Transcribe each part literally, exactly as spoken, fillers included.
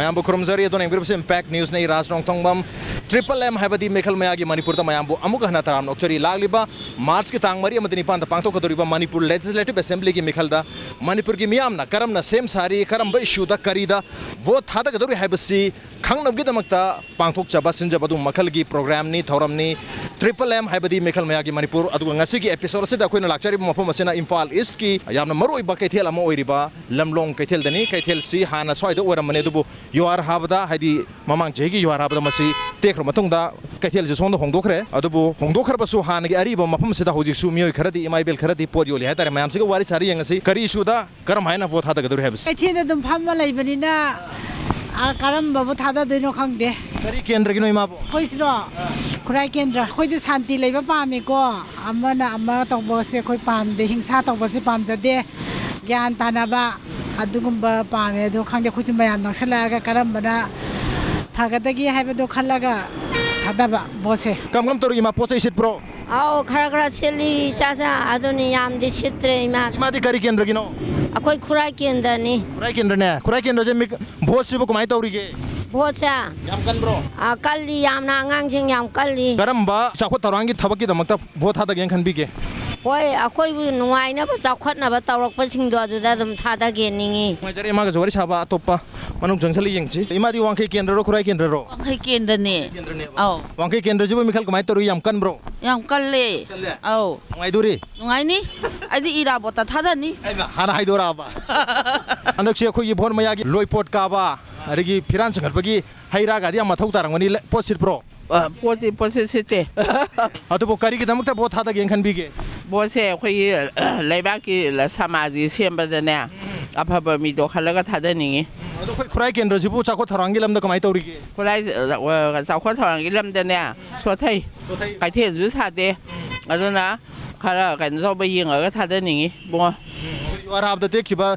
ꯃꯌꯥꯝꯕꯨ ꯈꯨꯔꯨꯝꯖꯔꯤ꯫ ꯑꯗꯣꯝꯅ ꯌꯦꯡꯕꯤꯔꯤꯕꯁꯤ Impact Newsꯅꯤ꯫ ꯔꯥꯖ ꯔꯣꯡꯊꯣꯡꯕꯝ꯫ Triple M ꯍꯥꯏꯕꯗꯤ ꯃꯤꯈꯜ ꯃꯌꯥꯒꯤ ꯃꯅꯤꯄꯨꯔꯗ ꯃꯌꯥꯝꯕꯨ ꯑꯃꯨꯛ ꯍꯟꯅ ꯇꯔꯥꯝꯅ ꯑꯣꯛꯆꯔꯤ꯫ ꯂꯥꯛꯂꯤꯕ Marchꯀꯤ ꯇꯥꯡ ꯃꯔꯤ ꯑꯃꯗꯤ ꯅꯤꯄꯥꯟꯗ ꯄꯥꯡꯊꯣꯛꯀꯗꯧꯔꯤꯕ ꯃꯅꯤꯄꯨꯔ Legislative Assemblyꯒꯤ ꯃꯤꯈꯜꯗ ꯃꯅꯤꯄꯨꯔꯒꯤ ꯃꯤꯌꯥꯝꯅ ꯀꯔꯝꯅ ꯁꯦꯝ ꯁꯥꯔꯤ, ꯀꯔꯝꯕ issueꯗ ꯀꯔꯤꯗ vote ꯊꯥꯗꯒꯗꯧꯔꯤ ꯍꯥꯏꯕꯁꯤ ꯈꯪꯅꯕꯒꯤꯗꯃꯛꯇ ꯄꯥꯡꯊꯣꯛꯆꯕ, ꯁꯤꯟꯖꯕ ꯑꯗꯨꯒꯨꯝꯕ ꯃꯈꯜꯒꯤ programꯅꯤ, ꯊꯧꯔꯝꯅꯤ꯫ Triple M ꯍꯥꯏꯕꯗꯤ ꯃꯤꯈꯜ ꯃꯌꯥꯒꯤ ꯃꯅꯤꯄꯨꯔ꯫ ꯑꯗꯨꯒ ꯉꯁꯤꯒꯤ episode ꯑꯁꯤꯗ ꯑꯩꯈꯣꯏꯅ ꯂꯥꯛꯆꯔꯤꯕ ꯃꯐꯝ ꯑꯁꯤꯅ ꯏꯝꯐꯥꯜ Eastꯀꯤ ꯌꯥꯝꯅ ꯃꯔꯨꯑꯣꯏꯕ ꯀꯩꯊꯦꯜ ꯑꯃ ꯑꯣꯏꯔꯤꯕ ꯂꯝꯂꯣꯡ ꯀꯩꯊꯦꯜꯗꯅꯤ꯫ ꯀꯩꯊꯦꯜꯁꯤ ꯍꯥꯟꯅ ꯁ꯭ꯋꯥꯏꯗ ꯑꯣꯏꯔꯝꯕꯅꯤ, ꯑꯗꯨꯕꯨ ꯌꯨꯍꯥꯔ ꯍꯥꯕꯗ, ꯍꯥꯏꯗꯤ ꯃꯃꯥꯡ ꯆꯍꯤꯒꯤ ꯌꯨꯍꯥꯔ ꯍꯥꯕꯗ ꯃꯁꯤ ꯇꯦꯛꯈ꯭ꯔ ꯃꯇꯨꯡꯗ ꯀꯩꯊꯦꯜꯁꯤ ꯁꯣꯝꯗ ꯍꯣꯡꯗꯣꯛꯈ꯭ꯔꯦ꯫ ꯑꯗꯨꯕꯨ ꯍꯣꯡꯗꯣꯛꯈ꯭ꯔꯕꯁꯨ ꯍꯥꯟꯅꯒꯤ ꯑꯔꯤꯕ ꯃꯐꯝ ꯑꯁꯤꯗ ꯍꯧꯖꯤꯛꯁꯨ ꯃꯤꯑꯣꯏ ꯈꯔꯗꯤ, ꯏꯃꯥ ꯏꯕꯦꯜ ꯈꯔꯗꯤ ꯄꯣꯠ ꯌꯣꯜꯂꯤ ꯍꯥꯏꯇꯥꯔꯦ꯫ ꯃꯌꯥꯝꯁꯤꯒ ꯋꯥꯔꯤ ꯁꯥꯔꯤ, ꯌꯦꯡꯉꯁꯤ ꯀꯔꯤ issueꯗ ꯀꯔꯝ ꯍꯥꯏꯅ vote ꯊꯥꯗꯒꯗꯧꯔꯤ ꯍꯥꯏꯕꯁꯤ꯫ ꯀꯩꯊꯦꯜꯗ ꯑꯗꯨꯝ ꯐꯝꯃ ꯂꯩꯕꯅꯤꯅ, ꯑ, ꯀꯔꯝꯕꯕꯨ ꯊꯥꯗꯗꯣꯏꯅꯣ ꯈꯪꯗꯦ꯫ ꯀꯔꯤ ꯀꯦꯟꯗ꯭ꯔꯒꯤꯅꯣ ꯏꯃꯥꯕꯨ? ꯑꯩꯈꯣꯏꯁꯤꯔꯣ? ꯈꯨꯔꯥꯏ ꯀꯦꯟꯗ꯭ꯔ꯫ ꯑꯩꯈꯣꯏꯗꯤ ꯁꯥꯟꯇꯤ ꯂꯩꯕ ꯄꯥꯝꯃꯤꯀꯣ꯫ ꯑꯃꯅ ꯑꯃ ꯇꯧꯕꯁꯦ ꯑꯩꯈꯣꯏ ꯄꯥꯝꯗꯦ, ꯍꯤꯡꯁꯥ ꯇꯧꯕꯁꯦ ꯄꯥꯝꯖꯗꯦ꯫ ꯒ꯭ꯌꯥꯟ ꯇꯥꯅꯕ ꯑꯗꯨꯒꯨꯝꯕ ꯄꯥꯝꯃꯦ꯫ ꯑꯗꯣ ꯈꯪꯗꯦ, ꯑꯩꯈꯣꯏꯁꯨ ꯃꯌꯥꯝ ꯅꯛꯁꯜꯂꯛꯑꯒ ꯀꯔꯝꯕꯅ ꯐꯒꯗꯒꯦ ꯍꯥꯏꯕꯗꯣ ꯈꯜꯂꯒ ꯊꯥꯗꯕ voteꯁꯦ꯫ ꯀꯝ ꯀꯝ ꯇꯧꯔꯤ ꯏꯃꯥ, ꯄꯣꯠ ꯆꯩ ꯁꯤꯠꯄ꯭ꯔꯣ? ꯑꯧ, ꯈꯔ ꯈꯔ ꯁꯤꯠꯂꯤ, ꯏꯆꯥꯆꯥ꯫ ꯑꯗꯨꯅꯤ, ꯌꯥꯝꯗꯤ ꯁꯤꯠꯇ꯭ꯔꯦ, ꯏꯃꯥ꯫ ꯏꯃꯥꯗꯤ ꯀꯔꯤ ꯀꯦꯟꯗ꯭ꯔꯒꯤꯅꯣ? ꯑꯩꯈꯣꯏ ꯈꯨꯔꯥꯏ ꯀꯦꯟꯗ꯭ꯔꯅꯤ꯫ ꯈꯨꯔꯥꯏ ꯀꯦꯟꯗ꯭ꯔꯅꯦ꯫ ꯈꯨꯔꯥꯏ ꯀꯦꯟꯗ꯭ꯔꯁꯦ ꯃꯤ, voteꯁꯤꯕꯨ ꯀꯃꯥꯏꯅ ꯇꯧꯔꯤꯒꯦ? Voteꯁꯦ? ꯌꯥꯝ ꯀꯟꯕ꯭ꯔꯣ? ꯑꯥ, ꯀꯜꯂꯤ, ꯌꯥꯝꯅ, ꯑꯉꯥꯡꯁꯤꯡ ꯌꯥꯝ ꯀꯜꯂꯤ꯫ ꯀꯔꯝꯕ ꯆꯥꯎꯈꯠ ꯊꯧꯔꯥꯡꯒꯤ ꯊꯕꯛꯀꯤꯗꯃꯛꯇ vote ꯊꯥꯗꯒꯦꯅ ꯈꯟꯕꯤꯒꯦ? ꯍꯣꯏ, ꯑꯩꯈꯣꯏꯕꯨ ꯅꯨꯡꯉꯥꯏꯅꯕ, ꯆꯥꯎꯈꯠꯅꯕ ꯇꯧꯔꯛꯄꯁꯤꯡꯗꯣ ꯑꯗꯨꯗ ꯑꯗꯨꯝ ꯊꯥꯗꯒꯦ ꯅꯤꯡꯉꯤ꯫ ꯅꯨꯡꯉꯥꯏꯖꯔꯦ꯫ ꯏꯃꯥꯒꯁꯨ ꯋꯥꯔꯤ ꯁꯥꯕ꯫ ꯑꯇꯣꯞꯄ ꯃꯅꯨꯡ ꯆꯪꯁꯜꯂ ꯌꯦꯡꯁꯤ꯫ ꯏꯃꯥꯗꯤ ꯋꯥꯡꯈꯩ ꯀꯦꯟꯗ꯭ꯔꯔꯣ, ꯈꯨꯔꯥꯏ ꯀꯦꯟꯗ꯭ꯔꯔꯣ? ꯋꯥꯡꯈꯩ ꯀꯦꯟꯗ꯭ꯔꯅꯦ꯫ ꯀꯦꯟꯗ꯭ꯔꯅꯦꯕ꯫ ꯑꯧ꯫ ꯋꯥꯡꯈꯩ ꯀꯦꯟꯗ꯭ꯔꯁꯤꯕꯨ ꯃꯤꯈꯜ ꯀꯃꯥꯏꯅ ꯇꯧꯔꯤ? ꯌꯥꯝ ꯀꯟꯕ꯭ꯔꯣ? ꯌꯥꯝ ꯀꯜꯂꯦ꯫ ꯀꯜꯂꯦ? ꯑꯧ꯫ ꯅꯨꯡꯉꯥꯏꯗꯣꯔꯤ? ꯅꯨꯡꯉꯥꯏꯅꯤ꯫ ꯑꯩꯗꯤ ꯏꯔꯥꯕꯣꯠꯇ ꯊꯥꯗꯅꯤ꯫ ꯑꯩꯃ, ꯍꯥꯟꯅ ꯍꯥꯏꯗꯣꯔꯛꯑꯕ꯫ ꯍꯟꯗꯛꯁꯤ ꯑꯩꯈꯣꯏꯒꯤ vote ꯃꯌꯥꯒꯤ ꯂꯣꯏ ꯄꯣꯠ ꯀꯥꯕ, ꯑꯗꯒꯤ ꯐꯤꯔꯥꯟ ꯆꯤꯡꯈꯠꯄꯒꯤ ꯍꯩ ꯔꯥꯒꯗꯤ ꯌꯥꯝ ꯃꯊꯧ ꯇꯥꯔꯝꯒꯅꯤ꯫ ꯂ-, ꯄꯣꯠ ꯁꯤꯠꯄ꯭ꯔꯣ? ꯑ, ꯄꯣꯠꯇꯤ, ꯄꯣꯠꯁꯤ ꯁꯤꯠꯇꯦ꯫ ꯑꯗꯨꯕꯨ ꯀꯔꯤꯒꯤꯗꯃꯛꯇ vote ꯊꯥꯗꯒꯦꯅ ꯈꯟꯕꯤꯒꯦ? Voteꯁꯦ ꯑꯩꯈꯣꯏꯒꯤ, ꯑ, ꯂꯩꯕꯥꯛꯀꯤ, ꯂ-, ꯁꯃꯥꯖꯒꯤ ꯁꯦꯝꯕꯗꯅꯦ, ꯑꯐꯕ ꯃꯤꯗꯣ ꯈꯜꯂꯒ ꯊꯥꯗꯅꯤꯡꯉꯤ꯫ ꯑꯗꯣ ꯑꯩꯈꯣꯏ ꯈꯨꯔꯥꯏ ꯀꯦꯟꯗ꯭ꯔꯁꯤꯕꯨ ꯆꯥꯎꯈꯠ ꯊꯧꯔꯥꯡꯒꯤ ꯂꯝꯗ ꯀꯃꯥꯏꯅ ꯇꯧꯔꯤꯒꯦ? ꯈꯨꯔꯥꯏ, ꯑ, ꯆꯥꯎꯈꯠ ꯊꯧꯔꯥꯡꯒꯤ ꯂꯝꯗꯅꯦ, ꯁꯣꯊꯩ꯫ ꯁꯣꯊꯩ꯫ ꯀꯩꯊꯦꯜꯁꯨ ꯁꯥꯗꯦ꯫ ꯑꯗꯨꯅ ꯈꯔ ꯀꯩꯅꯣ ꯇꯧꯕ ꯌꯦꯡꯉꯒ ꯊꯥꯗꯅꯤꯡꯉꯤ, ꯏꯕꯨꯡꯉꯣ꯫ ꯑꯔꯥꯞꯄꯗ ꯇꯦꯛꯈꯤꯕ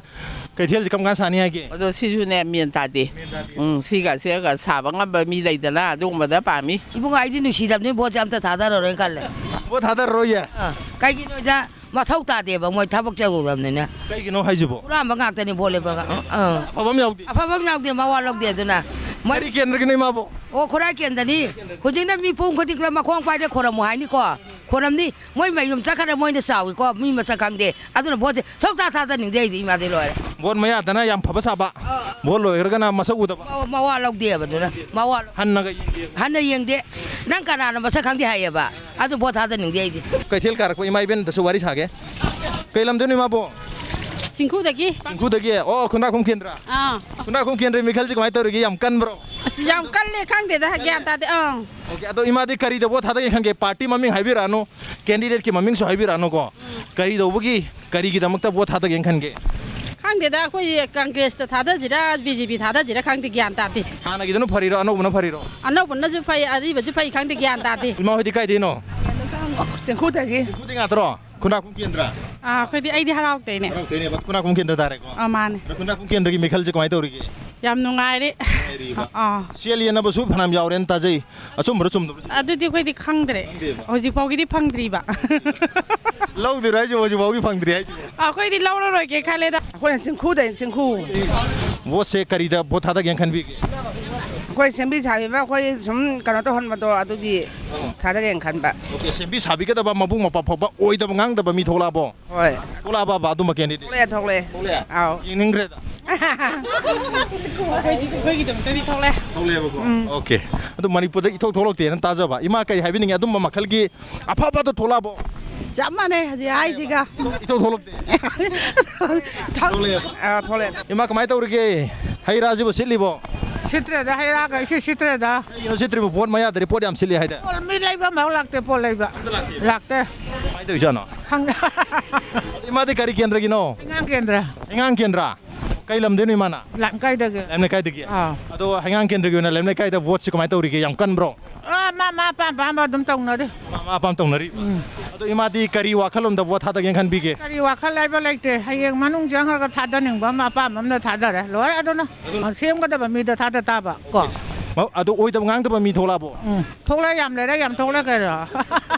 ꯀꯩꯊꯦꯜꯁꯦ ꯀꯔꯝ ꯀꯥꯟ ꯁꯥꯅꯤ ꯍꯥꯏꯒꯦ? ꯑꯗꯣ ꯁꯤꯁꯨꯅꯦ, ꯃꯦꯟ ꯇꯥꯗꯦ꯫ ꯃꯦꯟ ꯇꯥꯗꯦ꯫ ꯎꯝ, ꯁꯤꯒ ꯁꯤꯒ ꯁꯥꯕ ꯉꯝꯕ ꯃꯤ ꯂꯩꯗꯅ, ꯑꯗꯨꯒꯨꯝꯕꯗ ꯄꯥꯝꯃꯤ꯫ ꯏꯕꯨꯡꯉꯣ, ꯑꯩꯗꯤ ꯅꯨꯡꯁꯤꯗꯕꯅꯤ, ꯚꯣꯠꯁꯦ ꯑꯝꯇ ꯊꯥꯗꯔꯔꯣꯏꯅ ꯈꯜꯂꯦ꯫ ꯚꯣꯠ ꯊꯥꯗꯔꯔꯣꯏꯌꯦ? ꯑꯥ, ꯀꯩꯒꯤꯅꯣꯗ ꯃꯊꯧ ꯇꯥꯗꯦꯕ, ꯃꯣꯏ ꯊꯕꯛ ꯆꯠꯂꯨꯗꯕꯅꯤꯅ꯫ ꯀꯩꯒꯤꯅꯣ ꯍꯥꯏꯁꯤꯕꯣ? ꯍꯨꯔꯥꯟꯕ ꯉꯥꯛꯇꯅꯤ ꯚꯣꯠ ꯂꯦꯞꯄꯒ꯫ ꯑꯥ, ꯑꯥ꯫ ꯑꯐꯕ ꯑꯃ ꯌꯥꯎꯗꯦ? ꯑꯐꯕ ꯑꯃ ꯌꯥꯎꯗꯦ꯫ ꯑꯗꯨꯅ ꯃꯣꯏ ꯀꯔꯤ ꯀꯦꯟꯗ꯭ꯔꯒꯤꯅꯣ ꯏꯃꯥꯕꯣ? ꯑꯣ, ꯈꯨꯔꯥꯏ ꯀꯦꯟꯗ꯭ꯔꯅꯤ꯫ ꯍꯧꯖꯤꯛꯅ ꯃꯤ ꯄꯨꯡ ꯈꯨꯗꯤꯡꯗ ꯃꯈꯣꯡ ꯄꯥꯏꯔꯦ ꯈꯣꯔꯝꯃꯨ ꯍꯥꯏꯅꯤꯀꯣ꯫ ꯈꯣꯔꯝꯅꯤ꯫ ꯃꯣꯏ ꯃꯌꯨꯝ ꯆꯠꯈ꯭ꯔꯦ, ꯃꯣꯏꯅ ꯆꯥꯎꯏꯀꯣ, ꯃꯤ ꯃꯁꯛ ꯈꯪꯗꯦ꯫ ꯑꯗꯨꯅ ꯚꯣꯠꯁꯦ ꯁꯨꯡꯊꯥ ꯊꯥꯗꯅꯤꯡꯗꯦ ꯑꯩꯗꯤ, ꯏꯃꯥꯗꯤ ꯂꯣꯏꯔꯦ꯫ ꯚꯣꯠ ꯃꯌꯥꯗꯅ ꯌꯥꯝ ꯐꯕ ꯁꯥꯕ, ꯑꯥ, ꯚꯣꯠ ꯂꯣꯏꯈ꯭ꯔꯒꯅ ꯃꯁꯛ ꯎꯗꯕ꯫ ꯃꯋꯥ, ꯃꯋꯥ ꯂꯧꯗꯦꯕ ꯑꯗꯨꯅ, ꯃꯋꯥ ꯂꯧ-, ꯍꯟꯅꯒ ꯌꯦꯡꯗꯦ꯫ ꯍꯟꯅ ꯌꯦꯡꯗꯦ꯫ ꯅꯪ ꯀꯅꯥꯅ ꯃꯁꯛ ꯈꯪꯗꯦ ꯍꯥꯏꯌꯦꯕ? ꯑꯗꯨ ꯚꯣꯠ ꯊꯥꯗꯅꯤꯡꯗꯦ ꯑꯩꯗꯤ꯫ ꯀꯩꯊꯦꯜ ꯀꯥꯔꯛꯄ ꯏꯃꯥ ꯏꯕꯦꯟꯗꯁꯨ ꯋꯥꯔꯤ ꯁꯥꯒꯦ꯫ ꯀꯩ ꯂꯝꯗꯩꯅꯣ ꯏꯃꯥꯕꯣ? ꯆꯤꯡꯈꯨꯗꯒꯤ꯫ ꯆꯤꯡꯈꯨꯗꯒꯤ? ꯑꯣ, ꯈꯨꯟꯗ꯭ꯔꯥꯛꯈꯣꯡ ꯀꯦꯟꯗ꯭ꯔ꯫ ꯑꯥ꯫ ꯈꯨꯟꯗ꯭ꯔꯥꯛꯈꯣꯡ ꯀꯦꯟꯗ꯭ꯔꯒꯤ ꯃꯤꯈꯜꯁꯦ ꯀꯃꯥꯏꯅ ꯇꯧꯔꯤꯒꯦ? ꯌꯥꯝ ꯀꯟꯕ꯭ꯔꯣ? ꯑꯁ, ꯌꯥꯝ ꯀꯜꯂꯦ, ꯈꯪꯗꯦꯗ, ꯒ꯭ꯌꯥꯟ ꯇꯥꯗꯦ꯫ ꯑꯥ꯫ ꯑꯣꯀꯦ, ꯑꯗꯣ ꯏꯃꯥꯗꯤ ꯀꯔꯤꯗ ꯚꯣꯠ ꯊꯥꯗꯒꯦ ꯈꯟꯒꯦ? ꯄꯥꯔꯇꯤ ꯃꯃꯤꯡ ꯍꯥꯏꯕꯤꯔꯛꯑꯅꯨ, ꯀꯦꯟꯗꯤꯗꯦꯠꯀꯤ ꯃꯃꯤꯡꯁꯨ ꯍꯥꯏꯕꯤꯔꯛꯑꯅꯨꯀꯣ꯫ ꯀꯔꯤꯗꯧꯕꯒꯤ, ꯀꯔꯤꯒꯤꯗꯃꯛꯇ ꯚꯣꯠ ꯊꯥꯗꯒꯦꯅ ꯈꯟꯒꯦ? ꯈꯪꯗꯦꯗ, ꯑꯩꯈꯣꯏ ꯀꯪꯒ꯭ꯔꯦꯁꯇ ꯊꯥꯗꯁꯤꯔꯥ, ꯕꯤ ꯖꯦ ꯄꯤ ꯊꯥꯗꯁꯤꯔꯥ ꯈꯪꯗꯦ, ꯒ꯭ꯌꯥꯟ ꯇꯥꯗꯦ꯫ ꯍꯥꯟꯅꯒꯤꯗꯨꯅ ꯐꯔꯤꯔꯣ, ꯑꯅꯧꯕꯅ ꯐꯔꯤꯔꯣ? ꯑꯅꯧꯕꯅꯁꯨ ꯐꯩ, ꯑꯔꯤꯕꯁꯨ ꯐꯩ, ꯈꯪꯗꯦ, ꯒ꯭ꯌꯥꯟ ꯇꯥꯗꯦ꯫ ꯏꯃꯥ ꯍꯣꯏꯗꯤ ꯀꯥꯏꯗꯩꯅꯣ? ꯆꯤꯡꯈꯨꯗꯒꯤ꯫ ꯆꯤꯡꯈꯨꯗꯩ ꯉꯥꯛꯇꯔꯣ? ꯈꯨꯟꯗ꯭ꯔꯥꯛꯈꯣꯡ ꯀꯦꯟꯗ꯭ꯔ? ꯑꯥ, ꯑꯩꯈꯣꯏꯗꯤ, ꯑꯩꯗꯤ ꯍꯔꯥꯎꯇꯩꯅꯦ꯫ ꯍꯔꯥꯎꯇꯩꯅꯦꯕ, ꯈꯨꯟꯗ꯭ꯔꯥꯛꯈꯣꯡ ꯀꯦꯟꯗ꯭ꯔ ꯇꯥꯔꯦꯀꯣ? ꯑꯥ, ꯃꯥꯅꯦ꯫ ꯑꯗꯣ ꯈꯨꯟꯗ꯭ꯔꯥꯛꯈꯣꯡ ꯀꯦꯟꯗ꯭ꯔꯒꯤ ꯃꯤꯈꯜꯁꯦ ꯀꯃꯥꯏꯅ ꯇꯧꯔꯤꯒꯦ? ꯌꯥꯝ ꯅꯨꯡꯉꯥꯏꯔꯤ꯫ ꯅꯨꯡꯉꯥꯏꯔꯤꯕ? ꯑꯥ꯫ ꯁꯦꯜ ꯌꯦꯟꯅꯕꯁꯨ ꯐꯅꯌꯥꯝ ꯌꯥꯎꯔꯦꯅ ꯇꯥꯖꯩ꯫ ꯑꯆꯨꯝꯕꯔꯣ ꯆꯨꯝꯗꯕꯔꯣ? ꯑꯗꯨꯗꯤ ꯑꯩꯈꯣꯏꯗꯤ ꯈꯪꯗ꯭ꯔꯦ꯫ ꯈꯪꯗꯦꯕ? ꯍꯧꯖꯤꯛ ꯐꯥꯎꯒꯤꯗꯤ ꯐꯪꯗ꯭ꯔꯤꯕ꯫ ꯂꯧꯗꯣꯏꯔꯣ ꯍꯥꯏꯁꯤꯕꯣ, ꯍꯧꯖꯤꯛ ꯐꯥꯎꯒꯤ ꯐꯪꯗ꯭ꯔꯤ ꯍꯥꯏꯁꯤꯕꯣ? ꯑꯩꯈꯣꯏꯗꯤ ꯂꯧꯔꯔꯣꯏꯒꯦ ꯈꯜꯂꯦꯗ꯫ ꯑꯩꯈꯣꯏꯅ ꯆꯤꯡꯈꯨꯗꯩ, ꯆꯤꯡꯈꯨ꯫ ꯚꯣꯠꯁꯦ ꯀꯔꯤꯗ ꯚꯣꯠ ꯊꯥꯗꯒꯦꯅ ꯈꯟꯕꯤꯒꯦ? ꯑꯩꯈꯣꯏ ꯁꯦꯝꯕꯤ ꯁꯥꯕꯤꯕ, ꯑꯩꯈꯣꯏ ꯁꯨꯝ ꯀꯩꯅꯣ ꯇꯧꯍꯟꯕꯗꯣ, ꯑꯗꯨꯒꯤ ꯊꯥꯗꯒꯦꯅ ꯈꯟꯕ꯫ ꯑꯣꯀꯦ, ꯁꯦꯝꯕꯤ ꯁꯥꯕꯤꯒꯗꯕ, ꯃꯕꯨꯛ ꯃꯄꯥ ꯐꯥꯎꯕ ꯑꯣꯏꯗꯕ ꯉꯥꯡꯗꯕ ꯃꯤ ꯊꯣꯛꯂꯛꯑꯕꯣ? ꯍꯣꯏ꯫ ꯊꯣꯛꯂꯛꯑꯕꯕ ꯑꯗꯨꯝꯕ ꯀꯦꯟꯗꯤꯗꯦꯠ? ꯊꯣꯛꯂꯛꯑꯦ, ꯊꯣꯛꯂꯛꯑꯦ꯫ ꯊꯣꯛꯂꯛꯑꯦ? ꯑꯥꯎ꯫ ꯌꯦꯡꯅꯤꯡꯈ꯭ꯔꯦꯗ꯫ ꯑꯩꯈꯣꯏꯗꯤ, ꯑꯩꯈꯣꯏꯒꯤꯗꯃꯛꯇꯗꯤ ꯊꯣꯛꯂꯛꯑꯦ꯫ ꯊꯣꯛꯂꯛꯑꯦꯕꯀꯣ? ꯎꯝ꯫ ꯑꯣꯀꯦ꯫ ꯑꯗꯨ ꯃꯅꯤꯄꯨꯔꯗ ꯏꯊꯣꯛ ꯊꯣꯛꯂꯛꯇꯦꯅ ꯇꯥꯖꯕ꯫ ꯏꯃꯥ, ꯀꯔꯤ ꯍꯥꯏꯕꯤꯅꯤꯡꯉꯤ? ꯑꯗꯨꯝꯕ ꯃꯈꯜꯒꯤ ꯑꯐ ꯑꯐꯕꯗꯣ ꯊꯣꯛꯂꯛꯑꯕꯣ? ꯆꯞ ꯃꯥꯟꯅꯩ ꯍꯧꯖꯤꯛ ꯍꯥꯏꯁꯤꯒ꯫ ꯏꯊꯣꯛ ꯊꯣꯛꯂꯛꯇꯦ? ꯊꯣꯛꯂꯛꯑꯦꯕ꯫ ꯑꯥ, ꯊꯣꯛꯂꯛꯑꯦ꯫ ꯏꯃꯥ, ꯀꯃꯥꯏꯅ ꯇꯧꯔꯤꯒꯦ? ꯍꯩ ꯔꯥꯁꯤꯕꯨ ꯁꯤꯠꯂꯤꯕꯣ? ꯁꯤꯠꯇ꯭ꯔꯦꯗ, ꯍꯩ ꯔꯥꯒ ꯏꯁꯤꯠ ꯁꯤꯠꯇ꯭ꯔꯦꯗ꯫ ꯀꯩꯒꯤꯅꯣ ꯁꯤꯠꯇ꯭ꯔꯤꯕꯣ? ꯚꯣꯠ ꯃꯌꯥꯗꯗꯤ ꯄꯣꯠ ꯌꯥꯝ ꯁꯤꯠꯂꯤ ꯍꯥꯏꯗꯥꯏ? ꯄꯣꯠ ꯃꯤ ꯂꯩꯕ ꯑꯃꯐꯥꯎ ꯂꯥꯛꯇꯦ, ꯄꯣꯠ ꯂꯩꯕ꯫ ꯑꯝꯇ ꯂꯥꯛꯇꯦ? ꯂꯥꯛꯇꯦ꯫ ꯀꯃꯥꯏꯅ ꯇꯧꯔꯤꯖꯥꯠꯅꯣ? ꯈꯪꯗꯦ꯫ ꯏꯃꯥꯗꯤ ꯀꯔꯤ ꯀꯦꯟꯗ꯭ꯔꯒꯤꯅꯣ? ꯍꯩꯉꯥꯡ ꯀꯦꯟꯗ꯭ꯔ꯫ ꯍꯩꯉꯥꯡ ꯀꯦꯟꯗ꯭ꯔ? ꯀꯩ ꯂꯝꯗꯩꯅꯣ ꯏꯃꯥꯅ? ꯂꯥꯡꯀꯥꯏꯗꯒꯤ꯫ ꯂꯥꯏꯝ ꯂꯩꯀꯥꯏꯗꯒꯤ? ꯑꯥ꯫ ꯑꯗꯣ ꯍꯩꯉꯥꯡ ꯀꯦꯟꯗ꯭ꯔꯒꯤ ꯑꯣꯏꯅ ꯂꯥꯏꯝ ꯂꯩꯀꯥꯏꯗ ꯚꯣꯠꯁꯤ ꯀꯃꯥꯏꯅ ꯇꯧꯔꯤꯒꯦ? ꯌꯥꯝ ꯀꯟꯕ꯭ꯔꯣ? ꯑꯥ, ꯃꯥ ꯑꯄꯥꯝ ꯑꯄꯥꯝꯕ ꯑꯗꯨꯝ ꯇꯧꯅꯔꯤ꯫ ꯃꯥ ꯃꯥ ꯑꯄꯥꯝ ꯇꯧꯅꯔꯤ꯫ ꯑꯗꯣ ꯏꯃꯥꯗꯤ ꯀꯔꯤ ꯋꯥꯈꯜꯂꯣꯟꯗ ꯚꯣꯠ ꯊꯥꯗꯒꯦꯅ ꯈꯟꯕꯤꯒꯦ? ꯀꯔꯤ ꯋꯥꯈꯜ ꯍꯥꯏꯕ ꯂꯩꯇꯦ꯫ ꯍꯌꯦꯡ ꯃꯅꯨꯡ ꯆꯪꯉꯒ ꯊꯥꯗꯅꯤꯡꯕ ꯑꯃ ꯑꯄꯥꯝꯕ ꯑꯃꯅ ꯊꯥꯗꯔꯦ꯫ ꯂꯣꯏꯔꯦ ꯑꯗꯨꯅ꯫ ꯁꯦꯝꯒꯗꯕ ꯃꯤꯗ ꯊꯥꯗ ꯇꯥꯕ ꯀꯣ꯫ ꯃ-, ꯑꯗꯣ ꯑꯣꯏꯗꯕ ꯉꯥꯡꯗꯕ ꯃꯤ ꯊꯣꯛꯂꯛꯑꯕꯣ? ꯎꯝ꯫ ꯊꯣꯛꯂꯛꯑꯦ, ꯌꯥꯝ ꯂꯩꯔꯦ, ꯌꯥꯝ ꯊꯣꯛꯂꯛꯑꯦ ꯀꯩꯅꯣ꯫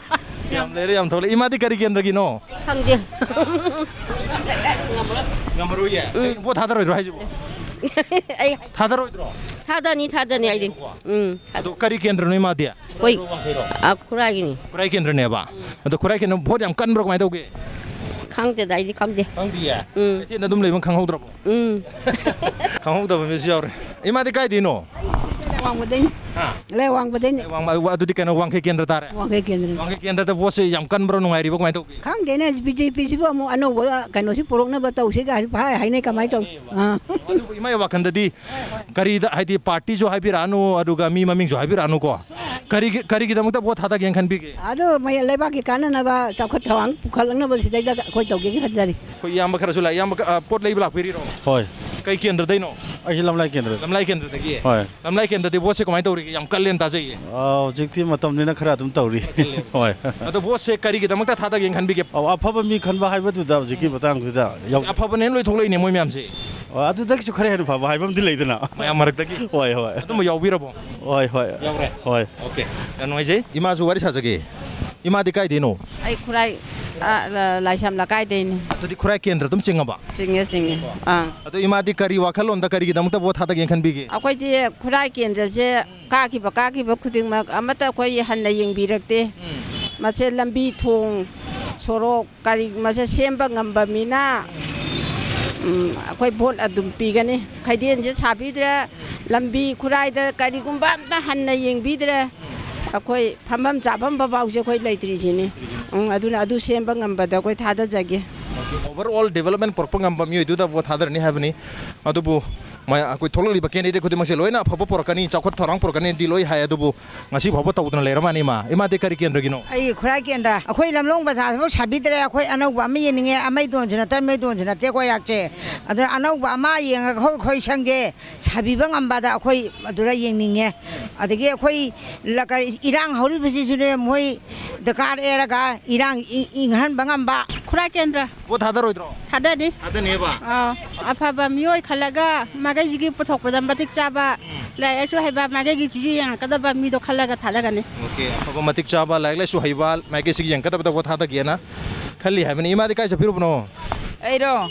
ꯌꯥꯝ ꯂꯩꯔꯦ, ꯌꯥꯝ ꯊꯣꯛꯂꯛꯑꯦ꯫ ꯏꯃꯥꯗꯤ ꯀꯔꯤ ꯀꯦꯟꯗ꯭ꯔꯒꯤꯅꯣ? ꯈꯪꯗꯦ꯫ ꯉꯝꯃꯔꯣꯏꯌꯦ? ꯎꯝ꯫ ꯀꯩ, ꯚꯣꯠ ꯊꯥꯗꯔꯣꯏꯗ꯭ꯔꯣ ꯍꯥꯏꯁꯤꯕꯣ? ꯑꯩ ꯊꯥꯗꯔꯣꯏꯗ꯭ꯔꯣ? ꯊꯥꯗꯅꯤ, ꯊꯥꯗꯅꯤ ꯑꯩꯗꯤ꯫ ꯎꯝ꯫ ꯑꯗꯣ ꯀꯔꯤ ꯀꯦꯟꯗ꯭ꯔꯅꯣ ꯏꯃꯥꯗꯤ? ꯑꯩꯈꯣꯏ, ꯋꯥꯡꯈꯩꯔꯣ? ꯑ, ꯈꯨꯔꯥꯏꯒꯤꯅꯤ꯫ ꯈꯨꯔꯥꯏ ꯀꯦꯟꯗ꯭ꯔꯅꯦꯕ? ꯑꯗꯣ ꯈꯨꯔꯥꯏ ꯀꯦꯟꯗ꯭ꯔ ꯚꯣꯠ ꯌꯥꯝ ꯀꯟꯕ꯭ꯔꯣ, ꯀꯃꯥꯏꯅ ꯇꯧꯒꯦ? ꯈꯪꯗꯦꯗ, ꯑꯩꯗꯤ ꯈꯪꯗꯦ꯫ ꯈꯪꯗꯤꯌꯦ? ꯎꯝ꯫ ꯀꯩꯊꯦꯜꯗ ꯑꯗꯨꯝ ꯂꯩꯕ ꯈꯪꯍꯧꯗ꯭ꯔꯕꯣ? ꯎꯝ꯫ ꯈꯪꯍꯧꯗꯕ ꯃꯤꯁꯨ ꯌꯥꯎꯔꯦ꯫ ꯏꯃꯥꯗꯤ ꯀꯥꯏꯗꯩꯅꯣ? ꯋꯥꯡꯃꯗꯩꯅꯤ꯫ ꯍꯥ? ꯂꯩ ꯋꯥꯡꯃꯗꯩꯅꯤ꯫ ꯂꯩ ꯋꯥꯡꯃ-, ꯑꯗꯨꯗꯤ ꯀꯩꯅꯣ, ꯋꯥꯡꯈꯩ ꯀꯦꯟꯗ꯭ꯔ ꯇꯥꯔꯦ? ꯋꯥꯡꯈꯩ ꯀꯦꯟꯗ꯭ꯔꯅꯤ꯫ ꯋꯥꯡꯈꯩ ꯀꯦꯟꯗ꯭ꯔꯗ ꯚꯣꯠꯁꯦ ꯌꯥꯝ ꯀꯟꯕ꯭ꯔꯣ, ꯅꯨꯡꯉꯥꯏꯔꯤꯕꯣ, ꯀꯃꯥꯏꯅ ꯇꯧꯒꯦ? ꯈꯪꯗꯦꯅꯦ, ꯕꯤ ꯖꯦ ꯄꯤꯁꯤꯕꯨ ꯑꯃꯨꯛ ꯑꯅꯧꯕ ꯀꯩꯅꯣꯁꯤ ꯄꯨꯔꯛꯅꯕ ꯇꯧꯁꯤꯒ ꯍꯥꯏ, ꯍꯥꯏ, ꯍꯥꯏꯅꯩ, ꯀꯃꯥꯏꯅ ꯇꯧ-, ꯑꯥ꯫ ꯑꯗꯨꯕꯨ ꯏꯃꯥꯒꯤ ꯋꯥꯈꯜꯗꯗꯤ ꯀꯔꯤꯗ, ꯍꯥꯏꯗꯤ ꯄꯥꯔꯇꯤꯁꯨ ꯍꯥꯏꯕꯤꯔꯛꯑꯅꯨ, ꯑꯗꯨꯒ ꯃꯤ ꯃꯃꯤꯡꯁꯨ ꯍꯥꯏꯕꯤꯔꯛꯑꯅꯨꯀꯣ꯫ ꯀꯔꯤꯒꯤ, ꯀꯔꯤꯒꯤꯗꯃꯛꯇ ꯚꯣꯠ ꯊꯥꯗꯒꯦꯅ ꯈꯟꯕꯤꯒꯦ? ꯑꯗꯨ ꯃꯌꯥꯝ ꯂꯩꯕꯥꯛꯀꯤ ꯀꯥꯟꯅꯅꯕ, ꯆꯥꯎꯈꯠ ꯊꯧꯔꯥꯡ ꯄꯨꯈꯠꯂꯛꯅꯕ ꯁꯤꯗꯩꯗ ꯑꯩꯈꯣꯏ ꯇꯧꯒꯦꯅ ꯈꯟꯖꯔꯤ꯫ ꯑꯩꯈꯣꯏ ꯏꯌꯥꯝꯕ ꯈꯔꯁꯨ ꯂꯥꯛꯑꯦ꯫ ꯏꯌꯥꯝꯕ, ꯑ, ꯄꯣꯠ ꯂꯩꯕ ꯂꯥꯛꯄꯤꯔꯤꯔꯣ? ꯍꯣꯏ꯫ ꯀꯩ ꯀꯦꯟꯗ꯭ꯔꯗꯩꯅꯣ? ꯑꯩꯁꯦ ꯂꯝꯂꯥꯏ ꯀꯦꯟꯗ꯭ꯔꯗ꯫ ꯂꯝꯂꯥꯏ ꯀꯦꯟꯗ꯭ꯔꯗꯒꯤ? ꯍꯣꯏ꯫ ꯂꯝꯂꯥꯏ ꯀꯦꯟꯗ꯭ꯔꯗꯤ ꯚꯣꯠꯁꯦ ꯀꯃꯥꯏꯅ ꯇꯧꯔꯤꯒꯦ? ꯌꯥꯝ ꯀꯜꯂꯦꯅ ꯇꯥꯖꯩꯌꯦ꯫ ꯑ, ꯍꯧꯖꯤꯛꯇꯤ ꯃꯇꯝꯅꯤꯅ ꯈꯔ ꯑꯗꯨꯝ ꯇꯧꯔꯤ꯫ ꯀꯜꯂꯦ꯫ ꯍꯣꯏ꯫ ꯑꯗꯣ ꯚꯣꯠꯁꯦ ꯀꯔꯤꯒꯤꯗꯃꯛꯇ ꯊꯥꯗꯒꯦꯅ ꯈꯟꯕꯤꯒꯦ? ꯑꯧ, ꯑꯐꯕ ꯃꯤ ꯈꯟꯕ ꯍꯥꯏꯕꯗꯨꯗ ꯍꯧꯖꯤꯛꯀꯤ ꯃꯇꯥꯡꯁꯤꯗ ꯌꯥꯎ- ꯑꯐꯕꯅ ꯍꯦꯟꯅ ꯂꯣꯏ ꯊꯣꯛꯂꯛꯏꯅꯦ ꯃꯣꯏ ꯃꯌꯥꯝꯁꯦ꯫ ꯑꯣ, ꯑꯗꯨꯗꯒꯤꯁꯨ ꯈꯔ ꯍꯦꯟꯅ ꯐꯕ ꯍꯥꯏꯕ ꯑꯃꯗꯤ ꯂꯩꯗꯅ꯫ ꯃꯌꯥꯝ ꯃꯔꯛꯇꯒꯤ? ꯍꯣꯏ, ꯍꯣꯏ꯫ ꯑꯗꯨꯝꯕ ꯌꯥꯎꯕꯤꯔꯕꯣ? ꯍꯣꯏ, ꯍꯣꯏ꯫ ꯌꯥꯎꯔꯦ? ꯍꯣꯏ꯫ ꯑꯣꯀꯦ꯫ ꯌꯥꯝ ꯅꯨꯡꯉꯥꯏꯖꯩ꯫ ꯏꯃꯥꯁꯨ ꯋꯥꯔꯤ ꯁꯥꯖꯒꯦ꯫ ꯏꯃꯥꯗꯤ ꯀꯥꯏꯗꯩꯅꯣ? ꯑꯩ ꯈꯨꯔꯥꯏ, ꯑ, ꯂ-, ꯂꯥꯏꯁ꯭ꯔꯝ ꯂꯩꯀꯥꯏꯗꯩꯅꯤ꯫ ꯑꯗꯨꯗꯤ ꯈꯨꯔꯥꯏ ꯀꯦꯟꯗ꯭ꯔ ꯑꯗꯨꯝ ꯆꯤꯡꯉꯕ? ꯆꯤꯡꯉꯦ, ꯆꯤꯡꯉꯦ꯫ ꯑꯥ꯫ ꯑꯗꯣ ꯏꯃꯥꯗꯤ ꯀꯔꯤ ꯋꯥꯈꯜꯂꯣꯟꯗ ꯀꯔꯤꯒꯤꯗꯃꯛꯇ ꯚꯣꯠ ꯊꯥꯗꯒꯦꯅ ꯈꯟꯕꯤꯒꯦ? ꯑꯩꯈꯣꯏꯗꯤ ꯈꯨꯔꯥꯏ ꯀꯦꯟꯗ꯭ꯔꯁꯦ ꯀꯥꯈꯤꯕ, ꯀꯥꯈꯤꯕ ꯈꯨꯗꯤꯡꯃꯛ ꯑꯃꯠꯇ ꯑꯩꯈꯣꯏ ꯍꯟꯅ ꯌꯦꯡꯕꯤꯔꯛꯇꯦ꯫ ꯎꯝ꯫ ꯃꯁꯦ ꯂꯝꯕꯤ ꯊꯣꯡ, ꯁꯣꯔꯣꯛ, ꯀꯔꯤ ꯃꯁꯦ ꯁꯦꯝꯕ ꯉꯝꯕ ꯃꯤꯅ, ꯎꯝ, ꯑꯩꯈꯣꯏ ꯚꯣꯠ ꯑꯗꯨꯝ ꯄꯤꯒꯅꯤ꯫ ꯈꯩꯗꯦꯟꯁꯦ ꯁꯥꯕꯤꯗ꯭ꯔꯦ, ꯂꯝꯕꯤ ꯈꯨꯔꯥꯏꯗ ꯀꯔꯤꯒꯨꯝꯕ ꯑꯝꯇ ꯍꯟꯅ ꯌꯦꯡꯕꯤꯗ꯭ꯔꯦ꯫ ꯑꯩꯈꯣꯏ ꯐꯝꯐꯝ ꯆꯥꯐꯝ ꯐꯥꯎꯁꯦ ꯑꯩꯈꯣꯏ ꯂꯩꯇ꯭ꯔꯤꯁꯤꯅꯤ꯫ ꯎꯝ, ꯑꯗꯨꯅ ꯑꯗꯨ ꯁꯦꯝꯕ ꯉꯝꯕꯗ ꯑꯩꯈꯣꯏ ꯊꯥꯗꯖꯒꯦ꯫ ꯑꯣꯀꯦ, overall development ꯄꯨꯔꯛꯄ ꯉꯝꯕ ꯃꯤꯑꯣꯏꯗꯨꯗ ꯚꯣꯠ ꯊꯥꯗꯔꯅꯤ ꯍꯥꯏꯕꯅꯤ꯫ ꯑꯗꯨꯕꯨ ꯃ-, ꯑꯩꯈꯣꯏ ꯊꯣꯛꯂꯛꯂꯤꯕ candidate ꯈꯨꯗꯤꯡꯃꯛꯁꯦ ꯂꯣꯏꯅ ꯑꯐꯕ ꯄꯨꯔꯛꯀꯅꯤ, ꯆꯥꯎꯈꯠ ꯊꯧꯔꯥꯡ ꯄꯨꯔꯛꯀꯅꯤꯗꯤ ꯂꯣꯏ ꯍꯥꯏ, ꯑꯗꯨꯕꯨ ꯉꯁꯤ ꯐꯥꯎꯕ ꯇꯧꯗꯅ ꯂꯩꯔ ꯃꯥꯅꯤ ꯏꯃꯥ꯫ ꯏꯃꯥꯗꯤ ꯀꯔꯤ ꯀꯦꯟꯗ꯭ꯔꯒꯤꯅꯣ? ꯑꯩ ꯈꯨꯔꯥꯏ ꯀꯦꯟꯗ꯭ꯔ꯫ ꯑꯩꯈꯣꯏ ꯂꯝꯂꯣꯡ ꯕꯖꯥꯔꯁꯤꯐꯥꯎ ꯁꯥꯕꯤꯗ꯭ꯔꯦ꯫ ꯑꯩꯈꯣꯏ ꯑꯅꯧꯕ ꯑꯃ ꯌꯦꯡꯅꯤꯡꯉꯦ꯫ ꯑꯃꯩꯗꯣꯟꯁꯨ ꯅꯠꯇꯦ, ꯑꯃꯩꯗꯣꯟꯁꯨ ꯅꯠꯇꯦ, ꯀꯣꯏꯌꯥꯛꯁꯦ꯫ ꯑꯗꯨꯅ ꯑꯅꯧꯕ ꯑꯃ ꯌꯦꯡꯉꯒ ꯑꯩꯈꯣꯏ, ꯑꯩꯈꯣꯏ ꯁꯪꯁꯦ ꯁꯥꯕꯤꯕ ꯉꯝꯕꯗ ꯑꯩꯈꯣꯏ ꯑꯗꯨꯗ ꯌꯦꯡꯅꯤꯡꯉꯦ꯫ ꯑꯗꯒꯤ ꯑꯩꯈꯣꯏ ꯂ-, ꯀꯔꯤ, ꯏꯔꯥꯡ ꯍꯧꯔꯤꯕꯁꯤꯁꯨꯅꯦ, ꯃꯣꯏ ꯗꯔꯀꯥꯔ ꯑꯦꯔꯒ ꯏꯔꯥꯡ ꯏ-, ꯏꯪꯍꯟꯕ ꯉꯝꯕ꯫ ꯈꯨꯔꯥꯏ ꯀꯦꯟꯗ꯭ꯔ꯫ ꯚꯣꯠ ꯊꯥꯗꯔꯣꯏꯗ꯭ꯔꯣ? ꯊꯥꯗꯅꯤ꯫ ꯊꯥꯗꯅꯦꯕ? ꯑꯥ, ꯑꯐꯕ ꯃꯤꯑꯣꯏ ꯈꯜꯂꯒ ꯃꯥꯏꯀꯩꯁꯤꯒꯤ ꯄꯨꯊꯣꯛꯄꯗ ꯃꯇꯤꯛ ꯆꯥꯕ, ꯎꯝ꯫ ꯂꯥꯏꯔꯤꯛ ꯂꯥꯏꯁꯨ ꯍꯩꯕ ꯃꯥꯏꯀꯩꯒꯤꯁꯨ ꯌꯦꯡꯉꯛꯀꯗꯕ ꯃꯤꯗꯣ ꯈꯜꯂꯒ ꯊꯥꯗꯒꯅꯤ꯫ ꯑꯣꯀꯦ, ꯑꯐꯕ ꯃꯇꯤꯛ ꯆꯥꯕ, ꯂꯥꯏꯔꯤꯛ ꯂꯥꯏꯁꯨ ꯍꯩꯕ ꯃꯥꯏꯀꯩꯁꯤꯒꯤ ꯌꯦꯡꯒꯗꯕꯗ ꯚꯣꯠ ꯊꯥꯗꯒꯦꯅ ꯈꯜꯂꯤ ꯍꯥꯏꯕꯅꯤ꯫ ꯏꯃꯥꯗꯤ ꯀꯥꯏ ꯆꯠꯄꯤꯔꯨꯕꯅꯣ? ꯑꯩꯔꯣ?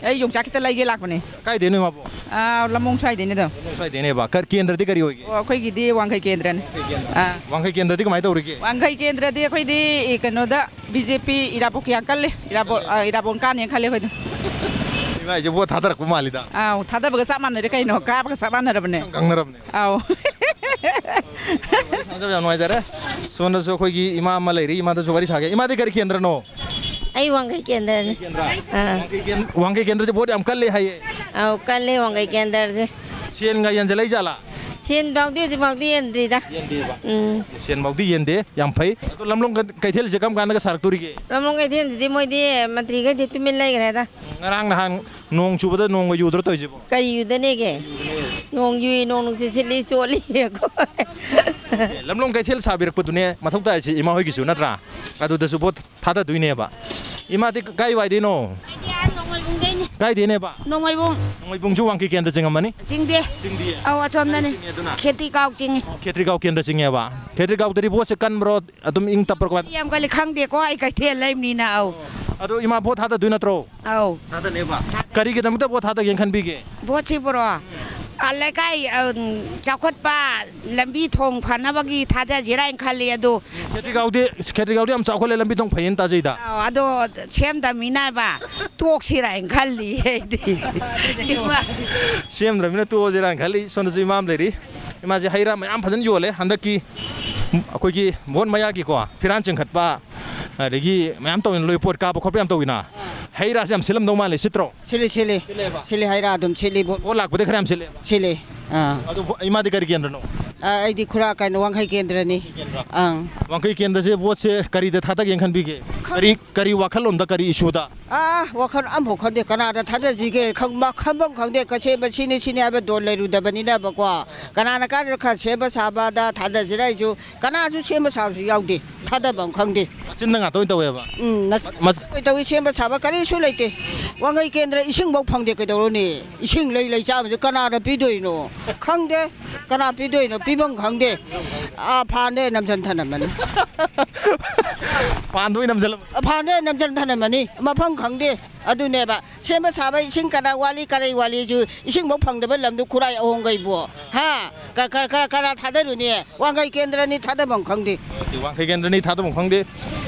ꯑꯩ ꯌꯣꯡꯆꯥꯛ ꯈꯤꯇ ꯂꯩꯒꯦ ꯂꯥꯛꯄꯅꯦ꯫ ꯀꯥꯏꯗꯩꯅꯣ ꯏꯃꯥꯕꯨ? ꯑꯥ, ꯂꯝꯃꯣꯡ ꯁ꯭ꯋꯥꯏꯗꯩꯅꯤꯗ꯫ ꯂꯝꯃꯣꯡ ꯁ꯭ꯋꯥꯏꯗꯩꯅꯦꯕ꯫ ꯀ-, ꯀꯦꯟꯗ꯭ꯔꯗꯤ ꯀꯔꯤ ꯑꯣꯏꯒꯦ? ꯑꯣ, ꯑꯩꯈꯣꯏꯒꯤꯗꯤ ꯋꯥꯡꯈꯩ ꯀꯦꯟꯗ꯭ꯔꯅꯤ꯫ ꯋꯥꯡꯈꯩ ꯀꯦꯟꯗ꯭ꯔ꯫ ꯑꯥ꯫ ꯋꯥꯡꯈꯩ ꯀꯦꯟꯗ꯭ꯔꯗꯤ ꯀꯃꯥꯏꯅ ꯇꯧꯔꯤꯒꯦ? ꯋꯥꯡꯈꯩ ꯀꯦꯟꯗ꯭ꯔꯗꯤ ꯑꯩꯈꯣꯏꯗꯤ, ꯏ, ꯀꯩꯅꯣꯗ, ꯕꯤ ꯖꯦ ꯄꯤ ꯏꯔꯥꯕꯣꯠ ꯌꯥꯝ ꯀꯜꯂꯤ꯫ ꯏꯔꯥꯕꯣꯠ, ꯑ, ꯏꯔꯥꯕꯣꯠ ꯀꯥꯅꯤ ꯈꯜꯂꯦ ꯑꯩꯈꯣꯏꯗꯤ꯫ ꯏꯃꯥ, ꯑꯩꯁꯦ ꯚꯣꯠ ꯊꯥꯗꯔꯛꯄ ꯃꯥꯜꯂꯤꯗ꯫ ꯑꯥꯎ, ꯊꯥꯗꯕꯒ ꯆꯞ ꯃꯥꯟꯅꯔꯦ ꯀꯩꯅꯣ, ꯀꯥꯕꯒ ꯆꯞ ꯃꯥꯟꯅꯔꯕꯅꯦ꯫ ꯈꯪꯅꯔꯕꯅꯦ꯫ ꯑꯥꯎ꯫ ꯋꯥꯔꯤ ꯁꯥꯟꯅꯖꯕ ꯌꯥꯝ ꯅꯨꯡꯉꯥꯏꯖꯔꯦ꯫ ꯁꯣꯝꯗꯁꯨ ꯑꯩꯈꯣꯏꯒꯤ ꯏꯃꯥ ꯑꯃ ꯂꯩꯔꯤ, ꯏꯃꯥꯗꯁꯨ ꯋꯥꯔꯤ ꯁꯥꯒꯦ꯫ ꯏꯃꯥꯗꯤ ꯀꯔꯤ ꯀꯦꯟꯗ꯭ꯔꯅꯣ? ꯑꯩ ꯋꯥꯡꯈꯩ ꯀꯦꯟꯗ꯭ꯔꯅꯤ꯫ ꯀꯦꯟꯗ꯭ꯔ? ꯑꯥ꯫ ꯋꯥꯡꯈꯩ ꯀꯦꯟ-, ꯋꯥꯡꯈꯩ ꯀꯦꯟꯗ꯭ꯔꯁꯦ ꯚꯣꯠ ꯌꯥꯝ ꯀꯜꯂꯦ ꯍꯥꯏꯌꯦ꯫ ꯑꯧ, ꯀꯜꯂꯦ ꯋꯥꯡꯈꯩ ꯀꯦꯟꯗ꯭ꯔꯁꯦ꯫ ꯁꯦꯟꯒ ꯌꯦꯟꯁꯤꯜꯂꯛꯏ ꯖꯥꯠꯂꯥ? ꯁꯦꯟ ꯐꯥꯎꯗꯤ ꯍꯧꯖꯤꯛ ꯐꯥꯎꯗꯤ ꯌꯦꯟꯗ꯭ꯔꯤꯗ꯫ ꯌꯦꯟꯗꯦꯕ? ꯎꯝ꯫ ꯁꯦꯟ ꯐꯥꯎꯗꯤ ꯌꯦꯟꯗꯦ, ꯌꯥꯝ ꯐꯩ꯫ ꯑꯗꯣ ꯂꯝꯂꯣꯡ ꯀ-, ꯀꯩꯊꯦꯜꯁꯦ ꯀꯔꯝ ꯀꯥꯟꯗꯒ ꯁꯥꯔꯛꯇꯣꯔꯤꯒꯦ? ꯂꯝꯂꯣꯡ ꯀꯩꯊꯦꯜꯁꯤꯗꯤ ꯃꯣꯏꯗꯤ ꯃꯟꯇ꯭ꯔꯤꯈꯩꯗꯤ ꯇꯨꯃꯤꯟ ꯂꯩꯈ꯭ꯔꯦꯗ꯫ ꯉꯔꯥꯡ ꯅꯍꯥꯟ ꯅꯣꯡ ꯆꯨꯕꯗ ꯅꯣꯡꯒ ꯌꯨꯗ꯭ꯔꯣ ꯇꯧꯔꯤꯁꯤꯕꯣ? ꯀꯔꯤ ꯌꯨꯗꯅꯦꯒꯦ? ꯅꯣꯡ ꯌꯨꯏ, ꯅꯣꯡ ꯅꯨꯡꯁꯤꯠ ꯁꯤꯠꯂꯤ, ꯆꯣꯠꯂꯤ ꯑꯩꯈꯣꯏ꯫ ꯑꯦ, ꯂꯝꯂꯣꯡ ꯀꯩꯊꯦꯜ ꯁꯥꯕꯤꯔꯛꯄꯗꯨꯅꯦ ꯃꯊꯧ ꯇꯥꯏꯁꯤ ꯏꯃꯥ ꯍꯣꯏꯒꯤꯁꯨ ꯅꯠꯇ꯭ꯔꯥ? ꯑꯗꯨꯗꯁꯨ ꯚꯣꯠ ꯊꯥꯗꯗꯣꯏꯅꯦꯕ꯫ ꯏꯃꯥꯗꯤ ꯀꯥꯏ ꯋꯥꯏꯗꯩꯅꯣ? ꯑꯩꯗꯤ ꯑꯥ ꯅꯣꯡꯃꯩꯕꯨꯡꯗꯩꯅꯤ꯫ ꯀꯥꯏꯗꯩꯅꯦꯕ? ꯅꯣꯡꯃꯩꯕꯨꯡ꯫ ꯅꯣꯡꯃꯩꯕꯨꯡꯁꯨ ꯋꯥꯡꯈꯩ ꯀꯦꯟꯗ꯭ꯔ ꯆꯤꯡꯉꯝꯃꯅꯤ? ꯆꯤꯡꯗꯦ꯫ ꯆꯤꯡꯗꯤꯌꯦ? ꯑꯧ, ꯑꯁꯣꯝꯗꯅꯤ꯫ ꯀꯥꯏꯗ ꯆꯤꯡꯉꯦ ꯑꯗꯨꯅ? ꯈꯦꯇ꯭ꯔꯤꯒꯥꯎ ꯆꯤꯡꯉꯤ꯫ ꯑꯣ, ꯈꯦꯇ꯭ꯔꯤꯒꯥꯎ ꯀꯦꯟꯗ꯭ꯔ ꯆꯤꯡꯉꯦꯕ꯫ ꯈꯦꯇ꯭ꯔꯤꯒꯥꯎꯗꯗꯤ ꯚꯣꯠꯁꯦ ꯀꯟꯕ꯭ꯔꯣ? ꯑꯗꯨꯝ ꯏꯪ ꯇꯞꯄ꯭ꯔꯣ ꯀꯃꯥꯏꯅ? ꯌꯥꯝ ꯀꯜꯂꯤ, ꯈꯪꯗꯦꯀꯣ, ꯑꯩ ꯀꯩꯊꯦꯜ ꯂꯩꯕꯅꯤꯅ, ꯑꯧ꯫ ꯑꯗꯣ ꯏꯃꯥ ꯚꯣꯠ ꯊꯥꯗꯗꯣꯏ ꯅꯠꯇ꯭ꯔꯣ? ꯑꯧ꯫ ꯊꯥꯗꯅꯦꯕ? ꯊꯥꯗꯅꯤ꯫ ꯀꯔꯤꯒꯤꯗꯃꯛꯇ ꯚꯣꯠ ꯊꯥꯗꯒꯦꯅ ꯈꯟꯕꯤꯒꯦ? ꯚꯣꯠꯁꯤꯕꯨꯔꯣ? ꯑ, ꯂꯩꯀꯥꯏ, ꯑ, ꯆꯥꯎꯈꯠꯄ, ꯂꯝꯕꯤ ꯊꯣꯡ ꯐꯅꯕꯒꯤ ꯊꯥꯗꯁꯤꯔꯥ ꯍꯥꯏꯅ ꯈꯜꯂꯤ, ꯑꯗꯨ ꯈꯦꯇ꯭ꯔꯤꯒꯥꯎꯗꯤ, ꯈꯦꯇ꯭ꯔꯤꯒꯥꯎꯗꯤ ꯌꯥꯝ ꯆꯥꯎꯈꯠꯂꯦ, ꯂꯝꯕꯤ ꯊꯣꯡ ꯐꯩꯌꯦꯅ ꯇꯥꯖꯩꯗ꯫ ꯑꯧ, ꯑꯗꯣ ꯁꯦꯝꯗꯕꯅꯤꯅꯕ ꯇꯣꯛꯁꯤꯔꯥ ꯍꯥꯏꯅ ꯈꯜꯂꯤ ꯑꯩꯗꯤ꯫ ꯁꯦꯝꯗ꯭ꯔꯕꯅꯤꯅ ꯇꯣꯛꯑꯁꯤꯔꯥ ꯍꯥꯏꯅ ꯈꯜꯂꯤ꯫ ꯁꯣꯝꯗꯁꯨ ꯏꯃꯥ ꯑꯃ ꯂꯩꯔꯤ꯫ ꯏꯃꯥꯁꯦ ꯍꯩ ꯔꯥ ꯃꯌꯥꯝ ꯐꯖꯅ ꯌꯣꯜꯂꯦ꯫ ꯍꯟꯗꯛꯀꯤ ꯑꯩꯈꯣꯏꯒꯤ ꯚꯣꯠ ꯃꯌꯥꯒꯤꯀꯣ, ꯐꯤꯔꯥꯟ ꯆꯤꯡꯈꯠꯄ, ꯑꯗꯒꯤ ꯃꯌꯥꯝ ꯇꯧꯋꯤꯅ, ꯂꯣꯏ ꯄꯣꯠ ꯀꯥꯕ ꯈꯣꯠꯄ ꯌꯥꯝ ꯇꯧꯋꯤꯅ꯫ ꯍꯩ ꯔꯥꯁꯦ ꯌꯥꯝ ꯁꯤꯠꯂꯝꯗꯧ ꯃꯥꯜꯂꯦ, ꯁꯤꯠꯇ꯭ꯔꯣ? ꯁꯤꯠꯂꯤ, ꯁꯤꯠꯂꯤ꯫ ꯁꯤꯠꯂꯦꯕ? ꯁꯤꯠꯂꯤ, ꯍꯩ ꯔꯥ ꯑꯗꯨꯝ ꯁꯤꯠꯂꯤꯕꯣ꯫ ꯚꯣꯠ ꯂꯥꯛꯄꯗ ꯈꯔ ꯌꯥꯝ ꯁꯤꯠꯂꯦꯕ? ꯁꯤꯠꯂꯤ꯫ ꯑꯥ꯫ ꯑꯗꯨ ꯚꯣ-, ꯏꯃꯥꯗꯤ ꯀꯔꯤ ꯀꯦꯟꯗ꯭ꯔꯅꯣ? ꯑꯥ, ꯑꯩꯗꯤ ꯈꯨꯔꯥ ꯀꯩꯅꯣ, ꯋꯥꯡꯈꯩ ꯀꯦꯟꯗ꯭ꯔꯅꯤ꯫ ꯀꯦꯟꯗ꯭ꯔ? ꯑꯪ꯫ ꯋꯥꯡꯈꯩ ꯀꯦꯟꯗ꯭ꯔꯁꯦ ꯚꯣꯠꯁꯦ ꯀꯔꯤꯗ ꯊꯥꯗꯒꯦꯅ ꯈꯟꯕꯤꯒꯦ? ꯈꯪ- ꯀꯔꯤ, ꯀꯔꯤ ꯋꯥꯈꯜꯂꯣꯟꯗ, ꯀꯔꯤ ꯏꯁꯨꯗ? ꯑꯥ, ꯋꯥꯈꯜ ꯑꯃꯐꯥꯎ ꯈꯟꯗꯦ꯫ ꯀꯅꯥꯗ ꯊꯥꯗꯁꯤꯒꯦ? ꯈꯪ-, ꯃ-, ꯈꯟꯐꯝ ꯈꯪꯗꯦ꯫ ꯀꯁꯦꯝꯕ ꯁꯤꯅꯤ, ꯁꯤꯅꯤ ꯍꯥꯏꯕ ꯗꯣꯟ ꯂꯩꯔꯨꯗꯕꯅꯤꯅꯕꯀꯣ꯫ ꯀꯅꯥꯅ ꯀꯥꯏꯗ ꯈꯔ ꯁꯦꯝꯕ ꯁꯥꯕꯗ ꯊꯥꯗꯁꯤꯔ ꯍꯥꯏꯁꯨ ꯀꯅꯥꯁꯨ ꯁꯦꯝꯕ ꯁꯥꯕꯁꯨ ꯌꯥꯎꯗꯦ꯫ ꯊꯥꯗꯐꯝ ꯈꯪꯗꯦ꯫ ꯃꯆꯤꯟꯗ ꯉꯥꯛꯇ ꯑꯣꯏꯅ ꯇꯧꯋꯦꯕ? ꯎꯝ, ꯅ-, ꯃ-, ꯃ-, ꯇꯧꯏ, ꯇꯧꯏ, ꯁꯦꯝꯕ ꯁꯥꯕ ꯀꯔꯤꯁꯨ ꯂꯩꯇꯦ꯫ ꯋꯥꯡꯈꯩ ꯀꯦꯟꯗ꯭ꯔ ꯏꯁꯤꯡꯐꯧ ꯐꯪꯗꯦ, ꯀꯩꯗꯧꯔꯨꯅꯤ? ꯏꯁꯤꯡ ꯂꯩ ꯂꯩ ꯆꯥꯕꯁꯨ ꯀꯅꯥꯅ ꯄꯤꯗꯣꯏꯅꯣ? ꯈꯪꯗꯦ꯫ ꯀꯅꯥ ꯄꯤꯗꯣꯏꯅꯣ? ꯄꯤꯐꯝ ꯈꯪꯗꯦ꯫ ꯑꯥ, ꯐꯥꯟꯗ ꯅꯝꯁꯤꯟ ꯊꯅꯝꯃꯅꯤ꯫ ꯐꯥꯟꯗ ꯑꯣꯏꯅ ꯅꯝꯁꯤꯜꯂꯝꯃꯅꯤ꯫ ꯑꯥ, ꯐꯥꯟꯗ ꯅꯝꯁꯤꯟ ꯊꯅꯝꯃꯅꯤ꯫ ꯃꯐꯝ ꯈꯪꯗꯦ꯫ ꯑꯗꯨꯅꯦꯕ꯫ ꯁꯦꯝꯕ ꯁꯥꯕ ꯏꯁꯤꯡ ꯀꯅꯥ ꯋꯥꯠꯂꯤ, ꯀꯔꯤ ꯋꯥꯠꯂꯤꯁꯨ ꯏꯁꯤꯡꯐꯧ ꯐꯪꯗꯕ ꯂꯝꯗꯨ ꯈꯨꯔꯥꯏ ꯑꯍꯣꯡꯒꯩꯕꯨ? ꯍꯥ? ꯀ-, ꯀ-, ꯀ-, ꯀꯅꯥ ꯊꯥꯗꯔꯨꯅꯤ? ꯋꯥꯡꯈꯩ ꯀꯦꯟꯗ꯭ꯔꯅꯤ, ꯊꯥꯗꯐꯝ ꯈꯪꯗꯦ꯫ ꯋꯥꯡꯈꯩ ꯀꯦꯟꯗ꯭ꯔꯅꯤ, ꯊꯥꯗꯐꯝ ꯈꯪꯗꯦ꯫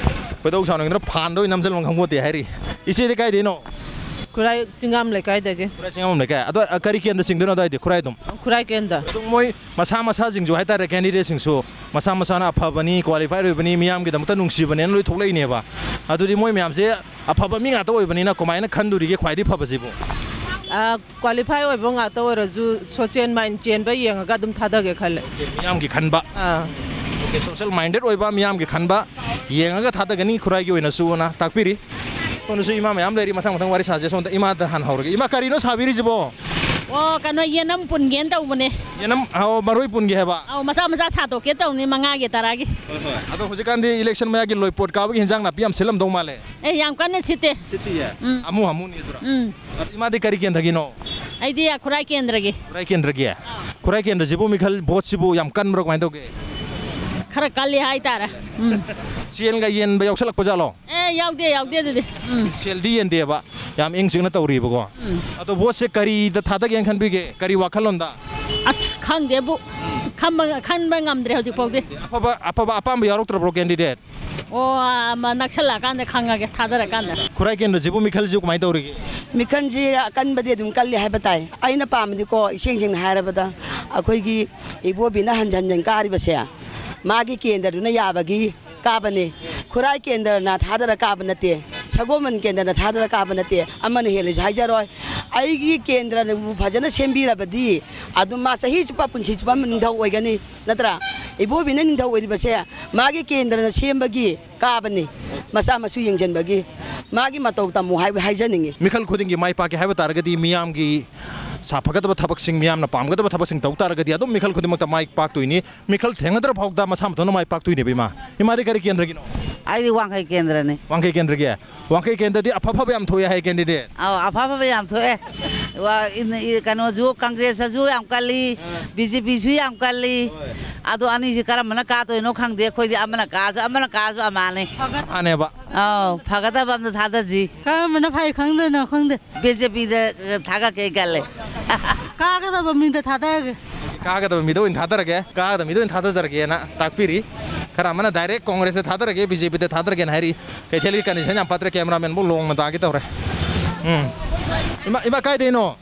ꯈꯣꯏꯗꯧ ꯁꯥꯎꯅꯤꯡꯗꯅ ꯐꯥꯟꯗ ꯑꯣꯏꯅ ꯅꯝꯁꯤꯜꯂꯝ ꯈꯪꯄꯣꯠꯇꯦ ꯍꯥꯏꯔꯤ꯫ ꯏꯆꯦꯗꯤ ꯀꯥꯏꯗꯩꯅꯣ? ꯈꯨꯔꯥꯏ ꯆꯤꯡꯉꯥꯝ ꯂꯩꯀꯥꯏꯗꯒꯤ꯫ ꯈꯨꯔꯥꯏ ꯆꯤꯡꯉꯥꯝ ꯂꯩꯀꯥꯏ꯫ ꯑꯗꯣ, ꯑ, ꯀꯔꯤ ꯀꯦꯟꯗ꯭ꯔ ꯆꯤꯡꯗꯣꯏꯅꯣ ꯑꯗꯨꯋꯥꯏꯗꯤ, ꯈꯨꯔꯥꯏ ꯑꯗꯨꯝ? ꯈꯨꯔꯥꯏ ꯀꯦꯟꯗ꯭ꯔ꯫ ꯑꯗꯨꯝ ꯃꯣꯏ ꯃꯁꯥ ꯃꯁꯥꯁꯤꯡꯁꯨ ꯍꯥꯏꯇꯥꯔꯦ, ꯀꯦꯟꯗꯤꯗꯦꯠꯁꯤꯡꯁꯨ ꯃꯁꯥ ꯃꯁꯥꯅ ꯑꯐꯕꯅꯤ, ꯀ꯭ꯋꯥꯂꯤꯐꯥꯏꯗ ꯑꯣꯏꯕꯅꯤ, ꯃꯤꯌꯥꯝꯒꯤꯗꯃꯛꯇ ꯅꯨꯡꯁꯤꯕꯅꯦꯅ ꯂꯣꯏ ꯊꯣꯛꯂꯛꯏꯅꯦꯕ꯫ ꯑꯗꯨꯗꯤ ꯃꯣꯏ ꯃꯌꯥꯝꯁꯦ ꯑꯐꯕ ꯃꯤ ꯉꯥꯛꯇ ꯑꯣꯏꯕꯅꯤꯅ ꯀꯃꯥꯏꯅ ꯈꯟꯗꯣꯔꯤꯒꯦ ꯈ꯭ꯋꯥꯏꯗꯒꯤ ꯐꯕꯁꯤꯕꯨ? ꯑ, ꯀ꯭ꯋꯥꯂꯤꯐꯥꯏ ꯑꯣꯏꯕ ꯉꯥꯛꯇ ꯑꯣꯏꯔꯁꯨ ꯁꯣꯁꯦꯜ ꯃꯥꯏꯟ ꯆꯦꯟꯕ ꯌꯦꯡꯉꯒ ꯑꯗꯨꯝ ꯊꯥꯗꯒꯦ ꯈꯜꯂꯦ꯫ ꯃꯤꯌꯥꯝꯒꯤ ꯈꯟꯕ꯫ ꯑꯥ꯫ ꯑꯣꯀꯦ, ꯁꯣꯁꯦꯜ ꯃꯥꯏꯟꯗꯦꯠ ꯑꯣꯏꯕ, ꯃꯤꯌꯥꯝꯒꯤ ꯈꯟꯕ ꯌꯦꯡꯉꯒ ꯊꯥꯗꯒꯅꯤ ꯈꯨꯔꯥꯏꯒꯤ ꯑꯣꯏꯅꯁꯨꯅ ꯇꯥꯛꯄꯤꯔꯤ꯫ ꯁꯣꯝꯗꯁꯨ ꯏꯃꯥ ꯃꯌꯥꯝ ꯂꯩꯔꯤ, ꯃꯊꯪ ꯃꯊꯪ ꯋꯥꯔꯤ ꯁꯥꯁꯦ꯫ ꯁꯣꯝꯗ ꯏꯃꯥꯗ ꯍꯥꯟꯅ ꯍꯧꯔꯒꯦ꯫ ꯏꯃꯥ, ꯀꯔꯤꯅꯣ ꯁꯥꯕꯤꯔꯤꯁꯤꯕꯣ? ꯑꯣ, ꯀꯩꯅꯣ, ꯌꯦꯅꯝ ꯄꯨꯟꯒꯦꯅ ꯇꯧꯕꯅꯦ꯫ ꯌꯦꯅꯝ, ꯑꯣ, ꯃꯔꯣꯏ ꯄꯨꯟꯒꯦ ꯍꯥꯏꯕ? ꯑꯧ, ꯃꯆꯥ ꯃꯆꯥ ꯁꯥꯗꯣꯛꯀꯦ ꯇꯧꯅꯤ, ꯃꯉꯥꯒꯤ, ꯇꯔꯥꯒꯤ꯫ ꯍꯣꯏ, ꯍꯣꯏ꯫ ꯑꯗꯣ ꯍꯧꯖꯤꯛꯀꯥꯟꯗꯤ ꯏꯂꯦꯛꯁꯟ ꯃꯌꯥꯒꯤ ꯂꯣꯏꯄꯣꯠ ꯀꯥꯕꯒꯤ ꯍꯦꯟꯖꯥꯡ ꯅꯥꯄꯤ ꯌꯥꯝ ꯁꯤꯠꯂꯝꯗꯧ ꯃꯥꯜꯂꯦ꯫ ꯑꯦ, ꯌꯥꯝ ꯀꯟꯅ ꯁꯤꯠꯇꯦ꯫ ꯁꯤꯠꯇꯤꯌꯦ? ꯎꯝ꯫ ꯍꯥꯃꯨ ꯍꯥꯃꯨꯅꯤ ꯑꯗꯨꯔ? ꯎꯝ꯫ ꯑꯗꯣ ꯏꯃꯥꯗꯤ ꯀꯔꯤ ꯀꯦꯟꯗ꯭ꯔꯒꯤꯅꯣ? ꯑꯩꯗꯤ ꯈꯨꯔꯥꯏ ꯀꯦꯟꯗ꯭ꯔꯒꯤ꯫ ꯈꯨꯔꯥꯏ ꯀꯦꯟꯗ꯭ꯔꯒꯤ? ꯈꯨꯔꯥꯏ ꯀꯦꯟꯗ꯭ꯔꯁꯤꯕꯨ ꯃꯤꯈꯜ ꯚꯣꯠꯁꯤꯕꯨ ꯌꯥꯝ ꯀꯟꯕ꯭ꯔꯣ, ꯀꯃꯥꯏꯅ ꯇꯧꯒꯦ? ꯈꯔ ꯀꯜꯂꯤ ꯍꯥꯏꯇꯥꯔꯦ꯫ ꯎꯝ꯫ ꯁꯦꯜꯒ ꯌꯦꯟꯕ ꯌꯥꯎꯁꯜꯂꯛꯄ ꯖꯥꯠꯂꯣ? ꯑꯦ, ꯌꯥꯎꯗꯦ, ꯌꯥꯎꯗꯦ ꯑꯗꯨꯗꯤ꯫ ꯎꯝ꯫ ꯁꯦꯜꯗꯤ ꯌꯦꯟꯗꯦꯕ, ꯌꯥꯝ ꯏꯪ ꯆꯤꯛꯅ ꯇꯧꯔꯤꯕꯀꯣ꯫ ꯎꯝ꯫ ꯑꯗꯣ ꯚꯣꯠꯁꯦ ꯀꯔꯤꯗ ꯊꯥꯗꯒꯦꯅ ꯈꯟꯕꯤꯒꯦ? ꯀꯔꯤ ꯋꯥꯈꯜꯂꯣꯟꯗ? ꯑꯁ, ꯈꯪꯗꯦꯕꯨ꯫ ꯈꯟꯕ, ꯈꯟꯕ ꯉꯝꯗ꯭ꯔꯦ ꯍꯧꯖꯤꯛ ꯐꯥꯎꯗꯤ꯫ ꯑꯐꯕ, ꯑꯐꯕ ꯑꯄꯥꯝꯕ ꯌꯥꯎꯔꯛꯇ꯭ꯔꯕ꯭ꯔꯣ, ꯀꯦꯟꯗꯤꯗꯦꯠ? ꯑꯣ, ꯑꯃ ꯅꯛꯁꯜꯂꯛꯑꯀꯥꯟꯗ ꯈꯪꯉꯒꯦ, ꯊꯥꯗꯔꯀꯥꯟꯗ꯫ ꯈꯨꯔꯥꯏ ꯀꯦꯟꯗ꯭ꯔꯁꯤꯕꯨ ꯃꯤꯈꯜꯁꯤꯕꯨ ꯀꯃꯥꯏꯅ ꯇꯧꯔꯤꯒꯦ? ꯃꯤꯈꯜꯁꯤ ꯑꯀꯟꯕꯗꯤ ꯑꯗꯨꯝ ꯀꯜꯂꯤ ꯍꯥꯏꯕ ꯇꯥꯏ꯫ ꯑꯩꯅ ꯄꯥꯝꯕꯗꯤꯀꯣ, ꯏꯁꯦꯡ ꯁꯦꯡꯅ ꯍꯥꯏꯔꯕꯗ, ꯑꯩꯈꯣꯏꯒꯤ ꯏꯕꯣꯕꯤꯅ ꯍꯟꯖꯟ ꯍꯟꯖꯟ ꯀꯥꯔꯤꯕꯁꯦ, ꯃꯥꯒꯤ ꯀꯦꯟꯗ꯭ꯔꯗꯨꯅ ꯌꯥꯕꯒꯤ ꯀꯥꯕꯅꯦ꯫ ꯈꯨꯔꯥꯏ ꯀꯦꯟꯗ꯭ꯔꯅ ꯊꯥꯗꯔ ꯀꯥꯕ ꯅꯠꯇꯦ꯫ ꯁꯒꯣꯜꯕꯟ ꯀꯦꯟꯗ꯭ꯔꯅ ꯊꯥꯗꯔ ꯀꯥꯕ ꯅꯠꯇꯦ, ꯑꯃꯅ ꯍꯦꯜꯂꯤꯁꯨ ꯍꯥꯏꯖꯔꯣꯏ꯫ ꯑꯩꯒꯤ ꯀꯦꯟꯗ꯭ꯔꯅꯕꯨ ꯐꯖꯅ ꯁꯦꯝꯕꯤꯔꯕꯗꯤ ꯑꯗꯨꯝ ꯃꯥ ꯆꯍꯤ ꯆꯨꯞꯄ, ꯄꯨꯟꯁꯤ ꯆꯨꯞꯄ ꯑꯃ ꯅꯤꯡꯊꯧ ꯑꯣꯏꯒꯅꯤ, ꯅꯠꯇ꯭ꯔꯥ? ꯏꯕꯣꯕꯤꯅ ꯅꯤꯡꯊꯧ ꯑꯣꯏꯔꯤꯕꯁꯦ ꯃꯥꯒꯤ ꯀꯦꯟꯗ꯭ꯔꯅ ꯁꯦꯝꯕꯒꯤ ꯀꯥꯕꯅꯤ, ꯃꯆꯥ ꯃꯁꯨ ꯌꯦꯡꯁꯤꯟꯕꯒꯤ꯫ ꯃꯥꯒꯤ ꯃꯇꯧ ꯇꯝꯃꯨ ꯍꯥꯏꯕ ꯍꯥꯏꯖꯅꯤꯡꯉꯤ꯫ ꯃꯤꯈꯜ ꯈꯨꯗꯤꯡꯒꯤ ꯃꯥꯏ ꯄꯥꯛꯀꯦ ꯍꯥꯏꯕ ꯇꯥꯔꯒꯗꯤ ꯃꯤꯌꯥꯝꯒꯤ ꯁꯥ-, ꯐꯒꯗꯕ ꯊꯕꯛꯁꯤꯡ, ꯃꯤꯌꯥꯝꯅ ꯄꯥꯝꯒꯗꯕ ꯊꯕꯛꯁꯤꯡ ꯇꯧ ꯇꯥꯔꯒꯗꯤ ꯑꯗꯨꯝ ꯃꯤꯈꯜ ꯈꯨꯗꯤꯡꯃꯛꯇ ꯃꯥꯏ ꯄꯥꯛꯇꯣꯏꯅꯤ꯫ ꯃꯤꯈꯜ ꯊꯦꯡꯅꯗ꯭ꯔ ꯐꯥꯎꯗ ꯃꯁꯥ ꯃꯊꯟꯇ ꯃꯥꯏ ꯄꯥꯛꯇꯣꯏꯅꯦꯕ, ꯏꯃꯥ꯫ ꯏꯃꯥꯗꯤ ꯀꯔꯤ ꯀꯦꯟꯗ꯭ꯔꯒꯤꯅꯣ? ꯑꯩꯗꯤ ꯋꯥꯡꯈꯩ ꯀꯦꯟꯗ꯭ꯔꯅꯤ꯫ ꯋꯥꯡꯈꯩ ꯀꯦꯟꯗ꯭ꯔꯒꯤ? ꯋꯥꯡꯈꯩ ꯀꯦꯟꯗ꯭ꯔꯗꯤ ꯑꯐ ꯐꯕ ꯌꯥꯝ ꯊꯣꯛꯑꯦ ꯍꯥꯏ, ꯀꯦꯟꯗꯤꯗꯦꯠ꯫ ꯑꯧ, ꯑꯐ ꯐꯕ ꯌꯥꯝ ꯊꯣꯛꯑꯦ꯫ ꯋꯥ-, ꯏꯟ-, ꯏ-, ꯀꯩꯅꯣꯁꯨ, ꯀꯪꯒ꯭ꯔꯦꯁꯇꯁꯨ ꯌꯥꯝ ꯀꯜꯂꯤ, ꯑꯥ꯫ ꯕꯤ ꯖꯦ ꯄꯤꯁꯨ ꯌꯥꯝ ꯀꯜꯂꯤ꯫ ꯍꯣꯏ꯫ ꯑꯗꯣ ꯑꯅꯤꯁꯤ ꯀꯔꯝꯕꯅ ꯀꯥꯗꯣꯏꯅꯣ ꯈꯪꯗꯦ꯫ ꯑꯩꯈꯣꯏꯗꯤ ꯑꯃꯅ ꯀꯥꯁꯨ, ꯑꯃꯅ ꯀꯥꯁꯨ ꯑꯃꯅꯦ꯫ ꯃꯥꯅꯦꯕ꯫ ꯑꯧ, ꯐꯒꯗꯕ ꯑꯝꯇ ꯊꯥꯗꯁꯤ꯫ ꯀꯔꯝꯕꯅ ꯐꯩ ꯈꯪꯗꯣꯏꯅꯣ ꯈꯪꯗꯦ꯫ ꯕꯤ ꯖꯦ ꯄꯤꯗ ꯊꯥꯒꯠꯀꯦ ꯈꯜꯂꯦ꯫ ꯀꯥꯒꯗꯕ ꯃꯤꯗ ꯊꯥꯗꯔꯒꯦ꯫ ꯀꯥꯒꯗꯕ ꯃꯤꯗ ꯑꯣꯏꯅ ꯊꯥꯗꯔꯒꯦ, ꯀꯥꯒꯗꯕ ꯃꯤꯗ ꯑꯣꯏꯅ ꯊꯥꯗꯖꯔꯒꯦꯅ ꯇꯥꯛꯄꯤꯔꯤ꯫ ꯈꯔ ꯑꯃꯅ ꯗꯥꯏꯔꯦꯛ ꯀꯣꯡꯒ꯭ꯔꯦꯁꯇ ꯊꯥꯗꯔꯒꯦ, ꯕꯤ ꯖꯦ ꯄꯤꯗ ꯊꯥꯗꯔꯒꯦꯅ ꯍꯥꯏꯔꯤ꯫ ꯀꯩꯊꯦꯜꯒꯤ ꯀꯟꯗꯤꯁꯟ ꯌꯥꯝ ꯐꯠꯇ꯭ꯔꯦ, ꯀꯦꯃꯦꯔꯥꯃꯦꯟꯕꯨ ꯂꯣꯡꯅ ꯇꯥꯒꯦ ꯇꯧꯔꯦ꯫ ꯎꯝ꯫ ꯏꯃꯥ, ꯏꯃꯥ ꯀꯥꯏꯗꯩꯅꯣ?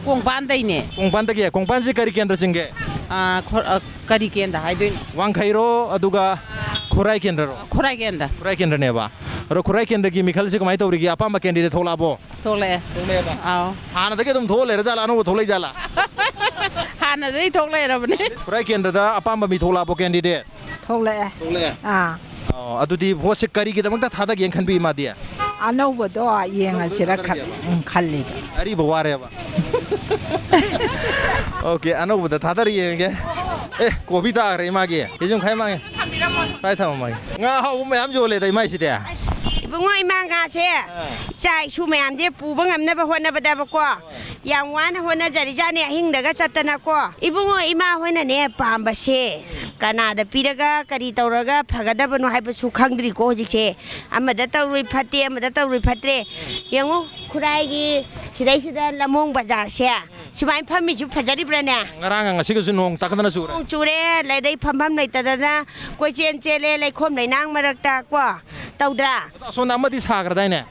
ꯀꯣꯡꯄꯥꯟꯗꯩꯅꯦ꯫ ꯀꯣꯡꯄꯥꯟꯗꯒꯤ? ꯀꯣꯡꯄꯥꯟꯁꯤ ꯀꯔꯤ ꯀꯦꯟꯗ꯭ꯔ ꯆꯤꯡꯒꯦ? ꯑꯥ, ꯈꯣ-, ꯑ, ꯀꯔꯤ ꯀꯦꯟꯗ꯭ꯔ ꯍꯥꯏꯗꯣꯏꯅꯣ? ꯋꯥꯡꯈꯩꯔꯣ, ꯑꯗꯨꯒ ꯈꯨꯔꯥꯏ ꯀꯦꯟꯗ꯭ꯔꯔꯣ? ꯈꯨꯔꯥꯏ ꯀꯦꯟꯗ꯭ꯔ꯫ ꯈꯨꯔꯥꯏ ꯀꯦꯟꯗ꯭ꯔꯅꯦꯕ꯫ ꯑꯗꯣ ꯈꯨꯔꯥꯏ ꯀꯦꯟꯗ꯭ꯔꯒꯤ ꯃꯤꯈꯜꯁꯤ ꯀꯃꯥꯏꯅ ꯇꯧꯔꯤꯒꯦ? ꯑꯄꯥꯝꯕ ꯀꯦꯟꯗꯤꯗꯦꯠ ꯊꯣꯛꯂꯛꯑꯕꯣ? ꯊꯣꯛꯂꯛꯑꯦ꯫ ꯊꯣꯛꯂꯛꯑꯦꯕ? ꯑꯥꯎ꯫ ꯍꯥꯟꯅꯗꯒꯤ ꯑꯗꯨꯝ ꯊꯣꯛꯑ ꯂꯩꯔꯖꯥꯠꯂꯥ, ꯑꯅꯧꯕ ꯊꯣꯛꯂꯛꯏꯖꯥꯠꯂꯥ? ꯍꯥꯟꯅꯗꯒꯤ ꯊꯣꯛ ꯂꯩꯔꯕꯅꯦ꯫ ꯈꯨꯔꯥꯏ ꯀꯦꯟꯗ꯭ꯔꯗ ꯑꯄꯥꯝꯕ ꯃꯤ ꯊꯣꯛꯂꯛꯑꯕꯣ, ꯀꯦꯟꯗꯤꯗꯦꯠ? ꯊꯣꯛꯂꯛꯑꯦ꯫ ꯊꯣꯛꯂꯛꯑꯦ? ꯑꯥ꯫ ꯑꯣ, ꯑꯗꯨꯗꯤ ꯚꯣꯠꯁꯦ ꯀꯔꯤꯒꯤꯗꯃꯛꯇ ꯊꯥꯗꯒꯦꯅ ꯈꯟꯕꯤ ꯏꯃꯥꯗꯤ? ꯑꯅꯧꯕꯗꯣ ꯌꯦꯡꯉꯁꯤꯔ ꯈꯜ-, ꯎꯝ, ꯈꯜꯂꯤꯕ꯫ ꯑꯔꯤꯕ ꯋꯥꯔꯦꯕ꯫ ꯑꯣꯀꯦ, ꯑꯅꯧꯕꯗ ꯊꯥꯗꯔ ꯌꯦꯡꯉꯒꯦ꯫ ꯑꯦ, ꯀꯣꯕꯤ ꯇꯥꯈ꯭ꯔꯦ ꯏꯃꯥꯒꯤ꯫ ꯀꯦꯖꯤ ꯃꯈꯥꯏ ꯃꯥꯡꯉꯦ꯫ ꯁ꯭ꯋꯥꯏ ꯊꯝꯃꯝꯃꯒꯦ꯫ ꯉꯥ ꯑꯍꯥꯎꯕ ꯃꯌꯥꯝ ꯌꯣꯜꯂꯦꯗ ꯏꯃꯥꯏꯁꯤꯗꯤ꯫ ꯏꯕꯨꯡꯉꯣ, ꯏꯃꯥ ꯉꯥꯁꯦ ꯑꯥ꯫ ꯏꯆꯥ ꯏꯁꯨ ꯃꯌꯥꯝꯁꯦ ꯄꯨꯕ ꯉꯝꯅꯕ ꯍꯣꯠꯅꯕꯗꯕꯀꯣ, ꯌꯥꯝ ꯋꯥꯅ ꯍꯣꯠꯅꯖꯔꯤꯖꯥꯠꯅꯦ, ꯑꯍꯤꯡꯗꯒ ꯆꯠꯇꯅꯀꯣ꯫ ꯏꯕꯨꯡꯉꯣ, ꯏꯃꯥ ꯍꯣꯏꯅꯅꯦ ꯄꯥꯝꯕꯁꯦ ꯀꯅꯥꯗ ꯄꯤꯔꯒ ꯀꯔꯤ ꯇꯧꯔꯒ ꯐꯒꯗꯕꯅꯣ ꯍꯥꯏꯕꯁꯨ ꯈꯪꯗ꯭ꯔꯤꯀꯣ ꯍꯧꯖꯤꯛꯁꯦ꯫ ꯑꯃꯗ ꯇꯧꯔꯨꯏ ꯐꯠꯇꯦ, ꯑꯃꯗ ꯇꯧꯔꯨꯏ ꯐꯠꯇ꯭ꯔꯦ꯫ ꯌꯦꯡꯉꯨ, ꯈꯨꯔꯥꯏꯒꯤ ꯁꯤꯗꯩꯁꯤꯗ ꯂꯝꯃꯣꯡ ꯕꯖꯥꯔꯁꯦ ꯁꯨꯃꯥꯏꯅ ꯐꯝꯃꯤꯁꯨ ꯐꯖꯔꯤꯕ꯭ꯔꯥꯅꯦ? ꯉꯔꯥꯡꯒ ꯉꯁꯤꯒꯁꯨ ꯅꯣꯡ ꯇꯥꯈꯠꯇꯅ ꯆꯨꯔꯦ꯫ ꯅꯣꯡ ꯆꯨꯔꯦ, ꯑꯗꯩ ꯐꯝꯐꯝ ꯂꯩꯇꯗꯅ ꯀꯣꯏꯆꯦꯟ ꯆꯦꯜꯂꯦ ꯂꯩꯈꯣꯝ ꯂꯩꯅꯥꯡ ꯃꯔꯛꯇ ꯀꯣ꯫ ꯇꯧꯗ꯭ꯔꯥ? ꯑꯗꯣ ꯑꯁꯣꯝꯗ ꯑꯃꯗꯤ ꯁꯥꯈ꯭ꯔꯗꯥꯏꯅꯦ?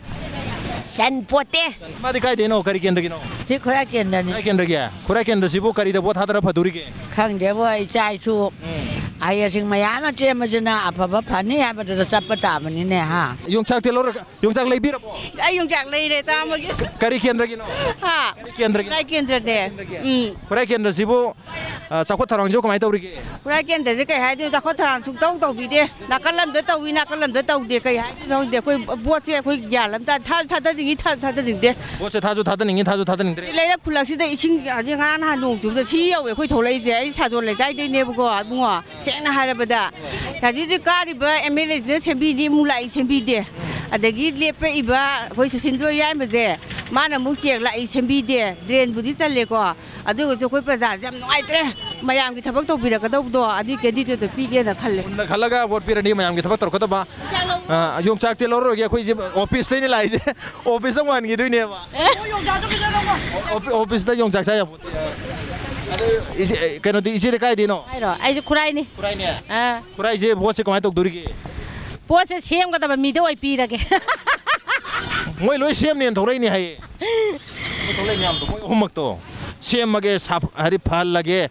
ꯆꯟ ꯄꯣꯠꯇꯦ꯫ ꯃꯥꯗꯤ ꯀꯥꯏꯗꯩꯅꯣ? ꯀꯔꯤ ꯀꯦꯟꯗ꯭ꯔꯒꯤꯅꯣ? ꯁꯤ ꯈꯨꯔꯥꯏ ꯀꯦꯟꯗ꯭ꯔꯅꯤ꯫ ꯈꯨꯔꯥꯏ ꯀꯦꯟꯗ꯭ꯔꯒꯤ? ꯈꯨꯔꯥꯏ ꯀꯦꯟꯗ꯭ꯔꯁꯤꯕꯨ ꯀꯔꯤꯗ ꯚꯣꯠ ꯊꯥꯗꯔ ꯐꯗꯣꯔꯤꯒꯦ? ꯈꯪꯗꯦꯕꯣ, ꯏꯆꯥ ꯏꯁꯨ ꯎꯝ꯫ ꯑꯍꯩ ꯑꯁꯤꯡ ꯃꯌꯥꯝ ꯑꯃ ꯆꯦꯟꯕꯁꯤꯅ ꯑꯐꯕ ꯐꯅꯤ ꯍꯥꯏꯕꯗꯨꯗ ꯆꯠꯄ ꯇꯥꯕꯅꯤꯅꯦ, ꯍꯥ? ꯌꯣꯡꯆꯥꯛꯇꯤ ꯂꯧꯔ-, ꯌꯣꯡꯆꯥꯛ ꯂꯩꯕꯤꯔꯕꯣ? ꯑꯩ ꯌꯣꯡꯆꯥꯛ ꯂꯩꯔꯦ, ꯆꯥꯝꯃꯒꯤ꯫ ꯀꯔꯤ ꯀꯦꯟꯗ꯭ꯔꯒꯤꯅꯣ? ꯍꯥ? ꯀꯔꯤ ꯀꯦꯟꯗ꯭ꯔꯒꯤꯅꯣ? ꯈꯨꯔꯥꯏ ꯀꯦꯟꯗ꯭ꯔꯅꯦ꯫ ꯎꯝ꯫ ꯈꯨꯔꯥꯏ ꯀꯦꯟꯗ꯭ꯔꯁꯤꯕꯨ, ꯑ, ꯆꯥꯎꯈꯠ ꯊꯧꯔꯥꯡꯁꯤꯕꯨ ꯀꯃꯥꯏꯅ ꯇꯧꯔꯤꯒꯦ? ꯈꯨꯔꯥꯏ ꯀꯦꯟꯗ꯭ꯔꯁꯦ ꯀꯩ ꯍꯥꯏꯗꯣꯏꯅꯣ? ꯆꯥꯎꯈꯠ ꯊꯧꯔꯥꯡ ꯁꯨꯡꯇꯧ ꯇꯧꯕꯤꯗꯦ꯫ ꯅꯥꯀꯜ ꯑꯃꯗ ꯇꯧꯏ, ꯅꯥꯀꯜ ꯑꯃꯗ ꯇꯧꯗꯦ꯫ ꯀꯩ ꯍꯥꯏꯗꯣꯏꯅꯣ ꯈꯪꯗꯦ꯫ ꯑꯩꯈꯣꯏ ꯚꯣꯠꯁꯦ ꯑꯩꯈꯣꯏ ꯒ꯭ꯌꯥꯟ ꯑꯃ ꯇꯥ-, ꯊꯥꯁꯨ ꯊꯥꯗꯅꯤꯡꯉꯤ, ꯊꯥꯁꯨ ꯊꯥꯗꯅꯤꯡꯗꯦ꯫ ꯚꯣꯠꯁꯦ ꯊꯥꯁꯨ ꯊꯥꯗꯅꯤꯡꯉꯤ, ꯊꯥꯁꯨ ꯊꯥꯗꯅꯤꯡꯗ꯭ꯔꯦ꯫ ꯂꯩꯔꯛ ꯈꯨꯜꯂꯛꯁꯤꯗ ꯏꯁꯤꯡ ꯍꯧꯖꯤꯛ ꯉꯔꯥꯡ ꯅꯍꯥꯟ ꯅꯣꯡ ꯆꯨꯕꯗ ꯁꯤ ꯌꯧꯋꯦ ꯑꯩꯈꯣꯏ ꯊꯣꯛꯂꯛꯏꯁꯦ꯫ ꯑꯩ ꯁꯥꯖꯣꯜ ꯂꯩꯀꯥꯏꯗꯩꯅꯦꯕꯀꯣ, ꯏꯕꯨꯡꯉꯣ꯫ ꯁꯦꯡꯅ ꯍꯥꯏꯔꯕꯗ, ꯍꯧꯖꯤꯛ ꯍꯧꯖꯤꯛ ꯀꯥꯔꯤꯕ ꯑꯦꯝ ꯑꯦꯜ ꯑꯦꯁꯤꯅ ꯁꯦꯝꯕꯤꯅꯤ ꯑꯃꯨꯛ ꯂꯥꯛꯏ, ꯁꯦꯝꯕꯤꯗꯦ꯫ ꯑꯗꯒꯤ ꯂꯦꯞꯄꯛꯏꯕ ꯑꯩꯈꯣꯏ ꯁꯨꯁꯤꯟꯗ꯭ꯔꯣ ꯌꯥꯏꯃꯁꯦ, ꯃꯥꯅ ꯑꯃꯨꯛ ꯆꯦꯛ ꯂꯥꯛꯏ, ꯁꯦꯝꯕꯤꯗꯦ꯫ ꯗ꯭ꯔꯦꯟꯕꯨꯗꯤ ꯆꯜꯂꯦꯀꯣ, ꯑꯗꯨ ꯑꯣꯏꯔꯒꯁꯨ ꯑꯩꯈꯣꯏ ꯄ꯭ꯔꯖꯥꯁꯦ ꯌꯥꯝ ꯅꯨꯡꯉꯥꯏꯇ꯭ꯔꯦ꯫ ꯃꯌꯥꯝꯒꯤ ꯊꯕꯛ ꯇꯧꯕꯤꯔꯛꯀꯗꯧꯕꯗꯣ ꯑꯗꯨꯒꯤ ꯀꯦꯟꯗꯤꯗꯦꯠꯇꯣ ꯄꯤꯒꯦꯅ ꯈꯜꯂꯦ꯫ ꯃꯨꯟꯅ ꯈꯜꯂꯒ ꯚꯣꯠ ꯄꯤꯔꯅꯤ, ꯃꯌꯥꯝꯒꯤ ꯊꯕꯛ ꯇꯧꯔꯛꯀꯗꯕ꯫ ꯑ, ꯌꯣꯡꯆꯥꯛꯇꯤ ꯂꯧꯔꯔꯣꯏꯒꯦ, ꯑꯩꯈꯣꯏꯁꯦ ꯑꯣꯐꯤꯁꯇꯩꯅ ꯂꯥꯛꯏꯁꯦ꯫ ꯑꯣꯐꯤꯁꯇ ꯑꯃꯨꯛ ꯍꯟꯈꯤꯗꯣꯏꯅꯦꯕ꯫ ꯑꯣꯐꯤ-, ꯑꯣꯐꯤꯁꯇ ꯌꯣꯡꯆꯥꯛ ꯆꯥ ꯌꯥꯄꯣꯠꯇꯦ꯫ ꯑꯗꯨ ꯏꯆꯦ, ꯀꯩꯅꯣꯗꯤ, ꯏꯆꯦꯗꯤ ꯀꯥꯏꯗꯩꯅꯣ? ꯍꯥꯏꯔꯣ, ꯑꯩꯁꯦ ꯈꯨꯔꯥꯏꯅꯤ꯫ ꯈꯨꯔꯥꯏꯅꯦ? ꯑꯥ꯫ ꯈꯨꯔꯥꯏꯁꯦ ꯚꯣꯠꯁꯦ ꯀꯃꯥꯏꯅ ꯇꯧꯗꯣꯔꯤꯒꯦ? ꯄꯣꯠꯁꯦ ꯁꯦꯝꯒꯗꯕ ꯃꯤꯗ ꯑꯣꯏ ꯄꯤꯔꯒꯦ꯫ ꯃꯣꯏ ꯂꯣꯏ ꯁꯦꯝꯅꯦꯅ ꯊꯣꯛꯂꯛꯏꯅꯦ ꯍꯥꯏꯌꯦ꯫ ꯃꯣꯏ ꯊꯣꯛꯂꯛꯏ ꯃꯌꯥꯝꯗꯣ, ꯃꯣꯏ ꯑꯍꯨꯝꯃꯛꯇꯣ ꯁꯦꯝꯃꯒꯦ, ꯁꯥ-, ꯍꯥꯏꯗꯤ ꯐꯍꯜꯂꯒꯦ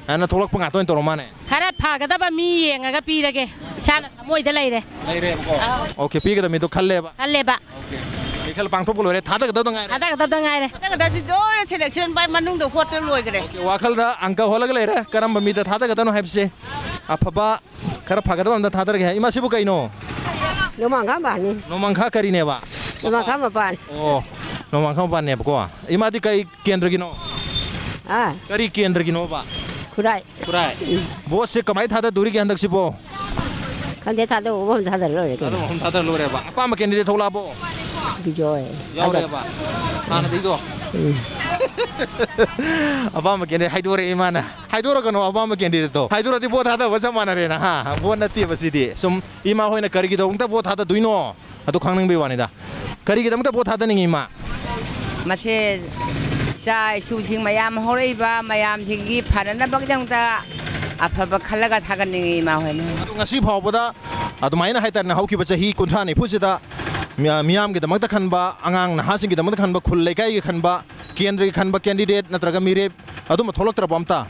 ꯍꯥꯏꯅ ꯊꯣꯛꯂꯛꯄ ꯉꯥꯛꯇ ꯑꯣꯏꯅ ꯇꯧꯔ ꯃꯥꯅꯦ꯫ ꯈꯔ ꯐꯒꯗꯕ ꯃꯤ ꯌꯦꯡꯉꯒ ꯄꯤꯔꯒꯦ, ꯏꯁꯥꯅ ꯊꯃꯣꯏꯗ ꯂꯩꯔꯦ꯫ ꯂꯩꯔꯦꯕꯀꯣ꯫ ꯑꯥ꯫ ꯑꯣꯀꯦ, ꯄꯤꯒꯗꯕ ꯃꯤꯗꯣ ꯈꯜꯂꯦꯕ꯫ ꯈꯜꯂꯦꯕ꯫ ꯑꯣꯀꯦ꯫ ꯃꯤꯈꯜ ꯄꯥꯡꯊꯣꯛꯄ ꯂꯣꯏꯔꯦ, ꯊꯥꯗꯒꯗꯕꯗ ꯉꯥꯏꯔꯦ꯫ ꯊꯥꯗꯒꯗꯕꯗ ꯉꯥꯏꯔꯦ꯫ ꯊꯥꯗꯒꯗꯕꯗꯤ ꯂꯣꯏꯔꯦ, ꯁꯦꯂꯦꯛꯁꯟ ꯕꯥꯏ ꯃꯅꯨꯡꯗ ꯍꯣꯠꯇ ꯂꯣꯏꯈ꯭ꯔꯦ꯫ ꯑꯣꯀꯦ, ꯋꯥꯈꯜꯗ ꯑꯪꯀ ꯍꯣꯜꯂꯒ ꯂꯩꯔꯦ, ꯀꯔꯝꯕ ꯃꯤꯗ ꯊꯥꯗꯒꯗꯕꯅꯣ ꯍꯥꯏꯕꯁꯦ꯫ ꯑꯐꯕ ꯈꯔ ꯐꯒꯗꯕ ꯑꯝꯇ ꯊꯥꯗꯔꯒꯦ ꯍꯥꯏ꯫ ꯏꯃꯥ, ꯁꯤꯕꯨ ꯀꯩꯅꯣ? ꯅꯣꯡꯃꯥꯡꯈꯥ ꯃꯄꯥꯟꯅꯤ꯫ ꯅꯣꯡꯃꯥꯡꯈꯥ ꯀꯔꯤꯅꯦꯕ? ꯅꯣꯡꯃꯥꯡꯈꯥ ꯃꯄꯥꯟ꯫ ꯑꯣ, ꯅꯣꯡꯃꯥꯡꯈꯥ ꯃꯄꯥꯟꯅꯦꯕꯀꯣ꯫ ꯏꯃꯥꯗꯤ ꯀꯩ ꯀꯦꯟꯗ꯭ꯔꯒꯤꯅꯣ? ꯑꯥ꯫ ꯀꯔꯤ ꯀꯦꯟꯗ꯭ꯔꯒꯤꯅꯣꯕ? ꯈꯨꯔꯥꯏ꯫ ꯈꯨꯔꯥꯏ꯫ ꯎꯝ꯫ ꯚꯣꯠꯁꯦ ꯀꯃꯥꯏ ꯊꯥꯗꯗꯣꯔꯤꯒꯦ ꯍꯟꯗꯛꯁꯤꯕꯣ? ꯈꯪꯗꯦ, ꯊꯥꯗꯧꯕ ꯑꯃ ꯊꯥꯗꯔ ꯂꯣꯏꯔꯦ ꯀꯩꯅꯣ꯫ ꯊꯥꯗꯧꯕ ꯑꯃ ꯊꯥꯗꯔ ꯂꯣꯏꯔꯦꯕ꯫ ꯑꯄꯥꯝꯕ ꯀꯦꯟꯗꯤꯗꯦꯠ ꯊꯣꯛꯂꯛꯑꯕꯣ? ꯕꯤꯖꯣꯏ꯫ ꯌꯥꯎꯔꯦꯕ? ꯍꯥꯟꯅꯗꯒꯤꯗꯣ? ꯎꯝ꯫ ꯑꯄꯥꯝꯕ ꯀꯦꯟꯗꯤꯗꯦꯠ ꯍꯥꯏꯗꯣꯔꯛꯑꯦ ꯏꯃꯥꯅ꯫ ꯍꯥꯏꯗꯣꯔꯛꯀꯅꯣ ꯑꯄꯥꯝꯕ ꯀꯦꯟꯗꯤꯗꯦꯠꯇꯣ꯫ ꯍꯥꯏꯗꯣꯔꯛꯑꯗꯤ ꯚꯣꯠ ꯊꯥꯗꯕꯒ ꯆꯞ ꯃꯥꯟꯅꯔꯦꯅ, ꯍꯥ? ꯚꯣꯠ ꯅꯠꯇꯦꯕ ꯁꯤꯗꯤ꯫ ꯁꯨꯝ ꯏꯃꯥ ꯍꯣꯏꯅ ꯀꯔꯤꯒꯤꯗꯃꯛꯇ ꯚꯣꯠ ꯊꯥꯗꯗꯣꯏꯅꯣ? ꯑꯗꯨ ꯈꯪꯅꯤꯡꯕꯒꯤ ꯋꯥꯅꯤꯗ꯫ ꯀꯔꯤꯒꯤꯗꯃꯛꯇ ꯚꯣꯠ ꯊꯥꯗꯅꯤꯡꯉꯤ, ꯏꯃꯥ? ꯃꯁꯦ ꯏꯆꯥ ꯏꯁꯨꯁꯤꯡ ꯃꯌꯥꯝ ꯍꯧꯔꯛꯏꯕ ꯃꯌꯥꯝꯁꯤꯡꯒꯤ ꯐꯅꯅꯕꯒꯤꯗꯃꯛꯇ ꯑꯐꯕ ꯈꯜꯂꯒ ꯊꯥꯒꯠꯅꯤꯡꯉꯤ, ꯏꯃꯥ ꯍꯣꯏꯅ꯫ ꯑꯗꯨ ꯉꯁꯤ ꯐꯥꯎꯕꯗ ꯑꯗꯨꯃꯥꯏꯅ ꯍꯥꯏꯇꯥꯔꯦꯅꯦ, ꯍꯧꯈꯤꯕ ꯆꯍꯤ ꯀꯨꯟꯊ꯭ꯔꯥ ꯅꯤꯐꯨꯁꯤꯗ ꯃꯤꯌꯥ-, ꯃꯤꯌꯥꯝꯒꯤꯗꯃꯛꯇ ꯈꯟꯕ, ꯑꯉꯥꯡ ꯅꯍꯥꯁꯤꯡꯒꯤꯗꯃꯛꯇ ꯈꯟꯕ, ꯈꯨꯜ ꯂꯩꯀꯥꯏꯒꯤ ꯈꯟꯕ, ꯀꯦꯟꯗ꯭ꯔꯒꯤ ꯈꯟꯕ ꯀꯦꯟꯗꯤꯗꯦꯠ ꯅꯠꯇ꯭ꯔꯒ ꯃꯤꯔꯦꯞ ꯑꯗꯨꯝꯕ ꯊꯣꯛꯂꯛꯇ꯭ꯔꯕꯣ ꯑꯝꯇ?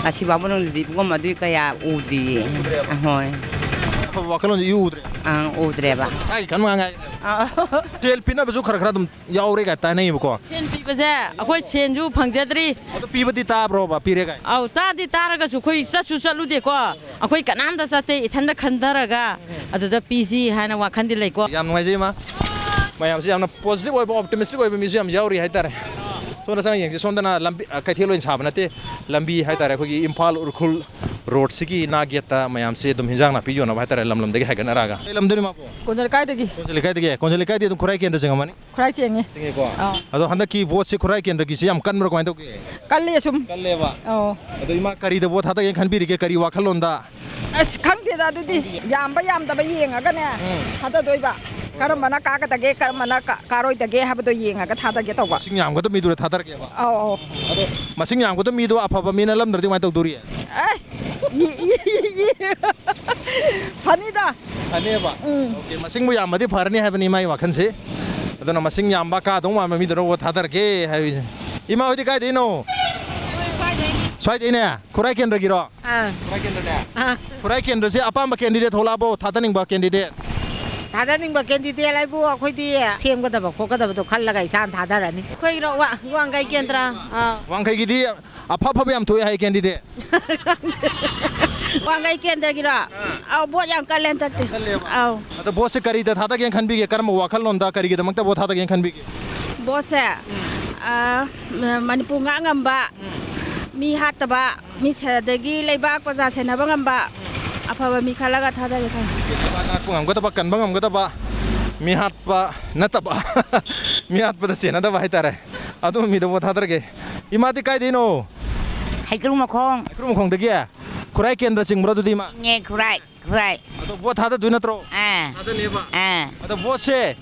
ꯑꯁꯤꯐꯥꯎꯕ ꯃꯅꯨꯡꯗꯗꯤ ꯏꯕꯨꯡꯉꯣ ꯑꯗꯨꯏ ꯀꯌꯥ ꯎꯗ꯭ꯔꯤꯌꯦ꯫ ꯎꯗ꯭ꯔꯦꯕ? ꯑꯍꯣꯏ꯫ ꯑꯐꯕ ꯋꯥꯈꯜꯂꯣꯟꯁꯦ ꯏꯎ ꯎꯗ꯭ꯔꯦ? ꯑꯪ, ꯎꯗ꯭ꯔꯦꯕ꯫ ꯃꯁꯥꯒꯤ ꯈꯟ ꯉꯥꯡꯉꯥꯏ꯫ ꯑꯥ꯫ ꯁꯦꯜ ꯄꯤꯅꯕꯁꯨ ꯈꯔ ꯈꯔ ꯑꯗꯨꯝ ꯌꯥꯎꯔꯦ ꯀꯥꯏ ꯇꯥꯅꯩꯌꯦꯕꯀꯣ꯫ ꯁꯦꯟ ꯄꯤꯕꯁꯦ ꯑꯩꯈꯣꯏ ꯁꯦꯟꯁꯨ ꯐꯪꯖꯗ꯭ꯔꯤ꯫ ꯑꯗꯨ ꯄꯤꯕꯗꯤ ꯇꯥꯕ꯭ꯔꯣꯕ, ꯄꯤꯔꯦ ꯀꯥꯏ? ꯑꯧ, ꯇꯥꯗꯤ ꯇꯥꯔꯒꯁꯨ ꯑꯩꯈꯣꯏ ꯆꯠꯁꯨ ꯆꯠꯂꯨꯗꯦꯀꯣ꯫ ꯑꯩꯈꯣꯏ ꯀꯅꯥꯝꯇ ꯆꯠꯇꯦ, ꯏꯊꯟꯗ ꯈꯟꯊꯔꯒ ꯑꯗꯨꯗ ꯄꯤꯁꯤ ꯍꯥꯏꯅ ꯋꯥꯈꯜꯗꯤ ꯂꯩꯀꯣ꯫ ꯌꯥꯝ ꯅꯨꯡꯉꯥꯏꯖꯩ, ꯏꯃꯥ꯫ ꯃꯌꯥꯝꯁꯤ ꯌꯥꯝꯅ positive ꯑꯣꯏꯕ, optimistic ꯑꯣꯏꯕ ꯃꯤꯁꯨ ꯌꯥꯝ ꯌꯥꯎꯔꯤ ꯍꯥꯏꯇꯥꯔꯦ꯫ ꯁꯣꯝꯗ ꯆꯪꯉ ꯌꯦꯡꯁꯤ꯫ ꯁꯣꯝꯗꯅ ꯂꯝꯕꯤ, ꯑ, ꯀꯩꯊꯦꯜ ꯑꯣꯏꯅ ꯁꯥꯕ ꯅꯠꯇꯦ, ꯂꯝꯕꯤ ꯍꯥꯏꯇꯥꯔꯦ꯫ ꯑꯩꯈꯣꯏꯒꯤ ꯏꯝꯐꯥꯜ ꯎꯈ꯭ꯔꯨꯜ ꯔꯣꯗꯁꯤꯒꯤ ꯅꯥ ꯒꯦꯠꯇ ꯃꯌꯥꯝꯁꯦ ꯑꯗꯨꯝ ꯍꯤꯟꯖꯥꯡ ꯅꯥꯄꯤ ꯌꯣꯟꯅꯕ ꯍꯥꯏꯇꯥꯔꯦ, ꯂꯝ ꯂꯝꯗꯒꯤ ꯍꯥꯏꯒꯠꯅꯔꯛꯑꯒ꯫ ꯀꯩ ꯂꯝꯗꯩꯅꯣ, ꯏꯃꯥꯕꯣ? ꯀꯣꯟꯖ ꯂꯩꯀꯥꯏꯗꯒꯤ꯫ ꯀꯣꯟꯖ ꯂꯩꯀꯥꯏꯗꯒꯤ꯫ ꯀꯣꯟꯖ ꯂꯩꯀꯥꯏꯗꯤ ꯑꯗꯨꯝ ꯈꯨꯔꯥꯏ ꯀꯦꯟꯗ꯭ꯔ ꯆꯤꯡꯉꯝꯃꯅꯤ? ꯈꯨꯔꯥꯏ ꯆꯤꯡꯉꯤ꯫ ꯆꯤꯡꯉꯤꯀꯣ? ꯑꯥ꯫ ꯑꯗꯣ ꯍꯟꯗꯛꯀꯤ ꯚꯣꯠꯁꯦ ꯈꯨꯔꯥꯏ ꯀꯦꯟꯗ꯭ꯔꯒꯤꯁꯦ ꯌꯥꯝ ꯀꯟꯕ꯭ꯔꯣ, ꯀꯃꯥꯏꯅ ꯇꯧꯒꯦ? ꯀꯜꯂꯦ ꯁꯨꯝ꯫ ꯀꯜꯂꯦꯕ? ꯑꯧ꯫ ꯑꯗꯣ ꯏꯃꯥ, ꯀꯔꯤꯗ ꯚꯣꯠ ꯊꯥꯗꯒꯦꯅ ꯈꯟꯕꯤꯔꯤꯒꯦ? ꯀꯔꯤ ꯋꯥꯈꯜꯂꯣꯟꯗ? ꯑꯁ, ꯈꯪꯗꯦꯗ ꯑꯗꯨꯗꯤ꯫ ꯌꯥꯝꯕ ꯌꯥꯝꯗꯕ ꯌꯦꯡꯉꯒꯅꯦ ꯎꯝ꯫ ꯊꯥꯗꯗꯣꯏꯕ꯫ ꯀꯔꯝꯕꯅ ꯀꯥꯒꯗꯒꯦ, ꯀꯔꯝꯕꯅ ꯀꯥ-, ꯀꯥꯔꯣꯏꯗꯒꯦ ꯍꯥꯏꯕꯗꯣ ꯌꯦꯡꯉꯒ ꯊꯥꯗꯒꯦ ꯇꯧꯕ꯫ ꯃꯁꯤꯡ ꯌꯥꯝꯒꯗꯕ ꯃꯤꯗꯨꯗ ꯊꯥꯗꯔꯒꯦꯕ? ꯑꯧ, ꯑꯧ꯫ ꯑꯗꯣ ꯃꯁꯤꯡ ꯌꯥꯝꯒꯗꯕ ꯃꯤꯗꯣ ꯑꯐꯕ ꯃꯤ ꯅꯜꯂꯝꯗ꯭ꯔꯗꯤ ꯀꯃꯥꯏꯅ ꯇꯧꯗꯣꯔꯤ? ꯑꯁ, ꯌꯦ-, ꯌꯦ-, ꯌꯦ-, ꯐꯅꯤꯗ꯫ ꯐꯅꯦꯕ? ꯎꯝ꯫ ꯑꯣꯀꯦ, ꯃꯁꯤꯡꯕꯨ ꯌꯥꯝꯃꯗꯤ ꯐꯔꯅꯤ ꯍꯥꯏꯕꯅꯤ ꯏꯃꯥꯒꯤ ꯋꯥꯈꯜꯁꯤ꯫ ꯑꯗꯨꯅ ꯃꯁꯤꯡ ꯌꯥꯝꯕ, ꯀꯥꯗꯧ ꯃꯥꯟꯕ ꯃꯤꯗꯨꯅ ꯚꯣꯠ ꯊꯥꯗꯔꯒꯦ ꯍꯥꯏꯕꯅꯤ꯫ ꯏꯃꯥ ꯍꯣꯏꯗꯤ ꯀꯥꯏꯗꯩꯅꯣ? ꯁ꯭ꯋꯥꯏꯗꯩꯅꯦ꯫ ꯈꯨꯔꯥꯏ ꯀꯦꯟꯗ꯭ꯔꯒꯤꯔꯣ? ꯑꯥ꯫ ꯈꯨꯔꯥꯏ ꯀꯦꯟꯗ꯭ꯔꯅꯦ? ꯑꯥ꯫ ꯈꯨꯔꯥꯏ ꯀꯦꯟꯗ꯭ꯔꯁꯦ ꯑꯄꯥꯝꯕ candidate ꯊꯣꯛꯂꯛꯑꯕꯣ? ꯊꯥꯗꯅꯤꯡꯕ candidate? ꯊꯥꯗꯅꯤꯡꯕ candidate ꯍꯥꯏꯕꯨ ꯑꯩꯈꯣꯏꯗꯤ ꯁꯦꯝꯒꯗꯕ ꯈꯣꯠꯀꯗꯕꯗꯣ ꯈꯜꯂꯒ ꯏꯁꯥꯅ ꯊꯥꯗꯔꯅꯤ꯫ ꯑꯩꯈꯣꯏꯒꯤꯔꯣ? ꯋꯥ-, ꯋꯥꯡꯈꯩ ꯀꯦꯟꯗ꯭ꯔ꯫ ꯑꯥ꯫ ꯋꯥꯡꯈꯩꯒꯤꯗꯤ ꯑꯐ ꯑꯐꯕ ꯌꯥꯝ ꯊꯣꯛꯑꯦ ꯍꯥꯏ candidate꯫ ꯋꯥꯡꯈꯩ ꯀꯦꯟꯗ꯭ꯔꯒꯤꯔꯣ? ꯑꯥ꯫ ꯑꯧ, ꯚꯣꯠ ꯌꯥꯝ ꯀꯜꯂꯦ ꯍꯟꯗꯛꯇꯤ꯫ ꯀꯜꯂꯦꯕ? ꯑꯧ꯫ ꯑꯗꯣ ꯚꯣꯠꯁꯦ ꯀꯔꯤꯗ ꯊꯥꯗꯒꯦꯅ ꯈꯟꯕꯤꯒꯦ? ꯀꯔꯝꯕ ꯋꯥꯈꯜꯂꯣꯟꯗ, ꯀꯔꯤꯒꯤꯗꯃꯛꯇ ꯚꯣꯠ ꯊꯥꯗꯒꯦꯅ ꯈꯟꯕꯤꯒꯦ? ꯚꯣꯠꯁꯦ, ꯎꯝ꯫ ꯑꯥ, ꯃ-, ꯃꯅꯤꯄꯨꯔ ꯉꯥꯛ ꯉꯝꯕ, ꯎꯝ꯫ ꯃꯤ ꯍꯥꯠꯇꯕ, ꯃꯤ ꯁꯦ-, ꯑꯗꯒꯤ ꯂꯩꯕꯥꯛ ꯄ꯭ꯔꯖꯥ ꯁꯦꯟꯅꯕ ꯉꯝꯕ ꯑꯐꯕ ꯃꯤ ꯈꯜꯂꯒ ꯊꯥꯗꯒꯦ ꯈꯜꯂꯤ꯫ ꯂꯩꯕꯥꯛ ꯉꯥꯛꯄ ꯉꯝꯒꯗꯕ, ꯀꯟꯕ ꯉꯝꯒꯗꯕ, ꯃꯤ ꯍꯥꯠꯄ ꯅꯠꯇꯕ, ꯃꯤ ꯍꯥꯠꯄꯗ ꯆꯦꯟꯅꯗꯕ ꯍꯥꯏꯇꯥꯔꯦ, ꯑꯗꯨꯝꯕ ꯃꯤꯗ ꯚꯣꯠ ꯊꯥꯗꯔꯒꯦ꯫ ꯏꯃꯥꯗꯤ ꯀꯥꯏꯗꯩꯅꯣ? ꯍꯩꯀ꯭ꯔꯨ ꯃꯈꯣꯡ꯫ ꯍꯩꯀ꯭ꯔꯨ ꯃꯈꯣꯡꯗꯒꯤ? ꯈꯨꯔꯥꯏ ꯀꯦꯟꯗ꯭ꯔ ꯆꯤꯡꯕ꯭ꯔꯣ ꯑꯗꯨꯗꯤ, ꯏꯃꯥ? ꯆꯤꯡꯉꯦ, ꯈꯨꯔꯥꯏ, ꯈꯨꯔꯥꯏ꯫ ꯑꯗꯣ ꯚꯣꯠ ꯊꯥꯗꯗꯣꯏ ꯅꯠꯇ꯭ꯔꯣ? ꯑꯥ꯫ ꯊꯥꯗꯅꯦꯕ? ꯑꯥ꯫ ꯑꯗꯣ ꯚꯣꯠꯁꯦ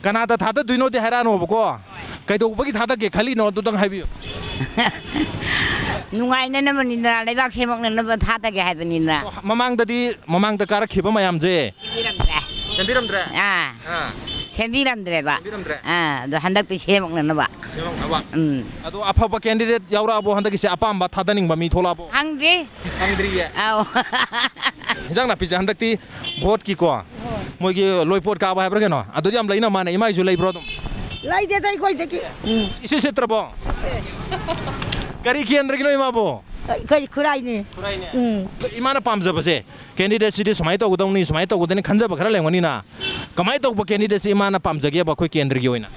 ꯀꯅꯥꯗ ꯊꯥꯗꯗꯣꯏꯅꯣꯗꯤ ꯍꯥꯏꯔꯛꯑꯅꯣꯕꯀꯣ꯫ ꯀꯩꯗꯧꯕꯒꯤ ꯊꯥꯗꯒꯦ ꯈꯜꯂꯤꯅꯣ ꯑꯗꯨꯗꯪ ꯍꯥꯏꯕꯤꯌꯨ꯫ ꯅꯨꯡꯉꯥꯏꯅꯅꯕꯅꯤꯗꯅ, ꯂꯩꯕꯥꯛ ꯁꯦꯝꯃꯛꯅꯅꯕ ꯊꯥꯗꯒꯦ ꯍꯥꯏꯕꯅꯤꯗꯅ꯫ ꯑꯣ, ꯃꯃꯥꯡꯗꯗꯤ, ꯃꯃꯥꯡꯗ ꯀꯥꯔꯛꯈꯤꯕ ꯃꯌꯥꯝꯁꯦ? ꯁꯦꯝꯕꯤꯔꯝꯗ꯭ꯔꯦ꯫ ꯁꯦꯝꯕꯤꯔꯝꯗ꯭ꯔꯦ? ꯑꯥ꯫ ꯑꯥ꯫ ꯁꯦꯝꯕꯤꯔꯝꯗ꯭ꯔꯦꯕ꯫ ꯁꯦꯝꯕꯤꯔꯝꯗ꯭ꯔꯦ? ꯑꯥ, ꯑꯗꯣ ꯍꯟꯗꯛꯇꯤ ꯁꯦꯝꯃꯛꯅꯅꯕ꯫ ꯁꯦꯝꯃꯛꯅꯕ꯫ ꯎꯝ꯫ ꯑꯗꯣ ꯑꯐꯕ ꯀꯦꯟꯗꯤꯗꯦꯠ ꯌꯥꯎꯔꯛꯑꯕꯣ? ꯍꯟꯗꯛꯀꯤꯁꯦ ꯑꯄꯥꯝꯕ ꯊꯥꯗꯅꯤꯡꯕ ꯃꯤ ꯊꯣꯛꯂꯛꯑꯕꯣ? ꯈꯪꯗ꯭ꯔꯤ꯫ ꯈꯪꯗ꯭ꯔꯤꯌꯦ꯫ ꯑꯧ꯫ ꯏꯟꯖꯥꯡ ꯅꯥꯄꯤꯁꯦ ꯍꯟꯗꯛꯇꯤ ꯚꯣꯠꯀꯤꯀꯣ, ꯃꯣꯏꯒꯤ ꯂꯣꯏꯄꯣꯠ ꯀꯥꯕ ꯍꯥꯏꯕ꯭ꯔꯥ ꯀꯩꯅꯣ, ꯑꯗꯨꯗꯤ ꯌꯥꯝ ꯂꯩꯅ ꯃꯥꯅꯦ꯫ ꯏꯃꯥꯏꯁꯨ ꯂꯩꯕ꯭ꯔꯣ ꯑꯗꯨꯝ? ꯂꯩꯇꯦꯗ ꯑꯩꯈꯣꯏꯗꯒꯤ꯫ ꯎꯝ꯫ ꯏꯁꯤ ꯁꯤꯠꯇ꯭ꯔꯕꯣ? ꯀꯔꯤ ꯀꯦꯟꯗ꯭ꯔꯒꯤꯅꯣ ꯏꯃꯥꯕꯣ? ꯑꯩꯈꯣꯏ ꯈꯨꯔꯥꯏꯅꯤ꯫ ꯈꯨꯔꯥꯏꯅꯦ꯫ ꯎꯝ꯫ ꯏꯃꯥꯅ ꯄꯥꯝꯖꯕꯁꯦ, ꯀꯦꯟꯗꯤꯗꯦꯠꯁꯤꯗꯤ ꯁꯨꯃꯥꯏꯅ ꯇꯧꯒꯗꯧꯅꯤ, ꯁꯨꯃꯥꯏꯅ ꯇꯧꯒꯗꯧꯅꯤ ꯈꯟꯖꯕ ꯈꯔ ꯂꯩꯔꯝꯒꯅꯤꯅ꯫ ꯀꯃꯥꯏꯅ ꯇꯧꯕ ꯀꯦꯟꯗꯤꯗꯦꯠꯁꯤ ꯏꯃꯥꯅ ꯄꯥꯝꯖꯒꯦꯕ ꯑꯩꯈꯣꯏ ꯀꯦꯟꯗ꯭ꯔꯒꯤ ꯑꯣꯏꯅ?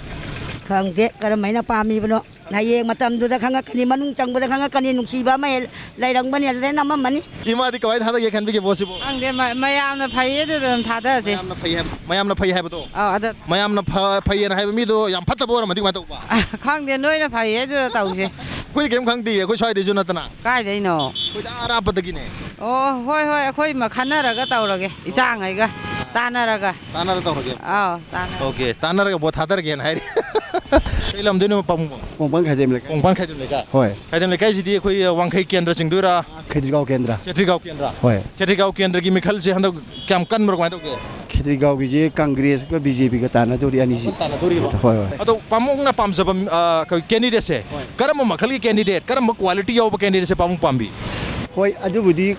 ꯈꯪꯗꯦ ꯀꯔꯝꯍꯥꯏꯅ ꯄꯥꯝꯃꯤꯕꯅꯣ꯫ ꯍꯌꯦꯡ ꯃꯇꯝꯗꯨꯗ ꯈꯪꯉꯛꯀꯅꯤ, ꯃꯅꯨꯡ ꯆꯪꯕꯗ ꯈꯪꯉꯛꯀꯅꯤ, ꯅꯨꯡꯁꯤꯕ ꯑꯃ ꯍꯦꯛ ꯂꯩꯔꯝꯒꯅꯤ, ꯑꯗꯨꯗꯩ ꯅꯝꯃꯝꯃꯅꯤ꯫ ꯏꯃꯥꯗꯤ ꯀꯃꯥꯏꯅ ꯊꯥꯗꯒꯦ ꯈꯟꯕꯤꯒꯦ ꯚꯣꯠꯁꯤꯕꯨ? ꯈꯪꯗꯦ, ꯃ- ꯃꯌꯥꯝꯅ ꯐꯩꯌꯦ ꯑꯗꯨꯗ ꯑꯗꯨꯝ ꯊꯥꯗꯔꯁꯦ꯫ ꯃꯌꯥꯝꯅ ꯐꯩ ꯍꯥꯏꯕ, ꯃꯌꯥꯝꯅ ꯐꯩ ꯍꯥꯏꯕꯗꯣ? ꯑꯧ, ꯑꯗ ꯃꯌꯥꯝꯅ ꯐ- ꯐꯩꯌꯦꯅ ꯍꯥꯏꯕ ꯃꯤꯗꯣ ꯌꯥꯝ ꯐꯠꯇꯕ ꯑꯣꯏꯔꯝꯃꯗꯤ ꯀꯃꯥꯏꯅ ꯇꯧꯕ? ꯈꯪꯗꯦ, ꯅꯣꯏꯅ ꯐꯩꯌꯦ ꯑꯗꯨꯗ ꯇꯧꯁꯦ꯫ ꯑꯩꯈꯣꯏꯗꯤ ꯀꯩꯝ ꯈꯪꯗꯦ, ꯑꯩꯈꯣꯏ ꯁ꯭ꯋꯥꯏꯗꯩꯁꯨ ꯅꯠꯇꯅ꯫ ꯀꯥꯏꯗꯩꯅꯣ? ꯑꯩꯈꯣꯏꯗꯤ ꯑꯔꯥꯞꯄꯗꯒꯤꯅꯦ꯫ ꯑꯣ, ꯍꯣꯏ ꯍꯣꯏ, ꯑꯩꯈꯣꯏ ꯃ- ꯈꯟꯅꯔꯒ ꯇꯧꯔꯒꯦ, ꯏꯆꯥꯉꯩꯒ ꯇꯥꯟꯅꯔꯒ꯫ ꯇꯥꯟꯅꯔ ꯇꯧꯔꯒꯦ꯫ ꯑꯥꯎ, ꯇꯥꯟꯅꯔꯒ꯫ ꯑꯣꯀꯦ, ꯇꯥꯟꯅꯔꯒ ꯚꯣꯠ ꯊꯥꯗꯔꯒꯦꯅ ꯍꯥꯏꯔꯤ꯫ ꯀꯩ ꯂꯝꯗꯣꯏꯅꯣ ꯄꯥꯕꯨꯡꯕꯣ? ꯀꯣꯡꯄꯥꯟ ꯈꯥꯏꯗꯦꯝ ꯂꯩꯀꯥꯏ꯫ ꯀꯣꯡꯄꯥꯟ ꯈꯥꯏꯗꯦꯝ ꯂꯩꯀꯥꯏ꯫ ꯍꯣꯏ꯫ ꯈꯥꯏꯗꯦꯝ ꯂꯩꯀꯥꯏꯁꯤꯗꯤ ꯑꯩꯈꯣꯏ ꯋꯥꯡꯈꯩ ꯀꯦꯟꯗ꯭ꯔ ꯆꯤꯡꯗꯣꯏꯔꯥ? ꯈꯦꯇ꯭ꯔꯤꯒꯥꯎ ꯀꯦꯟꯗ꯭ꯔ꯫ ꯈꯦꯇ꯭ꯔꯤꯒꯥꯎ ꯀꯦꯟꯗ꯭ꯔ꯫ ꯍꯣꯏ꯫ ꯈꯦꯇ꯭ꯔꯤꯒꯥꯎ ꯀꯦꯟꯗ꯭ꯔꯒꯤ ꯃꯤꯈꯜꯁꯦ ꯍꯟꯗꯛ ꯀꯌꯥꯝ ꯀꯟꯕ꯭ꯔꯣ, ꯀꯃꯥꯏꯅ ꯇꯧꯒꯦ? ꯈꯦꯇ꯭ꯔꯤꯒꯥꯎꯒꯤꯁꯦ ꯀꯪꯒ꯭ꯔꯦꯁꯀ ꯕꯤ ꯖꯦ ꯄꯤꯒ ꯇꯥꯟꯅꯗꯣꯔꯤ ꯑꯅꯤꯁꯤ꯫ ꯇꯥꯟꯅꯗꯣꯔꯤꯕ? ꯍꯣꯏ, ꯍꯣꯏ꯫ ꯑꯗꯣ ꯄꯥꯕꯨꯡꯅ ꯄꯥꯝꯖꯕ, ꯑ, ꯀꯩ- ꯀꯦꯟꯗꯤꯗꯦꯠꯁꯦ ꯀꯔꯝꯕ ꯃꯈꯜꯒꯤ ꯀꯦꯟꯗꯤꯗꯦꯠ, ꯀꯔꯝꯕ ꯀ꯭ꯋꯥꯂꯤꯇꯤ ꯌꯥꯎꯕ ꯀꯦꯟꯗꯤꯗꯦꯠꯁꯦ ꯄꯥꯕꯨꯡ ꯄꯥꯝꯕꯤ? ꯍꯣꯏ, ꯑꯗꯨꯕꯨꯗꯤ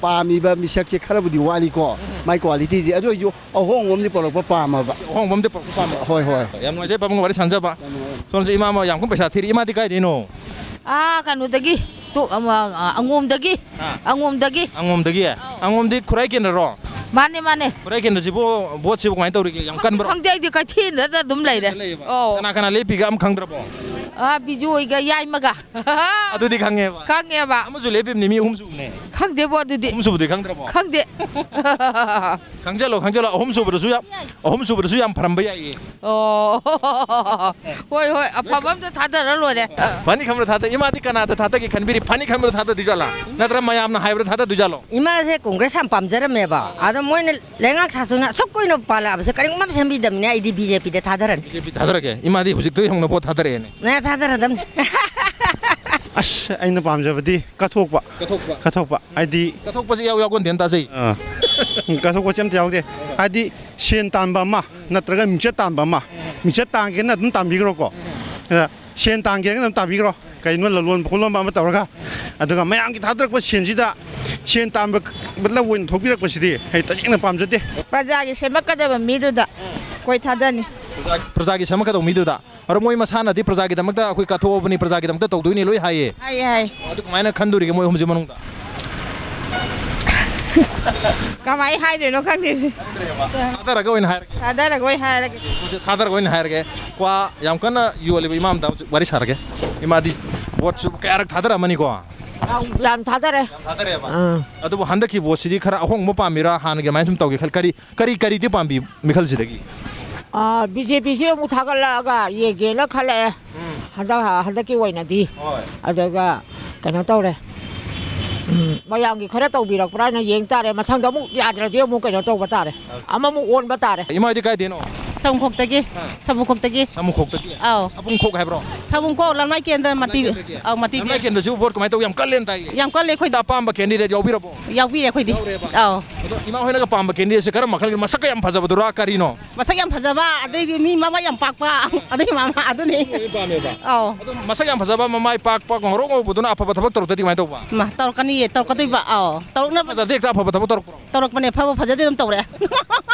ꯄꯥꯝꯃꯤꯕ ꯃꯤꯁꯛꯁꯦ ꯈꯔꯕꯨꯗꯤ ꯋꯥꯠꯂꯤꯀꯣ, ꯃꯥꯏ ꯀ꯭ꯋꯥꯂꯤꯇꯤꯁꯦ꯫ ꯑꯗꯨ ꯑꯣꯏꯔꯁꯨ ꯑꯍꯣꯡꯕ ꯑꯃꯗꯤ ꯄꯨꯔꯛꯄ ꯄꯥꯝꯃꯕ꯫ ꯑꯍꯣꯡꯕ ꯑꯃꯗꯤ ꯄꯨꯔꯛꯄ ꯄꯥꯝꯃꯦ꯫ ꯍꯣꯏ, ꯍꯣꯏ꯫ ꯌꯥꯝ ꯅꯨꯡꯉꯥꯏꯖꯩ ꯄꯥꯕꯨꯡꯒ ꯋꯥꯔꯤ ꯁꯥꯟꯅꯖꯕ꯫ ꯁꯣꯝꯁꯦ ꯏꯃꯥ ꯑꯃ ꯌꯥꯝ ꯀꯟꯅ ꯄꯩꯁꯥ ꯊꯤꯔꯤ꯫ ꯏꯃꯥꯗꯤ ꯀꯥꯏꯗꯩꯅꯣ? ꯑꯥ, ꯀꯩꯅꯣꯗꯒꯤ, ꯇꯣ-, ꯑꯃ, ꯑ, ꯑꯉꯣꯝꯗꯒꯤ꯫ ꯑꯥ꯫ ꯑꯉꯣꯝꯗꯒꯤ꯫ ꯑꯉꯣꯝꯗꯒꯤ? ꯑꯉꯣꯝꯗꯤ ꯈꯨꯔꯥꯏ ꯀꯦꯟꯗ꯭ꯔꯔꯣ? ꯃꯥꯅꯦ, ꯃꯥꯅꯦ꯫ ꯈꯨꯔꯥꯏ ꯀꯦꯟꯗ꯭ꯔꯁꯤꯕꯨ ꯚꯣꯠꯁꯤꯕꯨ ꯀꯃꯥꯏꯅ ꯇꯧꯔꯤꯒꯦ? ꯌꯥꯝ ꯀꯟꯕ꯭ꯔꯣ? ꯈꯪꯗꯦ, ꯑꯩꯗꯤ ꯀꯩꯊꯦꯜꯗ ꯑꯗꯨꯝ ꯂꯩꯔꯦ꯫ ꯂꯩꯌꯦꯕ꯫ ꯑꯧ꯫ ꯀꯅꯥ ꯀꯅꯥ ꯂꯦꯞꯄꯤꯒꯦ ꯑꯝ ꯈꯪꯗ꯭ꯔꯕꯣ? ꯑꯥ, ꯕꯤꯖꯣꯏꯒ ꯌꯥꯏꯃꯒ꯫ ꯑꯗꯨꯗꯤ ꯈꯪꯉꯦꯕ꯫ ꯈꯪꯉꯦꯕ꯫ ꯑꯃꯁꯨ ꯂꯦꯞꯄꯤꯕꯅꯤ, ꯃꯤ ꯑꯍꯨꯝ ꯁꯨꯕꯅꯦ꯫ ꯈꯪꯗꯦꯕꯣ ꯑꯗꯨꯗꯤ꯫ ꯑꯍꯨꯝ ꯁꯨꯕꯗꯤ ꯈꯪꯗ꯭ꯔꯕꯣ? ꯈꯪꯗꯦ꯫ ꯈꯪꯖꯜꯂꯣ, ꯈꯪꯖꯜꯂꯣ꯫ ꯑꯍꯨꯝ ꯁꯨꯕꯗꯁꯨ ꯌꯥꯝ, ꯑꯍꯨꯝ ꯁꯨꯕꯗꯁꯨ ꯌꯥꯝ ꯐꯔꯝꯕ ꯌꯥꯏꯌꯦ꯫ ꯑꯣ꯫ ꯍꯣꯏ, ꯍꯣꯏ, ꯑꯐꯕ ꯑꯝꯗ ꯊꯥꯗꯔ ꯂꯣꯏꯔꯦ꯫ ꯐꯅꯤ ꯈꯟꯕꯗ ꯊꯥꯗ-, ꯏꯃꯥꯗꯤ ꯀꯅꯥꯗ ꯊꯥꯗꯒꯦ ꯈꯟꯕꯤꯔꯤ? ꯐꯅꯤ ꯈꯟꯕꯗ ꯊꯥꯗꯗꯣꯏꯖꯥꯠꯂꯥ? ꯅꯠꯇ꯭ꯔ ꯃꯌꯥꯝꯅ ꯍꯥꯏꯕꯗ ꯊꯥꯗꯗꯣꯏꯖꯥꯠꯂꯣ? ꯏꯃꯥꯁꯦ ꯀꯣꯡꯒ꯭ꯔꯦꯁ ꯌꯥꯝ ꯄꯥꯝꯖꯔꯝꯃꯦꯕ꯫ ꯑꯗꯣ ꯃꯣꯏꯅ ꯂꯩꯉꯥꯛ ꯁꯥꯁꯨꯅ ꯑꯁꯨꯛ ꯀꯨꯏꯅ ꯄꯥꯜꯂꯛꯑꯕꯁꯦ ꯀꯔꯤꯒꯨꯝꯕ ꯑꯃ ꯁꯦꯝꯕꯤꯗꯕꯅꯤꯅ ꯑꯩꯗꯤ ꯕꯤ ꯖꯦ ꯄꯤꯗ ꯊꯥꯗꯔꯅꯤ꯫ ꯕꯤ ꯖꯦ ꯄꯤ ꯊꯥꯗꯔꯒꯦ꯫ ꯏꯃꯥꯗꯤ ꯍꯧꯖꯤꯛꯇꯒꯤ ꯍꯧꯅ ꯚꯣꯠ ꯊꯥꯗꯔꯛꯑꯦꯅꯦ꯫ ꯅ ꯊꯥꯗꯔꯗꯝꯅꯤ꯫ ꯑꯁ, ꯑꯩꯅ ꯄꯥꯝꯖꯕꯗꯤ ꯀꯠꯊꯣꯛꯄ꯫ ꯀꯠꯊꯣꯛꯄ꯫ ꯀꯠꯊꯣꯛꯄ꯫ ꯍꯥꯏꯗꯤ, ꯀꯠꯊꯣꯛꯄꯁꯦ ꯏꯌꯥꯎ ꯌꯥꯎꯒꯟꯗꯦꯅ ꯇꯥꯖꯩ꯫ ꯑꯥ, ꯎꯝ, ꯀꯠꯊꯣꯛ ꯀꯠꯁꯤꯟ ꯑꯝꯇ ꯌꯥꯎꯗꯦ꯫ ꯍꯥꯏꯗꯤ ꯁꯦꯟ ꯇꯥꯟꯕ ꯑꯃ ꯅꯠꯇ꯭ꯔꯒ ꯃꯤꯡꯆꯠ ꯇꯥꯟꯕ ꯑꯃ, ꯃꯤꯡꯆꯠ ꯇꯥꯟꯒꯦꯅ ꯑꯗꯨꯝ ꯇꯥꯟꯕꯤꯈ꯭ꯔꯣꯀꯣ꯫ ꯑꯗ ꯁꯦꯟ ꯇꯥꯟꯒꯦꯅ ꯑꯗꯨꯝ ꯇꯥꯟꯕꯤꯈ꯭ꯔꯣ꯫ ꯀꯩꯅꯣ, ꯂꯂꯣꯟꯕ ꯈꯣꯠꯂꯣꯟꯕ ꯑꯃ ꯇꯧꯔꯒ, ꯑꯗꯨꯒ ꯃꯌꯥꯝꯒꯤ ꯊꯥꯗꯔꯛꯄ ꯁꯦꯟꯁꯤꯗ ꯁꯦꯟ ꯇꯥꯟꯕ ꯂꯧ ꯑꯣꯏꯅ ꯊꯣꯛꯄꯤꯔꯛꯄꯁꯤꯗꯤ ꯑꯩ ꯇꯁꯦꯡꯅ ꯄꯥꯝꯖꯗꯦ꯫ ꯄ꯭ꯔꯖꯥꯒꯤ ꯁꯦꯝꯃꯛꯀꯗꯕ ꯃꯤꯗꯨꯗ ꯑꯩꯈꯣꯏ ꯊꯥꯗꯅꯤ꯫ ꯄ꯭ꯔꯖꯥ-, ꯄ꯭ꯔꯖꯥꯒꯤ ꯁꯦꯝꯃꯛꯀꯗꯧꯕ ꯃꯤꯗꯨꯗ꯫ ꯑꯗꯣ ꯃꯣꯏ ꯃꯁꯥꯅꯗꯤ ꯄ꯭ꯔꯖꯥꯒꯤꯗꯃꯛꯇ ꯑꯩꯈꯣꯏ ꯀꯠꯊꯣꯛꯑꯕꯅꯤ, ꯄ꯭ꯔꯖꯥꯒꯤꯗꯃꯛꯇ ꯇꯧꯗꯣꯏꯅꯤ ꯂꯣꯏ ꯍꯥꯏꯌꯦ꯫ ꯍꯥꯏꯌꯦ, ꯍꯥꯏ꯫ ꯑꯗꯨ ꯀꯃꯥꯏꯅ ꯈꯟꯗꯣꯔꯤꯒꯦ ꯃꯣꯏ ꯑꯍꯨꯝꯁꯤ ꯃꯅꯨꯡꯗ? ꯀꯃꯥꯏ ꯍꯥꯏꯗꯣꯏꯅꯣ ꯈꯪꯗꯦ꯫ ꯊꯥꯗꯔꯒ ꯑꯣꯏꯅ ꯍꯥꯏꯔꯒꯦ꯫ ꯊꯥꯗꯔꯒ ꯑꯣꯏꯅ ꯍꯥꯏꯔꯒꯦ꯫ ꯄꯣꯠꯁꯦ ꯊꯥꯗꯔꯒ ꯑꯣꯏꯅ ꯍꯥꯏꯔꯒꯦ꯫ ꯀ꯭ꯋꯥ ꯌꯥꯝ ꯀꯟꯅ ꯌꯣꯜꯂꯤꯕ ꯏꯃꯥ ꯑꯝꯗ ꯍꯧꯖꯤꯛ ꯋꯥꯔꯤ ꯁꯥꯔꯒꯦ꯫ ꯏꯃꯥꯗꯤ ꯚꯣꯠꯁꯨ ꯀꯌꯥꯔꯛ ꯊꯥꯗꯔꯝꯃꯅꯤꯀꯣ? ꯌꯥꯝ, ꯌꯥꯝ ꯊꯥꯗꯔꯦ꯫ ꯌꯥꯝ ꯊꯥꯗꯔꯦꯕ? ꯑꯥ꯫ ꯑꯗꯨꯕꯨ ꯍꯟꯗꯛꯀꯤ ꯚꯣꯠꯁꯤꯗꯤ ꯈꯔ ꯑꯍꯣꯡꯕ ꯄꯥꯝꯃꯤꯔꯥ, ꯍꯥꯟꯅꯒꯤ ꯑꯗꯨꯃꯥꯏꯅ ꯁꯨꯝ ꯇꯧꯒꯦ ꯈꯜ-, ꯀꯔꯤ, ꯀꯔꯤ, ꯀꯔꯤꯗꯤ ꯄꯥꯝꯕꯤ ꯃꯤꯈꯜꯁꯤꯗꯒꯤ? ꯑꯥ, ꯕꯤ ꯖꯦ ꯄꯤꯁꯤ ꯑꯃꯨꯛ ꯊꯥꯒꯠꯂꯛꯑꯒ ꯌꯦꯡꯒꯦꯅ ꯈꯜꯂꯛꯑꯦ꯫ ꯎꯝ꯫ ꯍꯟꯗꯛ, ꯍꯟꯗꯛꯀꯤ ꯑꯣꯏꯅꯗꯤ꯫ ꯍꯣꯏ꯫ ꯑꯗꯨꯒ ꯀꯩꯅꯣ ꯇꯧꯔꯦ꯫ ꯎꯝ, ꯃꯌꯥꯝꯒꯤ ꯈꯔ ꯇꯧꯕꯤꯔꯛꯄ꯭ꯔꯥ ꯍꯥꯏꯅ ꯌꯦꯡ ꯇꯥꯔꯦ꯫ ꯃꯊꯪꯗ ꯑꯃꯨꯛ ꯌꯥꯗ꯭ꯔꯗꯤ ꯑꯃꯨꯛ ꯀꯩꯅꯣ ꯇꯧꯕ ꯇꯥꯔꯦ꯫ ꯑꯃꯃꯨꯛ ꯑꯣꯟꯕ ꯇꯥꯔꯦ꯫ ꯏꯃꯥ ꯍꯣꯏꯗꯤ ꯀꯥꯏꯗꯩꯅꯣ? ꯁꯃꯨꯈꯣꯛꯇꯒꯤ꯫ ꯍꯥ? ꯁꯃꯨꯈꯣꯛꯇꯒꯤ꯫ ꯁꯃꯨꯈꯣꯛꯇꯒꯤ? ꯑꯥꯎ꯫ ꯁꯃꯨꯈꯣꯛ ꯍꯥꯏꯕ꯭ꯔꯣ? ꯁꯃꯨꯈꯣꯛ ꯂꯝꯂꯥꯏ ꯀꯦꯟꯗ꯭ꯔ ꯃꯇꯤ-, ꯂꯝꯂꯥꯏ ꯀꯦꯟꯗ꯭ꯔꯒꯤ? ꯑꯥꯎ, ꯃꯇꯤ ꯂꯝꯂꯥꯏ ꯄꯦꯟ꯫ ꯀꯦꯟꯗ꯭ꯔꯁꯤꯕꯨ ꯚꯣꯠ ꯀꯃꯥꯏꯅ ꯇꯧꯏ? ꯌꯥꯝ ꯀꯜꯂꯦꯅ ꯇꯥꯏꯌꯦ꯫ ꯌꯥꯝ ꯀꯜꯂꯦ ꯑꯩꯈꯣꯏꯗꯤ꯫ ꯑꯄꯥꯝꯕ candidate ꯌꯥꯎꯕꯤꯔꯕꯣ? ꯌꯥꯎꯕꯤꯔꯦ ꯑꯩꯈꯣꯏꯗꯤ꯫ ꯌꯥꯎꯔꯦꯕ? ꯑꯥꯎ꯫ ꯑꯗꯣ ꯏꯃꯥ ꯍꯣꯏꯅꯒ ꯄꯥꯝꯕ candidateꯁꯦ ꯀꯔꯝꯕ ꯃꯈꯜꯒꯤ, ꯃꯁꯛꯀ ꯌꯥꯝ ꯐꯖꯕꯗꯨꯔꯥ ꯀꯔꯤꯅꯣ? ꯃꯁꯛ ꯌꯥꯝ ꯐꯖꯕ, ꯑꯗꯩꯗꯤ ꯃꯤ ꯃꯃꯥꯏ ꯌꯥꯝ ꯄꯥꯛꯄ, ꯑꯗꯨꯒꯤ ꯃꯃꯥ ꯑꯗꯨꯅꯤ꯫ ꯂꯣꯏ ꯄꯥꯝꯃꯦꯕ? ꯑꯥꯎ꯫ ꯑꯗꯣ ꯃꯁꯛ ꯌꯥꯝ ꯐꯖꯕ, ꯃꯃꯥꯏ ꯄꯥꯛꯄ, ꯉꯧꯔꯣꯛ ꯉꯧꯕꯗꯨꯅ ꯑꯐꯕ ꯊꯕꯛ ꯇꯧꯔꯛꯇꯗꯤ ꯀꯃꯥꯏꯅ ꯇꯧꯕ? ꯃꯥ, ꯇꯧꯔꯛꯀꯅꯤꯌꯦ, ꯇꯧꯔꯛꯀꯗꯣꯏꯕ, ꯑꯥꯎ꯫ ꯇꯧꯔꯛꯅꯕ ꯐꯖꯗꯦ ꯍꯦꯛꯇ ꯑꯐꯕ ꯊꯕꯛ ꯇꯧꯔꯛꯄ꯭ꯔꯣ? ꯇꯧꯔꯛꯄꯅꯦ, ꯐꯕ ꯐꯖꯗꯦ ꯑꯗꯨꯝ ꯇꯧꯔꯛꯑꯦ꯫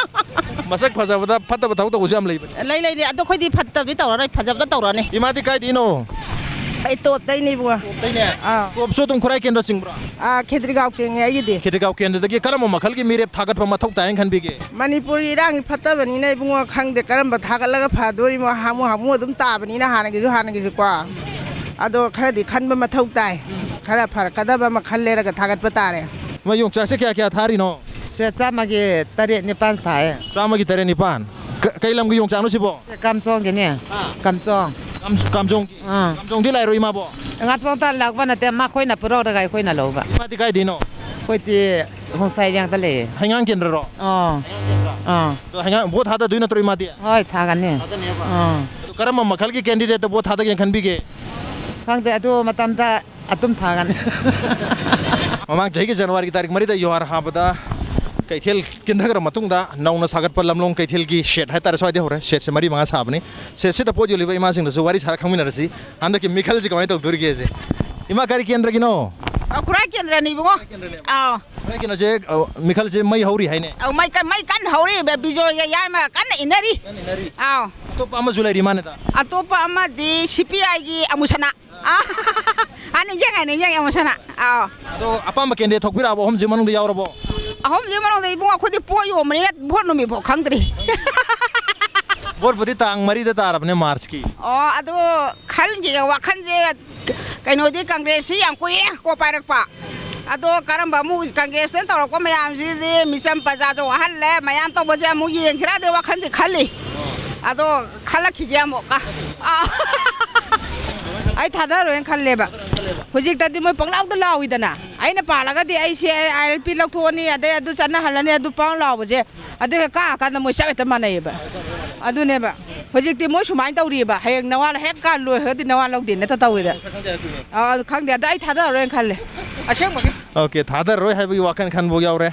ꯃꯁꯛ ꯐꯖꯕꯗ ꯐꯠꯇꯕ ꯊꯕꯛ ꯇꯧꯕꯁꯨ ꯌꯥꯝ ꯂꯩꯕꯅꯦ꯫ ꯂꯩ, ꯂꯩ, ꯂꯩ꯫ ꯑꯗꯣ ꯑꯩꯈꯣꯏꯗꯤ ꯐꯠꯇꯕꯗꯤ ꯇꯧꯔꯔꯣꯏ, ꯐꯖꯕꯗ ꯇꯧꯔꯅꯤ꯫ ꯏꯃꯥꯗꯤ ꯀꯥꯏꯗꯩꯅꯣ? ꯑꯩ ꯇꯣꯞꯇꯩꯅꯦ ꯏꯕꯨꯡꯉꯣ꯫ ꯇꯣꯞꯇꯩꯅꯦ? ꯑꯥ꯫ ꯇꯣꯞꯁꯨ ꯑꯗꯨꯝ ꯈꯨꯔꯥꯏ ꯀꯦꯟꯗ꯭ꯔ ꯆꯤꯡꯕ꯭ꯔꯣ? ꯑꯥ, ꯈꯦꯇ꯭ꯔꯤꯒꯥꯎ ꯆꯤꯡꯉꯦ ꯑꯩꯒꯤꯗꯤ꯫ ꯈꯦꯇ꯭ꯔꯤꯒꯥꯎ ꯀꯦꯟꯗ꯭ꯔꯗꯒꯤ ꯀꯔꯝꯕ ꯃꯈꯜꯒꯤ ꯃꯤꯔꯦꯞ ꯊꯥꯒꯠꯄ ꯃꯊꯧ ꯇꯥꯏꯅ ꯈꯟꯕꯤꯒꯦ? ꯃꯅꯤꯄꯨꯔꯒꯤ ꯏꯔꯥꯡꯒꯤ ꯐꯠꯇꯕꯅꯤꯅ ꯏꯕꯨꯡꯉꯣ, ꯈꯪꯗꯦ ꯀꯔꯝꯕ ꯊꯥꯒꯠꯂꯒ ꯐꯗꯣꯔꯤꯃꯣ, ꯍꯥꯃꯨ ꯍꯥꯃꯨ ꯑꯗꯨꯝ ꯇꯥꯕꯅꯤꯅ ꯍꯥꯟꯅꯒꯤꯁꯨ ꯍꯥꯟꯅꯒꯤꯁꯨꯀꯣ꯫ ꯑꯗꯣ ꯈꯔꯗꯤ ꯈꯟꯕ ꯃꯊꯧ ꯇꯥꯏ꯫ ꯈꯔ ꯐꯔꯛꯀꯗꯕ ꯑꯃ ꯈꯜꯂꯦꯔꯒ ꯊꯥꯒꯠꯄ ꯇꯥꯔꯦ꯫ ꯃꯣꯏ ꯌꯣꯡꯆꯥꯛꯁꯦ ꯀꯌꯥ ꯀꯌꯥ ꯊꯥꯔꯤꯅꯣ? ꯁꯦ, ꯆꯥꯝꯃꯒꯤ ꯇꯔꯦꯠ ꯅꯤꯄꯥꯟ ꯁꯥꯏꯌꯦ꯫ ꯆꯥꯝꯃꯒꯤ ꯇꯔꯦꯠ ꯅꯤꯄꯥꯟ꯫ ꯀ-, ꯀꯩ ꯂꯝꯒꯤ ꯌꯣꯡꯆꯥꯛꯅꯣ ꯁꯤꯕꯣ? ꯁꯦ, ꯀꯥꯝꯆꯣꯡꯒꯤꯅꯦ꯫ ꯍꯥ? ꯀꯥꯝꯆꯣꯡ꯫ ꯀꯥꯝ-, ꯀꯥꯝꯆꯣꯡꯒꯤ? ꯑꯥ꯫ ꯀꯥꯝꯆꯣꯡꯗꯤ ꯂꯥꯛꯏꯔꯣ ꯏꯃꯥꯕꯣ? ꯉꯥꯞꯆꯣꯡ ꯇꯥꯟ ꯂꯥꯛꯄ ꯅꯠꯇꯦ, ꯃꯈꯣꯏꯅ ꯄꯨꯔꯛꯑꯒ ꯑꯩꯈꯣꯏꯅ ꯂꯧꯕ꯫ ꯏꯃꯥꯗꯤ ꯀꯥꯏꯗꯩꯅꯣ? ꯑꯩꯈꯣꯏꯗꯤ ꯍꯣꯡꯁꯥꯏꯕꯦꯡꯗ ꯂꯩꯌꯦ꯫ ꯍꯩꯉꯥꯡ ꯀꯦꯟꯗ꯭ꯔꯔꯣ? ꯑꯥ꯫ ꯑꯥ꯫ ꯑꯗꯣ ꯍꯩꯉꯥꯡ ꯚꯣꯠ ꯊꯥꯗꯗꯣꯏ ꯅꯠꯇ꯭ꯔꯣ ꯏꯃꯥꯗꯤ? ꯍꯣꯏ, ꯊꯥꯒꯅꯤ꯫ ꯊꯥꯗꯅꯦꯕ? ꯑꯥ꯫ ꯑꯗꯣ ꯀꯔꯝꯕ ꯃꯈꯜꯒꯤ candidateꯇ ꯚꯣꯠ ꯊꯥꯗꯒꯦꯅ ꯈꯟꯕꯤꯒꯦ? ꯈꯪꯗꯦ, ꯑꯗꯨ ꯃꯇꯝꯗ ꯑꯗꯨꯝ ꯊꯥꯒꯅꯤ꯫ ꯃꯃꯥꯡ ꯆꯍꯤꯒꯤ ꯖꯅꯋꯥꯔꯤꯒꯤ ꯇꯥꯔꯤꯛ ꯃꯔꯤꯗ ꯌꯨꯍꯥꯔ ꯍꯥꯕꯗ ꯀꯩꯊꯦꯜ ꯀꯤꯟꯊꯈ꯭ꯔ ꯃꯇꯨꯡꯗ ꯅꯧꯅ ꯁꯥꯒꯠꯄ ꯂꯝꯂꯣꯡ ꯀꯩꯊꯦꯜꯒꯤ ꯁꯦꯠ ꯍꯥꯏꯇꯥꯔꯦ, ꯁ꯭ꯋꯥꯏꯗꯩ ꯍꯧꯔꯦ꯫ ꯁꯦꯠꯁꯦ ꯃꯔꯤ ꯃꯉꯥ ꯁꯥꯕꯅꯤ꯫ ꯁꯦꯠꯁꯤꯗ ꯄꯣꯠ ꯌꯣꯜꯂꯤꯕ ꯏꯃꯥꯁꯤꯡꯗꯁꯨ ꯋꯥꯔꯤ ꯁꯥꯔ ꯈꯪꯃꯤꯟꯅꯔꯁꯤ꯫ ꯍꯟꯗꯛꯀꯤ ꯃꯤꯈꯜꯁꯤ ꯀꯃꯥꯏꯅ ꯇꯧꯗꯣꯔꯤꯒꯦꯁꯦ꯫ ꯏꯃꯥ, ꯀꯔꯤ ꯀꯦꯟꯗ꯭ꯔꯒꯤꯅꯣ? ꯑ, ꯈꯨꯔꯥꯏ ꯀꯦꯟꯗ꯭ꯔꯅꯤꯕꯨꯡꯉꯣ꯫ ꯑꯥꯎ꯫ ꯈꯨꯔꯥꯏ ꯀꯦꯟꯗ꯭ꯔꯁꯦ, ꯑ, ꯃꯤꯈꯜꯁꯦ ꯃꯩ ꯍꯧꯔꯤ ꯍꯥꯏꯅꯦ꯫ ꯑꯧ, ꯃꯩ ꯀꯟ-, ꯃꯩ ꯀꯟꯅ ꯍꯧꯔꯤ꯫ ꯕꯦ-, ꯕꯤꯖꯣꯏꯒ ꯌꯥꯏꯃ ꯀꯟꯅ ꯏꯟꯅꯔꯤ꯫ ꯀꯟꯅ ꯏꯟꯅꯔꯤ꯫ ꯑꯥꯎ꯫ ꯑꯇꯣꯞꯄ ꯑꯃꯁꯨ ꯂꯩꯔꯤ ꯃꯥꯅꯦꯗ꯫ ꯑꯇꯣꯞꯄ ꯑꯃꯗꯤ ꯁꯤ ꯄꯤ ꯑꯥꯏꯒꯤ ꯑꯃꯨꯁꯅꯥ꯫ ꯑꯥ, ꯅꯤꯡꯁꯤꯡꯉꯦ, ꯅꯤꯡꯁꯤꯡꯉꯦ, ꯑꯃꯨꯁꯅꯥ꯫ ꯑꯥꯎ꯫ ꯑꯗꯣ ꯑꯄꯥꯝꯕ ꯀꯦꯟꯗꯤꯗꯦꯠ ꯊꯣꯛꯄꯤꯔꯛꯑꯕꯣ? ꯑꯍꯨꯝꯁꯤ ꯃꯅꯨꯡꯗ ꯌꯥꯎꯔꯕꯣ? ꯑꯍꯨꯝꯁꯤ ꯃꯅꯨꯡꯗ ꯏꯕꯨꯡꯉꯣ, ꯑꯩꯈꯣꯏꯗꯤ ꯄꯣꯠ ꯌꯣꯟꯕꯅꯤꯅ ꯚꯣꯠ ꯅꯨꯃꯤꯠ ꯐꯥꯎ ꯈꯪꯗ꯭ꯔꯤ꯫ ꯚꯣꯠꯄꯨꯗꯤ ꯇꯥꯡ ꯃꯔꯤꯗ ꯇꯥꯔꯕꯅꯦ, ꯃꯥꯔꯆꯀꯤ꯫ ꯑꯣ, ꯑꯗꯣ ꯈꯜꯒꯤꯒ ꯋꯥꯈꯜꯁꯦ ꯀꯩꯅꯣꯗꯤ ꯀꯪꯒ꯭ꯔꯦꯁꯁꯤ ꯌꯥꯝ ꯀꯨꯏꯔꯦ ꯀꯣ ꯄꯥꯏꯔꯛꯄ꯫ ꯑꯗꯣ ꯀꯔꯝꯕ ꯑꯃꯨꯛ ꯀꯪꯒ꯭ꯔꯦꯁꯅ ꯇꯧꯔꯛꯄ ꯃꯌꯥꯝꯁꯤꯗꯤ ꯃꯤꯆꯝ ꯄ꯭ꯔꯖꯥꯁꯨ ꯋꯥꯍꯜꯂꯦ, ꯃꯌꯥꯝ ꯇꯧꯕꯁꯦ ꯑꯃꯨꯛ ꯌꯦꯡꯁꯤꯔꯥꯗꯤ ꯋꯥꯈꯜꯗꯤ ꯈꯜꯂꯤ꯫ ꯑꯗꯣ ꯈꯜꯂꯛꯈꯤꯒꯦ ꯑꯃꯨꯛꯀ꯫ ꯑꯥ꯫ ꯑꯩ ꯊꯥꯗꯔꯣꯏꯅ ꯈꯜꯂꯦꯕ꯫ ꯍꯧꯖꯤꯛꯇꯗꯤ ꯃꯣꯏ ꯄꯪꯂꯥꯎꯗ ꯂꯥꯎꯏꯗꯅ꯫ ꯑꯩꯅ ꯄꯥꯜꯂꯒꯗꯤ ꯑꯩꯁꯦ ꯑꯥꯏ ꯑꯦꯜ ꯄꯤ ꯂꯧꯊꯣꯛꯑꯅꯤ, ꯑꯗꯩ ꯑꯗꯨ ꯆꯠꯅꯍꯜꯂꯅꯤ, ꯑꯗꯨ ꯄꯪꯂꯥꯎ ꯂꯥꯎꯕꯁꯦ꯫ ꯑꯗꯨ ꯍꯦꯛ ꯀꯥꯔꯀꯥꯟꯗ ꯃꯣꯏ ꯆꯞ ꯍꯦꯛꯇ ꯃꯥꯟꯅꯩꯌꯦꯕ꯫ ꯑꯗꯨꯅꯦꯕ꯫ ꯍꯧꯖꯤꯛꯇꯤ ꯃꯣꯏ ꯁꯨꯃꯥꯏꯅ ꯇꯧꯔꯤꯑꯕ꯫ ꯍꯌꯦꯡ ꯅꯋꯥ ꯍꯦꯛ ꯀꯥ ꯂꯣꯏꯈ꯭ꯔꯒꯗꯤ ꯅꯋꯥ ꯂꯧꯗꯦꯅ ꯍꯦꯛꯇ ꯇꯧꯋꯦꯗ꯫ ꯑꯥ, ꯈꯪꯗꯦ꯫ ꯑꯗ ꯑꯩ ꯊꯥꯗꯔꯔꯣꯏꯅ ꯈꯜꯂꯦ꯫ ꯑꯁꯦꯡꯕꯒꯤ꯫ ꯑꯣꯀꯦ, ꯊꯥꯗꯔꯔꯣꯏ ꯍꯥꯏꯕꯒꯤ ꯋꯥꯈꯜ ꯈꯟꯕ ꯌꯥꯎꯔꯦ꯫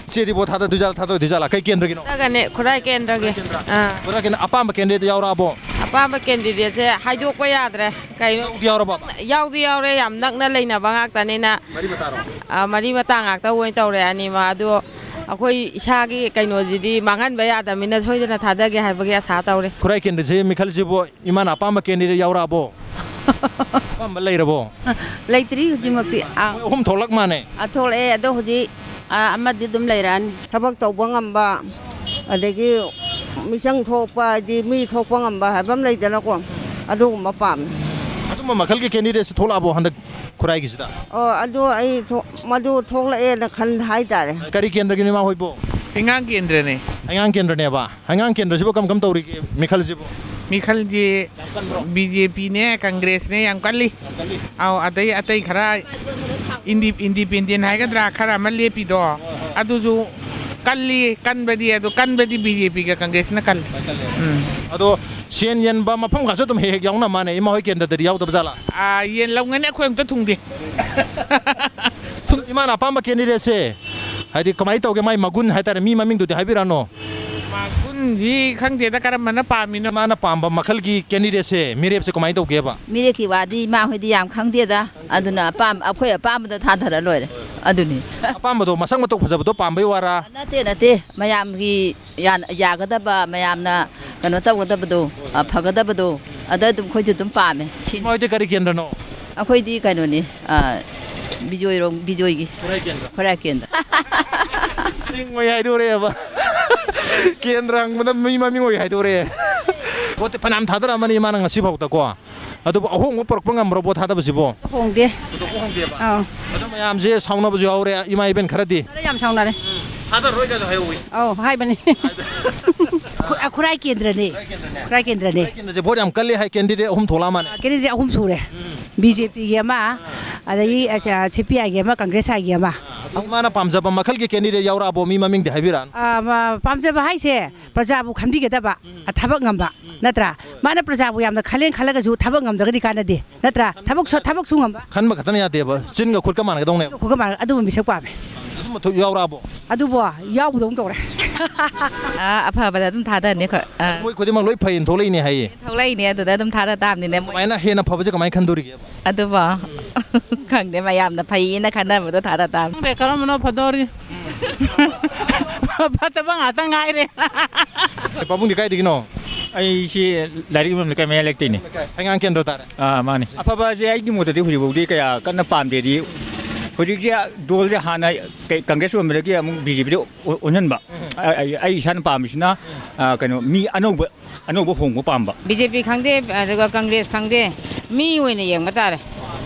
ꯏꯆꯦꯗꯤ ꯚꯣꯠ ꯊꯥꯗꯗꯣꯏꯖꯥꯠꯂꯥ, ꯊꯥꯗꯔꯣꯏꯗꯣꯏꯖꯥꯠꯂꯥ? ꯀꯩ ꯀꯦꯟꯗ꯭ꯔꯒꯤꯅꯣ? ꯊꯥꯗꯒꯅꯤ, ꯈꯨꯔꯥꯏ ꯀꯦꯟꯗ꯭ꯔꯒꯤ꯫ ꯑꯥ꯫ ꯈꯨꯔꯥꯏ ꯀꯦꯟꯗ꯭ꯔ, ꯑꯄꯥꯝꯕ ꯀꯦꯟꯗꯤꯗꯦꯠ ꯌꯥꯎꯔꯛꯑꯕꯣ? ꯑꯄꯥꯝꯕ ꯀꯦꯟꯗꯤꯗꯦꯠꯁꯦ ꯍꯥꯏꯗꯣꯛꯄ ꯌꯥꯗ꯭ꯔꯦ꯫ ꯀꯩꯅꯣ? ꯌꯥꯎꯗꯤ ꯌꯥꯎꯔꯕꯣ? ꯌꯥꯎꯗꯤ ꯌꯥꯎꯔꯦ, ꯌꯥꯝ ꯅꯛꯅ ꯂꯩꯅꯕ ꯉꯥꯛꯇꯅꯤꯅ꯫ ꯃꯔꯤ ꯃꯇꯥꯔꯣ? ꯑꯥ, ꯃꯔꯤ ꯃꯇꯥ ꯉꯥꯛꯇ ꯑꯣꯏꯅ ꯇꯧꯔꯦ ꯑꯅꯤꯃꯛ꯫ ꯑꯗꯣ ꯑꯩꯈꯣꯏ ꯏꯁꯥꯒꯤ ꯀꯩꯅꯣꯁꯤꯗꯤ ꯃꯥꯡꯍꯟꯕ ꯌꯥꯗꯕꯅꯤꯅ ꯁꯣꯏꯗꯅ ꯊꯥꯗꯒꯦ ꯍꯥꯏꯕꯒꯤ ꯑꯁꯥ ꯇꯧꯔꯦ꯫ ꯈꯨꯔꯥꯏ ꯀꯦꯟꯗ꯭ꯔꯁꯤ ꯃꯤꯈꯜꯁꯤꯕꯨ ꯏꯃꯥꯅ ꯑꯄꯥꯝꯕ ꯀꯦꯟꯗꯤꯗꯦꯠ ꯌꯥꯎꯔꯛꯑꯕꯣ? ꯑꯄꯥꯝꯕ ꯂꯩꯔꯕꯣ? ꯂꯩꯇ꯭ꯔꯤ ꯍꯧꯖꯤꯛꯃꯛꯇꯤ꯫ ꯑꯥ꯫ ꯃꯣꯏ ꯑꯍꯨꯝ ꯊꯣꯛꯂꯛ ꯃꯥꯅꯦ꯫ ꯑꯥ, ꯊꯣꯛꯂꯛꯑꯦ꯫ ꯑꯗꯣ ꯍꯧꯖꯤꯛ, ꯑꯥ, ꯑꯃꯗꯤ ꯑꯗꯨꯝ ꯂꯩꯔꯛꯑꯅꯤ꯫ ꯊꯕꯛ ꯇꯧꯕ ꯉꯝꯕ, ꯑꯗꯒꯤ ꯃꯤꯆꯪ ꯊꯣꯛꯄ, ꯍꯥꯏꯗꯤ ꯃꯤ ꯊꯣꯛꯄ ꯉꯝꯕ ꯍꯥꯏꯕ ꯑꯃ ꯂꯩꯗꯅꯀꯣ, ꯑꯗꯨꯒꯨꯝꯕ ꯄꯥꯝꯃꯤ꯫ ꯑꯗꯨꯝꯕ ꯃꯈꯜꯒꯤ ꯀꯦꯟꯗꯤꯗꯦꯠꯁꯨ ꯊꯣꯛꯂꯛꯑꯕꯣ ꯍꯟꯗꯛ ꯈꯨꯔꯥꯏꯒꯤꯁꯤꯗ? ꯑꯣ, ꯑꯗꯨ ꯑꯩ ꯊꯣꯛ-, ꯃꯗꯨ ꯊꯣꯛꯂꯛꯑꯦꯅ ꯈꯟ ꯍꯥꯏꯇꯥꯔꯦ꯫ ꯀꯔꯤ ꯀꯦꯟꯗ꯭ꯔꯒꯤꯅꯣ ꯏꯃꯥ ꯍꯣꯏꯕꯣ? ꯍꯩꯉꯥꯡ ꯀꯦꯟꯗ꯭ꯔꯅꯦ꯫ ꯍꯩꯉꯥꯡ ꯀꯦꯟꯗ꯭ꯔꯅꯦꯕ꯫ ꯍꯩꯉꯥꯡ ꯀꯦꯟꯗ꯭ꯔꯁꯤꯕꯨ ꯀꯔꯝ ꯀꯔꯝ ꯇꯧꯔꯤꯒꯦ ꯃꯤꯈꯜꯁꯤꯕꯨ? ꯃꯤꯈꯜꯁꯦ ꯌꯥꯝ ꯀꯟꯕ꯭ꯔꯣ? ꯕꯤ ꯖꯦ ꯄꯤꯅꯦ, ꯀꯪꯒ꯭ꯔꯦꯁꯅꯦ ꯌꯥꯝ ꯀꯜꯂꯤ꯫ ꯌꯥꯝ ꯀꯜꯂꯤ꯫ ꯑꯧ, ꯑꯗꯩ ꯑꯇꯩ ꯈꯔ ꯏꯟꯗꯤ-, ꯏꯟꯗꯤꯄꯦꯟꯗꯦꯟ ꯍꯥꯏꯒꯗ꯭ꯔꯥ, ꯈꯔ ꯑꯃ ꯂꯦꯞꯄꯤꯗꯣ, ꯑꯗꯨꯁꯨ ꯀꯜꯂꯤ꯫ ꯀꯟꯕꯗꯤ, ꯑꯗꯨ ꯀꯟꯕꯗꯤ ꯕꯤ ꯖꯦ ꯄꯤꯒ ꯀꯪꯒ꯭ꯔꯦꯁꯅ ꯀꯜꯂꯤ꯫ ꯀꯜꯂꯦ꯫ ꯎꯝ꯫ ꯑꯗꯣ ꯁꯦꯟ ꯌꯦꯟꯕ ꯃꯐꯝꯒꯁꯨ ꯑꯗꯨꯝ ꯍꯦꯛ ꯍꯦꯛ ꯌꯥꯎꯅ ꯃꯥꯅꯦ, ꯏꯃꯥ ꯍꯣꯏ ꯀꯦꯟꯗ꯭ꯔꯗꯗꯤ ꯌꯥꯎꯗꯕ ꯖꯥꯠꯂꯥ? ꯑꯥ, ꯌꯦꯟ ꯂꯧꯒꯅꯤ, ꯑꯩꯈꯣꯏ ꯑꯝꯇ ꯊꯨꯡꯗꯦ꯫ ꯁꯨꯝ ꯏꯃꯥꯅ ꯑꯄꯥꯝꯕ ꯀꯦꯟꯗꯤꯗꯦꯠꯁꯦ ꯍꯥꯏꯗꯤ ꯀꯃꯥꯏꯅ ꯇꯧꯒꯦ, ꯃꯥꯏ ꯃꯒꯨꯟ ꯍꯥꯏꯇꯥꯔꯦ, ꯃꯤ ꯃꯃꯤꯡꯗꯨꯗꯤ ꯍꯥꯏꯕꯤꯔꯛꯑꯅꯣ꯫ ꯃꯒꯨꯟꯁꯤ ꯈꯪꯗꯦꯗ, ꯀꯔꯝꯕꯅ ꯄꯥꯝꯃꯤꯅꯣ꯫ ꯃꯥꯅ ꯄꯥꯝꯕ ꯃꯈꯜꯒꯤ candidateꯁꯦ, ꯃꯤꯔꯦꯞꯁꯦ ꯀꯃꯥꯏꯅ ꯇꯧꯒꯦꯕ? ꯃꯤꯔꯦꯞꯀꯤ ꯋꯥꯗꯤ ꯏꯃꯥ ꯍꯣꯏꯗꯤ ꯌꯥꯝ ꯈꯪꯗꯦꯗ, ꯑꯗꯨꯅ ꯑꯄꯥꯝ-, ꯑꯩꯈꯣꯏ ꯑꯄꯥꯝꯕꯗ ꯊꯥꯗꯔ ꯂꯣꯏꯔꯦ꯫ ꯑꯗꯨꯅꯤ꯫ ꯑꯄꯥꯝꯕꯗꯣ ꯃꯁꯛ ꯃꯇꯧ ꯐꯖꯕꯗꯣ ꯄꯥꯝꯕꯩ ꯋꯥꯔꯥ? ꯅꯠꯇꯦ, ꯅꯠꯇꯦ, ꯃꯌꯥꯝꯒꯤ ꯌꯥ-, ꯌꯥꯒꯗꯕ, ꯃꯌꯥꯝꯅ ꯀꯩꯅꯣ ꯇꯧꯒꯗꯕꯗꯣ, ꯑ, ꯐꯒꯗꯕꯗꯣ, ꯑꯗ ꯑꯗꯨꯝ ꯑꯩꯈꯣꯏꯁꯨ ꯑꯗꯨꯝ ꯄꯥꯝꯃꯦ꯫ ꯁꯤ-, ꯏꯃꯥ ꯍꯣꯏꯗꯤ ꯀꯔꯤ ꯀꯦꯟꯗ꯭ꯔꯅꯣ? ꯑꯩꯈꯣꯏꯗꯤ ꯀꯩꯅꯣꯅꯤ, ꯑ, ꯕꯤꯖꯣꯏꯔꯣꯝ-, ꯕꯤꯖꯣꯏꯒꯤ꯫ ꯈꯨꯔꯥꯏ ꯀꯦꯟꯗ꯭ꯔ꯫ ꯈꯨꯔꯥꯏ ꯀꯦꯟꯗ꯭ꯔ꯫ ꯃꯤꯡ ꯑꯣꯏ ꯍꯥꯏꯗꯣꯔꯛꯑꯦꯕ꯫ ꯀꯦꯟꯗ꯭ꯔ ꯍꯪꯕꯗ ꯃꯤ ꯃꯃꯤꯡ ꯑꯣꯏ ꯍꯥꯏꯗꯣꯔꯛꯑꯦ꯫ ꯚꯣꯠꯇꯤ ꯐꯅꯌꯥꯝ ꯊꯥꯗꯔꯛꯑꯃꯅꯤ ꯏꯃꯥꯅ ꯉꯁꯤ ꯐꯥꯎꯗꯀꯣ꯫ ꯑꯗꯨꯕꯨ ꯑꯍꯣꯡꯕ ꯄꯨꯔꯛꯄ ꯉꯝꯕ꯭ꯔꯣ ꯚꯣꯠ ꯊꯥꯗꯕꯁꯤꯕꯣ? ꯍꯣꯡꯗꯦ꯫ ꯊꯣꯏꯗꯣꯛꯄ ꯍꯣꯡꯗꯦꯕ? ꯑꯥ꯫ ꯑꯗꯣ ꯃꯌꯥꯝꯁꯦ ꯁꯥꯎꯅꯕꯁꯨ ꯌꯥꯎꯔꯦ, ꯏꯃꯥ ꯏꯕꯦꯟ ꯈꯔꯗꯤ꯫ ꯈꯔ ꯌꯥꯝ ꯁꯥꯎꯅꯔꯦ꯫ ꯊꯥꯗꯔꯔꯣꯏ ꯀꯥꯏꯁꯨ ꯍꯥꯏꯍꯧꯋꯤ꯫ ꯑꯧ, ꯍꯥꯏꯕꯅꯤ꯫ ꯈꯨ-, ꯑ, ꯈꯨꯔꯥꯏ ꯀꯦꯟꯗ꯭ꯔꯅꯦ꯫ ꯈꯨꯔꯥꯏ ꯀꯦꯟꯗ꯭ꯔꯅꯦ? ꯈꯨꯔꯥꯏ ꯀꯦꯟꯗ꯭ꯔꯅꯦ꯫ ꯈꯨꯔꯥꯏ ꯀꯦꯟꯗ꯭ꯔꯁꯦ ꯚꯣꯠ ꯌꯥꯝ ꯀꯜꯂꯦ ꯍꯥꯏ, candidate ꯑꯍꯨꯝ ꯊꯣꯛꯂꯛꯑ ꯃꯥꯜꯂꯦ꯫ Candidateꯁꯦ ꯑꯍꯨꯝ ꯁꯨꯔꯦ꯫ ꯎꯝ꯫ BJPꯒꯤ ꯑꯃ, ꯑꯗꯒꯤ, ꯑ, CPIꯒꯤ ꯑꯃ, Congressꯒꯤ ꯑꯃ꯫ ꯑꯗꯨ ꯏꯃꯥꯅ ꯄꯥꯝꯖꯕ ꯃꯈꯜꯒꯤ candidate ꯌꯥꯎꯔꯛꯑꯕꯣ? ꯃꯤ ꯃꯃꯤꯡꯗꯤ ꯍꯥꯏꯕꯤꯔꯛꯑꯅꯨ꯫ ꯑ, ꯃ-, ꯄꯥꯝꯖꯕ ꯍꯥꯏꯁꯦ ꯄ꯭ꯔꯖꯥꯕꯨ ꯈꯟꯕꯤꯒꯗꯕ, ꯎꯝ꯫ ꯑ, ꯊꯕꯛ ꯉꯝꯕ, ꯎꯝ꯫ ꯅꯠꯇ꯭ꯔꯥ? ꯍꯣꯏ꯫ ꯃꯥꯅ ꯄ꯭ꯔꯖꯥꯕꯨ ꯌꯥꯝꯅ ꯈꯜꯂꯦꯅ ꯈꯜꯂꯒꯁꯨ ꯊꯕꯛ ꯉꯝꯗ꯭ꯔꯒꯗꯤ ꯀꯥꯟꯅꯗꯦ, ꯅꯠꯇ꯭ꯔꯥ? ꯊꯕꯛ ꯁꯨ-, ꯊꯕꯛ ꯁꯨ ꯉꯝꯕ꯫ ꯈꯟꯕ ꯈꯛꯇꯅ ꯌꯥꯗꯦꯕ, ꯆꯤꯟꯒ ꯈꯨꯠꯀ ꯃꯥꯟꯅꯒꯗꯧꯅꯦꯕ꯫ ꯈꯨꯠꯀ ꯃꯥꯟꯅ-, ꯑꯗꯨꯝꯕ ꯃꯤꯁꯛ ꯄꯥꯝꯃꯦ꯫ ꯑꯗꯨꯝꯕ ꯊꯣꯛ ꯌꯥꯎꯔꯛꯑꯕꯣ? ꯑꯗꯨꯕꯨ ꯌꯥꯎꯕꯗꯧꯅ ꯇꯧꯔꯦ꯫ ꯑꯥ, ꯑꯐꯕꯗ ꯑꯗꯨꯝ ꯊꯥꯗꯅꯤ ꯑꯩꯈꯣꯏ꯫ ꯑꯥ꯫ ꯃꯣꯏ ꯈꯨꯗꯤꯡꯃꯛ ꯂꯣꯏ ꯐꯩꯌꯦꯅ ꯊꯣꯛꯂꯛꯏꯅꯦ ꯍꯥꯏꯌꯦ꯫ ꯊꯣꯛꯂꯛꯏꯅꯦ, ꯑꯗꯨꯗ ꯑꯗꯨꯝ ꯊꯥꯗ ꯇꯥꯕꯅꯤꯅꯦ ꯃꯣꯏ꯫ ꯀꯃꯥꯏꯅ ꯍꯦꯟꯅ ꯐꯕꯁꯦ ꯀꯃꯥꯏꯅ ꯈꯟꯗꯣꯔꯤꯒꯦꯕ? ꯑꯗꯨꯕꯣ? ꯈꯪꯗꯦ, ꯃꯌꯥꯝꯅ ꯐꯩꯌꯦꯅ ꯈꯟꯅꯕꯗꯣ ꯊꯥꯗ ꯇꯥꯕꯅꯤ꯫ ꯈꯪꯗꯦ, ꯀꯔꯝꯕꯅꯣ ꯐꯗꯣꯔꯤ? ꯐꯠꯇꯕ ꯉꯥꯛꯇ ꯉꯥꯏꯔꯦ꯫ ꯄꯥꯕꯨꯡꯗꯤ ꯀꯥꯏꯗꯒꯤꯅꯣ? ꯑꯩꯁꯤ ꯂꯥꯏꯔꯤꯛ ꯌꯣꯟꯐꯝ ꯂꯩꯀꯥꯏ ꯃꯌꯥꯏ ꯂꯩꯔꯛꯇꯩꯅꯦ꯫ ꯍꯩꯉꯥꯡ ꯀꯦꯟꯗ꯭ꯔ ꯇꯥꯔꯦ꯫ ꯑꯥ, ꯃꯥꯅꯤ꯫ ꯑꯐꯕꯁꯦ ꯑꯩꯒꯤ ꯃꯣꯠꯇꯗꯤ ꯍꯧꯖꯤꯛꯐꯥꯎꯗꯤ ꯀꯌꯥ ꯀꯟꯅ ꯄꯥꯝꯗꯦꯗꯤ꯫ ꯍꯧꯖꯤꯛꯁꯦ ꯗꯣꯜꯁꯦ ꯍꯥꯟꯅ ꯀꯩ-, ꯀꯪꯒ꯭ꯔꯦꯁ ꯑꯣꯏꯔꯝꯕꯗꯒꯤ ꯑꯃꯨꯛ BJPꯗ ꯑꯣ-, ꯑꯣꯟꯍꯟꯕ꯫ ꯑꯩ, ꯑꯩ, ꯑꯩ ꯏꯁꯥꯅ ꯄꯥꯝꯃꯤꯁꯤꯅ, ꯑ, ꯀꯩꯅꯣ, ꯃꯤ ꯑꯅꯧꯕ, ꯑꯅꯧꯕ ꯍꯣꯡꯕ ꯄꯥꯝꯕ꯫ BJP ꯈꯪꯗꯦ, ꯑꯗꯨꯒ ꯀꯪꯒ꯭ꯔꯦꯁ ꯈꯪꯗꯦ, ꯃꯤ ꯑꯣꯏꯅ ꯌꯦꯡꯕ ꯇꯥꯔꯦ꯫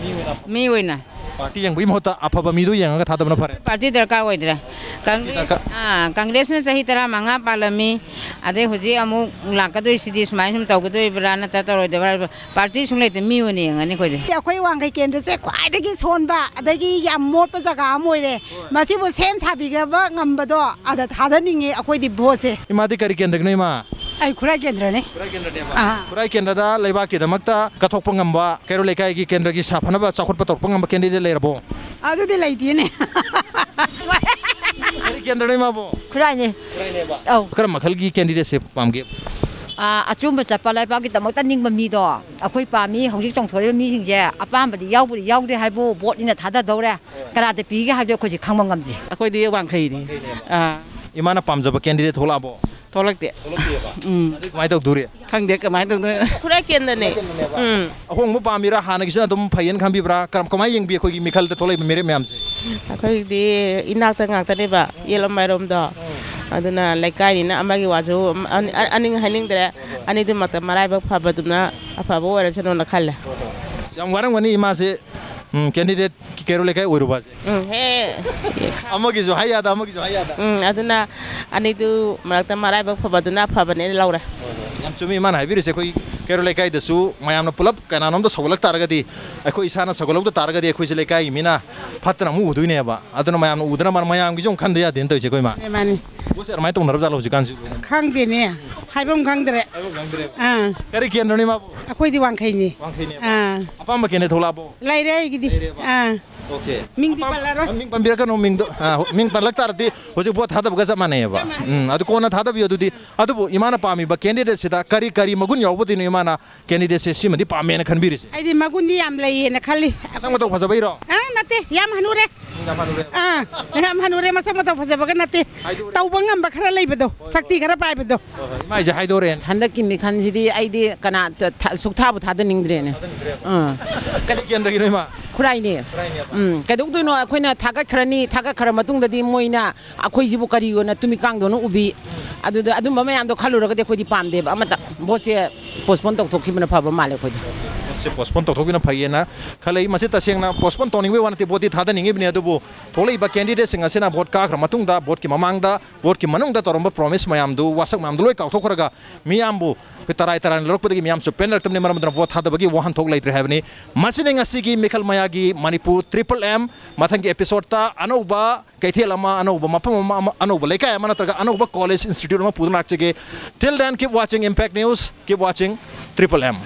ꯃꯤ ꯑꯣꯏꯅ꯫ ꯄꯥꯔꯇꯤ ꯌꯦꯡꯕꯒꯤ ꯃꯍꯨꯠꯇ ꯑꯐꯕ ꯃꯤꯗꯣ ꯌꯦꯡꯉꯒ ꯊꯥꯗꯕꯅ ꯐꯔꯦ꯫ ꯄꯥꯔꯇꯤ ꯗꯔꯀꯥꯔ ꯑꯣꯏꯗ꯭ꯔꯦ꯫ ꯀꯪꯒ꯭ꯔꯦꯁ, ꯗꯔꯀꯥꯔ ꯑꯥ, ꯀꯪꯒ꯭ꯔꯦꯁꯅ ꯆꯍꯤ ꯇꯔꯥꯃꯉꯥ ꯄꯥꯜꯂꯝꯃꯤ, ꯑꯗꯩ ꯍꯧꯖꯤꯛ ꯑꯃꯨꯛ ꯂꯥꯛꯀꯗꯣꯏꯁꯤꯗꯤ ꯁꯨꯃꯥꯏꯅ ꯁꯨꯝ ꯇꯧꯒꯗꯣꯔꯤꯕ꯭ꯔꯥ ꯅꯠꯇ꯭ꯔ ꯇꯧꯔꯣꯏꯗꯕ꯭ꯔꯥ ꯍꯥꯏꯕ ꯄꯥꯔꯇꯤ ꯁꯨꯡ ꯂꯩꯇꯦ, ꯃꯤ ꯑꯣꯏꯅ ꯌꯦꯡꯉꯅꯤ ꯑꯩꯈꯣꯏꯗꯤ꯫ ꯑꯩꯈꯣꯏ ꯋꯥꯡꯈꯩ ꯀꯦꯟꯗ꯭ꯔꯁꯦ ꯈ꯭ꯋꯥꯏꯗꯒꯤ ꯁꯣꯟꯕ, ꯑꯗꯒꯤ ꯌꯥꯝ ꯃꯣꯠꯄ ꯖꯒꯥ ꯑꯃ ꯑꯣꯏꯔꯦ꯫ ꯃꯁꯤꯕꯨ ꯁꯦꯝ ꯁꯥꯕꯤꯒꯕ ꯉꯝꯕꯗꯣ ꯑꯗ ꯊꯥꯗꯅꯤꯡꯉꯤ ꯑꯩꯈꯣꯏꯗꯤ ꯚꯣꯠꯁꯦ꯫ ꯏꯃꯥꯗꯤ ꯀꯔꯤ ꯀꯦꯟꯗ꯭ꯔꯒꯤꯅꯣ, ꯏꯃꯥ? ꯑꯩ ꯈꯨꯔꯥꯏ ꯀꯦꯟꯗ꯭ꯔꯅꯤ꯫ ꯈꯨꯔꯥꯏ ꯀꯦꯟꯗ꯭ꯔꯅꯦꯕ? ꯑꯥ꯫ ꯈꯨꯔꯥꯏ ꯀꯦꯟꯗ꯭ꯔꯗ ꯂꯩꯕꯥꯛꯀꯤꯗꯃꯛꯇ ꯀꯠꯊꯣꯛꯄ ꯉꯝꯕ, ꯀꯩꯔꯣꯜ ꯂꯩꯀꯥꯏꯒꯤ ꯀꯦꯟꯗ꯭ꯔꯒꯤ ꯁꯥꯐꯅꯕ ꯆꯥꯎꯈꯠꯄ ꯇꯧꯔꯛꯄ ꯉꯝꯕ candidate ꯂꯩꯔꯕꯣ? ꯑꯗꯨꯗꯤ ꯂꯩꯇꯦꯅꯦ꯫ ꯀꯦꯟꯗ꯭ꯔꯅꯤ ꯃꯥꯕꯨ꯫ ꯈꯨꯔꯥꯏꯅꯦ꯫ ꯈꯨꯔꯥꯏꯅꯦꯕ꯫ ꯑꯧ꯫ ꯀꯔꯝꯕ ꯃꯈꯜꯒꯤ ꯀꯦꯟꯗꯤꯗꯦꯠꯁꯦ ꯄꯥꯝꯒꯦ? ꯑꯥ, ꯑꯆꯨꯝꯕ ꯆꯠꯄ ꯂꯩꯕꯥꯛꯀꯤꯗꯃꯛꯇ ꯅꯤꯡꯕ ꯃꯤꯗꯣ ꯑꯩꯈꯣꯏ ꯄꯥꯝꯃꯤ꯫ ꯍꯧꯖꯤꯛ ꯆꯣꯡꯊꯣꯔꯛꯏꯕ ꯃꯤꯁꯤꯡꯁꯦ ꯑꯄꯥꯝꯕꯗꯤ ꯌꯥꯎꯕꯗꯤ ꯌꯥꯎꯗꯦ ꯍꯥꯏꯕꯨ ꯚꯣꯠꯅꯤꯅ ꯊꯥꯗꯗꯧꯔꯦ꯫ ꯀꯅꯥꯗ ꯄꯤꯒꯦ ꯍꯥꯏꯕꯗꯤ ꯑꯩꯈꯣꯏꯁꯦ ꯈꯪꯕ ꯉꯝꯗꯦ꯫ ꯑꯩꯈꯣꯏꯗꯤ ꯋꯥꯡꯈꯩꯅꯤ꯫ ꯑꯥ꯫ ꯏꯃꯥꯅ ꯄꯥꯝꯖꯕ ꯀꯦꯟꯗꯤꯗꯦꯠ ꯊꯣꯛꯂꯛꯑꯕꯣ? ꯊꯣꯛꯂꯛꯇꯦ꯫ ꯊꯣꯛꯂꯛꯇꯦꯕ꯫ ꯎꯝ꯫ ꯑꯗꯨ ꯀꯃꯥꯏꯅ ꯇꯧꯗꯣꯔꯤ? ꯈꯪꯗꯦ ꯀꯃꯥꯏꯅ ꯇꯧꯗꯣꯏꯅꯣ꯫ ꯈꯨꯔꯥꯏ ꯀꯦꯟꯗꯅꯦ꯫ ꯎꯝ꯫ ꯑꯍꯣꯡꯕ ꯄꯥꯝꯃꯤꯔꯥ, ꯍꯥꯟꯅꯒꯤꯁꯤꯅ ꯑꯗꯨꯝ ꯐꯩꯌꯦꯅ ꯈꯟꯕꯤꯕ꯭ꯔꯥ? ꯀꯔꯝ ꯀꯃꯥꯏꯅ ꯌꯦꯡꯕꯤ ꯑꯩꯈꯣꯏꯒꯤ ꯃꯤꯈꯜꯗ ꯊꯣꯛꯂꯛꯏꯕ ꯃꯤꯔꯦꯞ ꯃꯌꯥꯝꯁꯦ? ꯑꯩꯈꯣꯏꯒꯤꯗꯤ ꯏꯅꯥꯛꯇ ꯉꯥꯛꯇꯅꯦꯕ ꯌꯦꯠꯂꯣꯝ ꯃꯥꯏꯔꯣꯝꯗꯣ꯫ ꯑꯗꯨꯅ ꯂꯩꯀꯥꯏꯅꯤꯅ ꯑꯃꯒꯤ ꯋꯥꯁꯨ ꯑꯅꯤ- ꯑꯅꯤꯡ ꯍꯥꯏꯅꯤꯡꯗ꯭ꯔꯦ꯫ ꯑꯅꯤꯗꯨꯃꯛꯇ ꯃꯔꯥꯏꯕꯛ ꯐꯕꯗꯨꯅ ꯑꯐꯕ ꯑꯣꯏꯔꯁꯅꯨꯅ ꯈꯜꯂꯦ꯫ ꯌꯥꯝ ꯋꯥꯔꯝꯒꯅꯤ ꯏꯃꯥꯁꯦ꯫ ꯎꯝ, ꯀꯦꯟꯗꯤꯗꯦꯠ ꯀꯩꯔꯣꯜ ꯂꯩꯀꯥꯏ ꯑꯣꯏꯔꯨꯕꯁꯦ꯫ ꯎꯝ ꯍꯦ꯫ ꯑꯃꯒꯤꯁꯨ ꯍꯥꯏ ꯌꯥꯗ, ꯑꯃꯒꯤꯁꯨ ꯍꯥꯏ ꯌꯥꯗ꯫ ꯎꯝ, ꯑꯗꯨꯅ ꯑꯅꯤꯗꯨ ꯃꯔꯛꯇ ꯃꯔꯥꯏꯕꯛ ꯐꯕꯗꯨꯅ ꯑꯐꯕꯅꯦꯅ ꯂꯧꯔꯦ꯫ ꯌꯥꯝ ꯆꯨꯝꯃꯤ ꯏꯃꯥꯅ ꯍꯥꯏꯕꯤꯔꯤꯁꯦ꯫ ꯑꯩꯈꯣꯏ ꯀꯩꯔꯣꯜ ꯂꯩꯀꯥꯏꯗꯁꯨ ꯃꯌꯥꯝꯅ ꯄꯨꯂꯞ ꯀꯅꯥꯅꯣꯝꯇ ꯁꯧꯒꯠꯂꯛ ꯇꯥꯔꯒꯗꯤ, ꯑꯩꯈꯣꯏ ꯏꯁꯥꯅ ꯁꯧꯒꯠꯍꯧꯗ ꯇꯥꯔꯒꯗꯤ ꯑꯩꯈꯣꯏꯁꯦ ꯂꯩꯀꯥꯏꯒꯤ ꯃꯤꯅ ꯐꯠꯇꯅ ꯑꯃꯨꯛ ꯎꯗꯣꯏꯅꯦꯕ꯫ ꯑꯗꯨꯅ ꯃꯌꯥꯝꯅ ꯎꯗꯅꯕ ꯃꯌꯥꯝꯒꯤꯁꯨ ꯑꯃꯨꯛ ꯈꯟꯗ ꯌꯥꯗꯦꯅ ꯇꯧꯔꯤꯁꯦ ꯑꯩꯈꯣꯏ ꯏꯃꯥ꯫ ꯃꯥꯅꯤ꯫ ꯄꯣꯠꯁꯦ ꯑꯗꯨꯃꯥꯏꯅ ꯇꯧꯅꯔꯕ ꯖꯥꯠꯂꯣ ꯍꯧꯖꯤꯛꯀꯥꯟꯁꯤ? ꯈꯪꯗꯦꯅꯦ꯫ ꯍꯥꯏꯐꯝ ꯈꯪꯗ꯭ꯔꯦ꯫ ꯑꯥ꯫ ꯀꯔꯤ ꯀꯦꯟꯗ꯭ꯔꯅꯤ ꯃꯥꯕꯨ? ꯑꯩꯈꯣꯏꯗꯤ ꯋꯥꯡꯈꯩꯅꯤ꯫ ꯋꯥꯡꯈꯩꯅꯦꯕ꯫ ꯑꯥ꯫ ꯑꯄꯥꯝꯕ ꯀꯦꯟꯗꯤꯗꯦꯠ ꯊꯣꯛꯂꯛꯑꯕꯣ? ꯂꯩꯔꯦ ꯑꯩꯒꯤꯗꯤ꯫ ꯂꯩꯔꯦꯕ꯫ ꯑꯥ꯫ ꯑꯣꯀꯦ꯫ ꯃꯤꯡꯗꯤ ꯑꯄꯥꯝ- ꯄꯜꯂꯔꯣꯏ꯫ ꯃꯤꯡ ꯄꯟꯕꯤꯔꯛꯀꯅꯨ, ꯃꯤꯡꯗꯣ꯫ ꯑꯥ, ꯃꯤꯡ ꯄꯜꯂꯛ ꯇꯥꯔꯗꯤ ꯍꯧꯖꯤꯛ ꯚꯣꯠ ꯊꯥꯗꯕꯒ ꯆꯞ ꯃꯥꯟꯅꯩꯌꯦꯕ꯫ ꯎꯝ, ꯑꯗꯨ ꯀꯣꯟꯅ ꯊꯥꯗꯕꯤꯌꯨ ꯑꯗꯨꯗꯤ꯫ ꯑꯗꯨꯕꯨ ꯏꯃꯥꯅ ꯄꯥꯝꯃꯤꯕ ꯀꯦꯟꯗꯤꯗꯦꯠꯁꯤꯗ ꯀꯔꯤ ꯀꯔꯤ ꯃꯒꯨꯟ ꯌꯥꯎꯕꯗꯩꯅꯣ ꯏꯃꯥꯅ ꯀꯦꯟꯗꯤꯗꯦꯠꯁꯦ ꯁꯤꯃꯗꯤ ꯄꯥꯝꯃꯦꯅ ꯈꯟꯕꯤꯔꯤꯁꯦ? ꯑꯩꯗꯤ ꯃꯒꯨꯟꯗꯤ ꯌꯥꯝ ꯂꯩꯌꯦꯅ ꯈꯜꯂꯤ꯫ ꯃꯁꯛ ꯃꯇꯧ ꯐꯖꯕꯩꯔꯣ? ꯑꯥ, ꯅꯠꯇꯦ, ꯌꯥꯝ ꯍꯅꯨꯔꯦ꯫ ꯑꯥ, ꯌꯥꯝ ꯍꯅꯨꯔꯦ, ꯃꯁꯛ ꯃꯇꯧ ꯐꯖꯕꯒ ꯅꯠꯇꯦ꯫ ꯇꯧꯕ ꯉꯝꯕ ꯈꯔ ꯂꯩꯕꯗꯣ, ꯁꯛꯇꯤ ꯈꯔ ꯄꯥꯏꯕꯗꯣ꯫ ꯍꯣꯏ, ꯍꯣꯏ, ꯏꯃꯥ ꯑꯩꯁꯦ ꯍꯥꯏꯗꯣꯔꯦꯅ꯫ ꯍꯟꯗꯛꯀꯤ ꯃꯤꯈꯜꯁꯤꯗꯤ ꯑꯩꯗꯤ ꯀꯅꯥ ꯊ- ꯁꯨꯛꯊꯥꯕꯨ ꯊꯥꯗꯅꯤꯡꯗ꯭ꯔꯦꯅꯦ꯫ ꯑꯥ꯫ ꯀꯔꯤ ꯀꯦꯟꯗ꯭ꯔꯒꯤꯅꯣ ꯏꯃꯥ? ꯈꯨꯔꯥꯏꯅꯦ꯫ ꯎꯝ, ꯀꯩꯗꯧꯗꯣꯏꯅꯣ? ꯑꯩꯈꯣꯏꯅ ꯊꯥꯒꯠꯈ꯭ꯔꯅꯤ, ꯊꯥꯒꯠꯈ꯭ꯔ ꯃꯇꯨꯡꯗꯗꯤ ꯃꯣꯏꯅ ꯑꯩꯈꯣꯏꯁꯤꯕꯨ ꯀꯔꯤ ꯑꯣꯏꯅ ꯇꯨꯃꯤꯀꯥꯡꯗꯧꯅ ꯎꯕꯤ? ꯑꯗꯨꯗ ꯑꯗꯨꯝꯕ ꯃꯌꯥꯝꯗꯣ ꯈꯜꯂꯨꯔꯒꯗꯤ ꯑꯩꯈꯣꯏꯗꯤ ꯄꯥꯝꯗꯦꯕ ꯑꯃꯠꯇ꯫ ꯚꯣꯠꯁꯦ ꯄꯣꯁꯄꯣꯟ ꯇꯧꯊꯣꯛꯈꯤꯕꯅ ꯐꯕ ꯃꯥꯜꯂꯦ ꯑꯩꯈꯣꯏꯗꯤ꯫ ꯁꯤ ꯄꯣꯁꯄꯣꯟ ꯇꯧꯊꯣꯛꯄꯤꯅ ꯐꯩꯌꯦꯅ ꯈꯜꯂꯤ꯫ ꯃꯁꯤ ꯇꯁꯦꯡꯅ ꯄꯣꯁꯄꯣꯟ ꯇꯧꯅꯤꯡꯕꯒꯤ ꯋꯥ ꯅꯠꯇꯦ, ꯚꯣꯠꯇꯤ ꯊꯥꯗꯅꯤꯡꯉꯤꯕꯅꯤ꯫ ꯑꯗꯨꯕꯨ ꯊꯣꯛꯂꯛꯏꯕ ꯀꯦꯟꯗꯤꯗꯦꯠꯁꯤꯡ ꯑꯁꯤꯅ ꯚꯣꯠ ꯀꯥꯈ꯭ꯔ ꯃꯇꯨꯡꯗ, ꯚꯣꯠꯀꯤ ꯃꯃꯥꯡꯗ, ꯚꯣꯠꯀꯤ ꯃꯅꯨꯡꯗ ꯇꯧꯔꯝꯕ ꯄ꯭ꯔꯣꯃꯤꯁ ꯃꯌꯥꯝꯗꯨ, ꯋꯥꯁꯛ ꯃꯌꯥꯝꯗꯨ ꯂꯣꯏ ꯀꯥꯎꯊꯣꯛꯈ꯭ꯔꯒ ꯃꯤꯌꯥꯝꯕꯨ ꯑꯩꯈꯣꯏ ꯇꯔꯥꯏ ꯇꯔꯥꯏꯅ ꯂꯧꯔꯛꯄꯗꯒꯤ ꯃꯤꯌꯥꯝꯁꯨ ꯄꯦꯟꯅꯔꯛꯇꯕꯅꯤ꯫ ꯃꯔꯝ ꯑꯗꯨꯅ ꯚꯣꯠ ꯊꯥꯗꯕꯒꯤ ꯋꯥꯍꯟꯊꯣꯛ ꯂꯩꯇ꯭ꯔꯦ ꯍꯥꯏꯕꯅꯤ꯫ ꯃꯁꯤꯅꯤ ꯉꯁꯤꯒꯤ ꯃꯤꯈꯜ ꯃꯌꯥꯒꯤ ꯃꯅꯤꯄꯨꯔ ꯇ꯭ꯔꯤꯄꯜ ꯑꯦꯝ꯫ ꯃꯊꯪꯒꯤ ꯑꯦꯄꯤꯁꯣꯗꯇ ꯑꯅꯧꯕ ꯀꯩꯊꯦꯜ ꯑꯃ, ꯑꯅꯧꯕ ꯃꯐꯝ ꯑꯃ, ꯑꯃ, ꯑꯅꯧꯕ ꯂꯩꯀꯥꯏ ꯑꯃ ꯅꯠꯇ꯭ꯔꯒ ꯑꯅꯧꯕ ꯀꯣꯂꯦꯖ ꯏꯟꯁꯇꯤꯇ꯭ꯌꯨꯠ ꯑꯃ ꯄꯨꯗꯨꯅ ꯂꯥꯛꯆꯒꯦ꯫ Till then, keep watching Impact News, keep watching Triple M.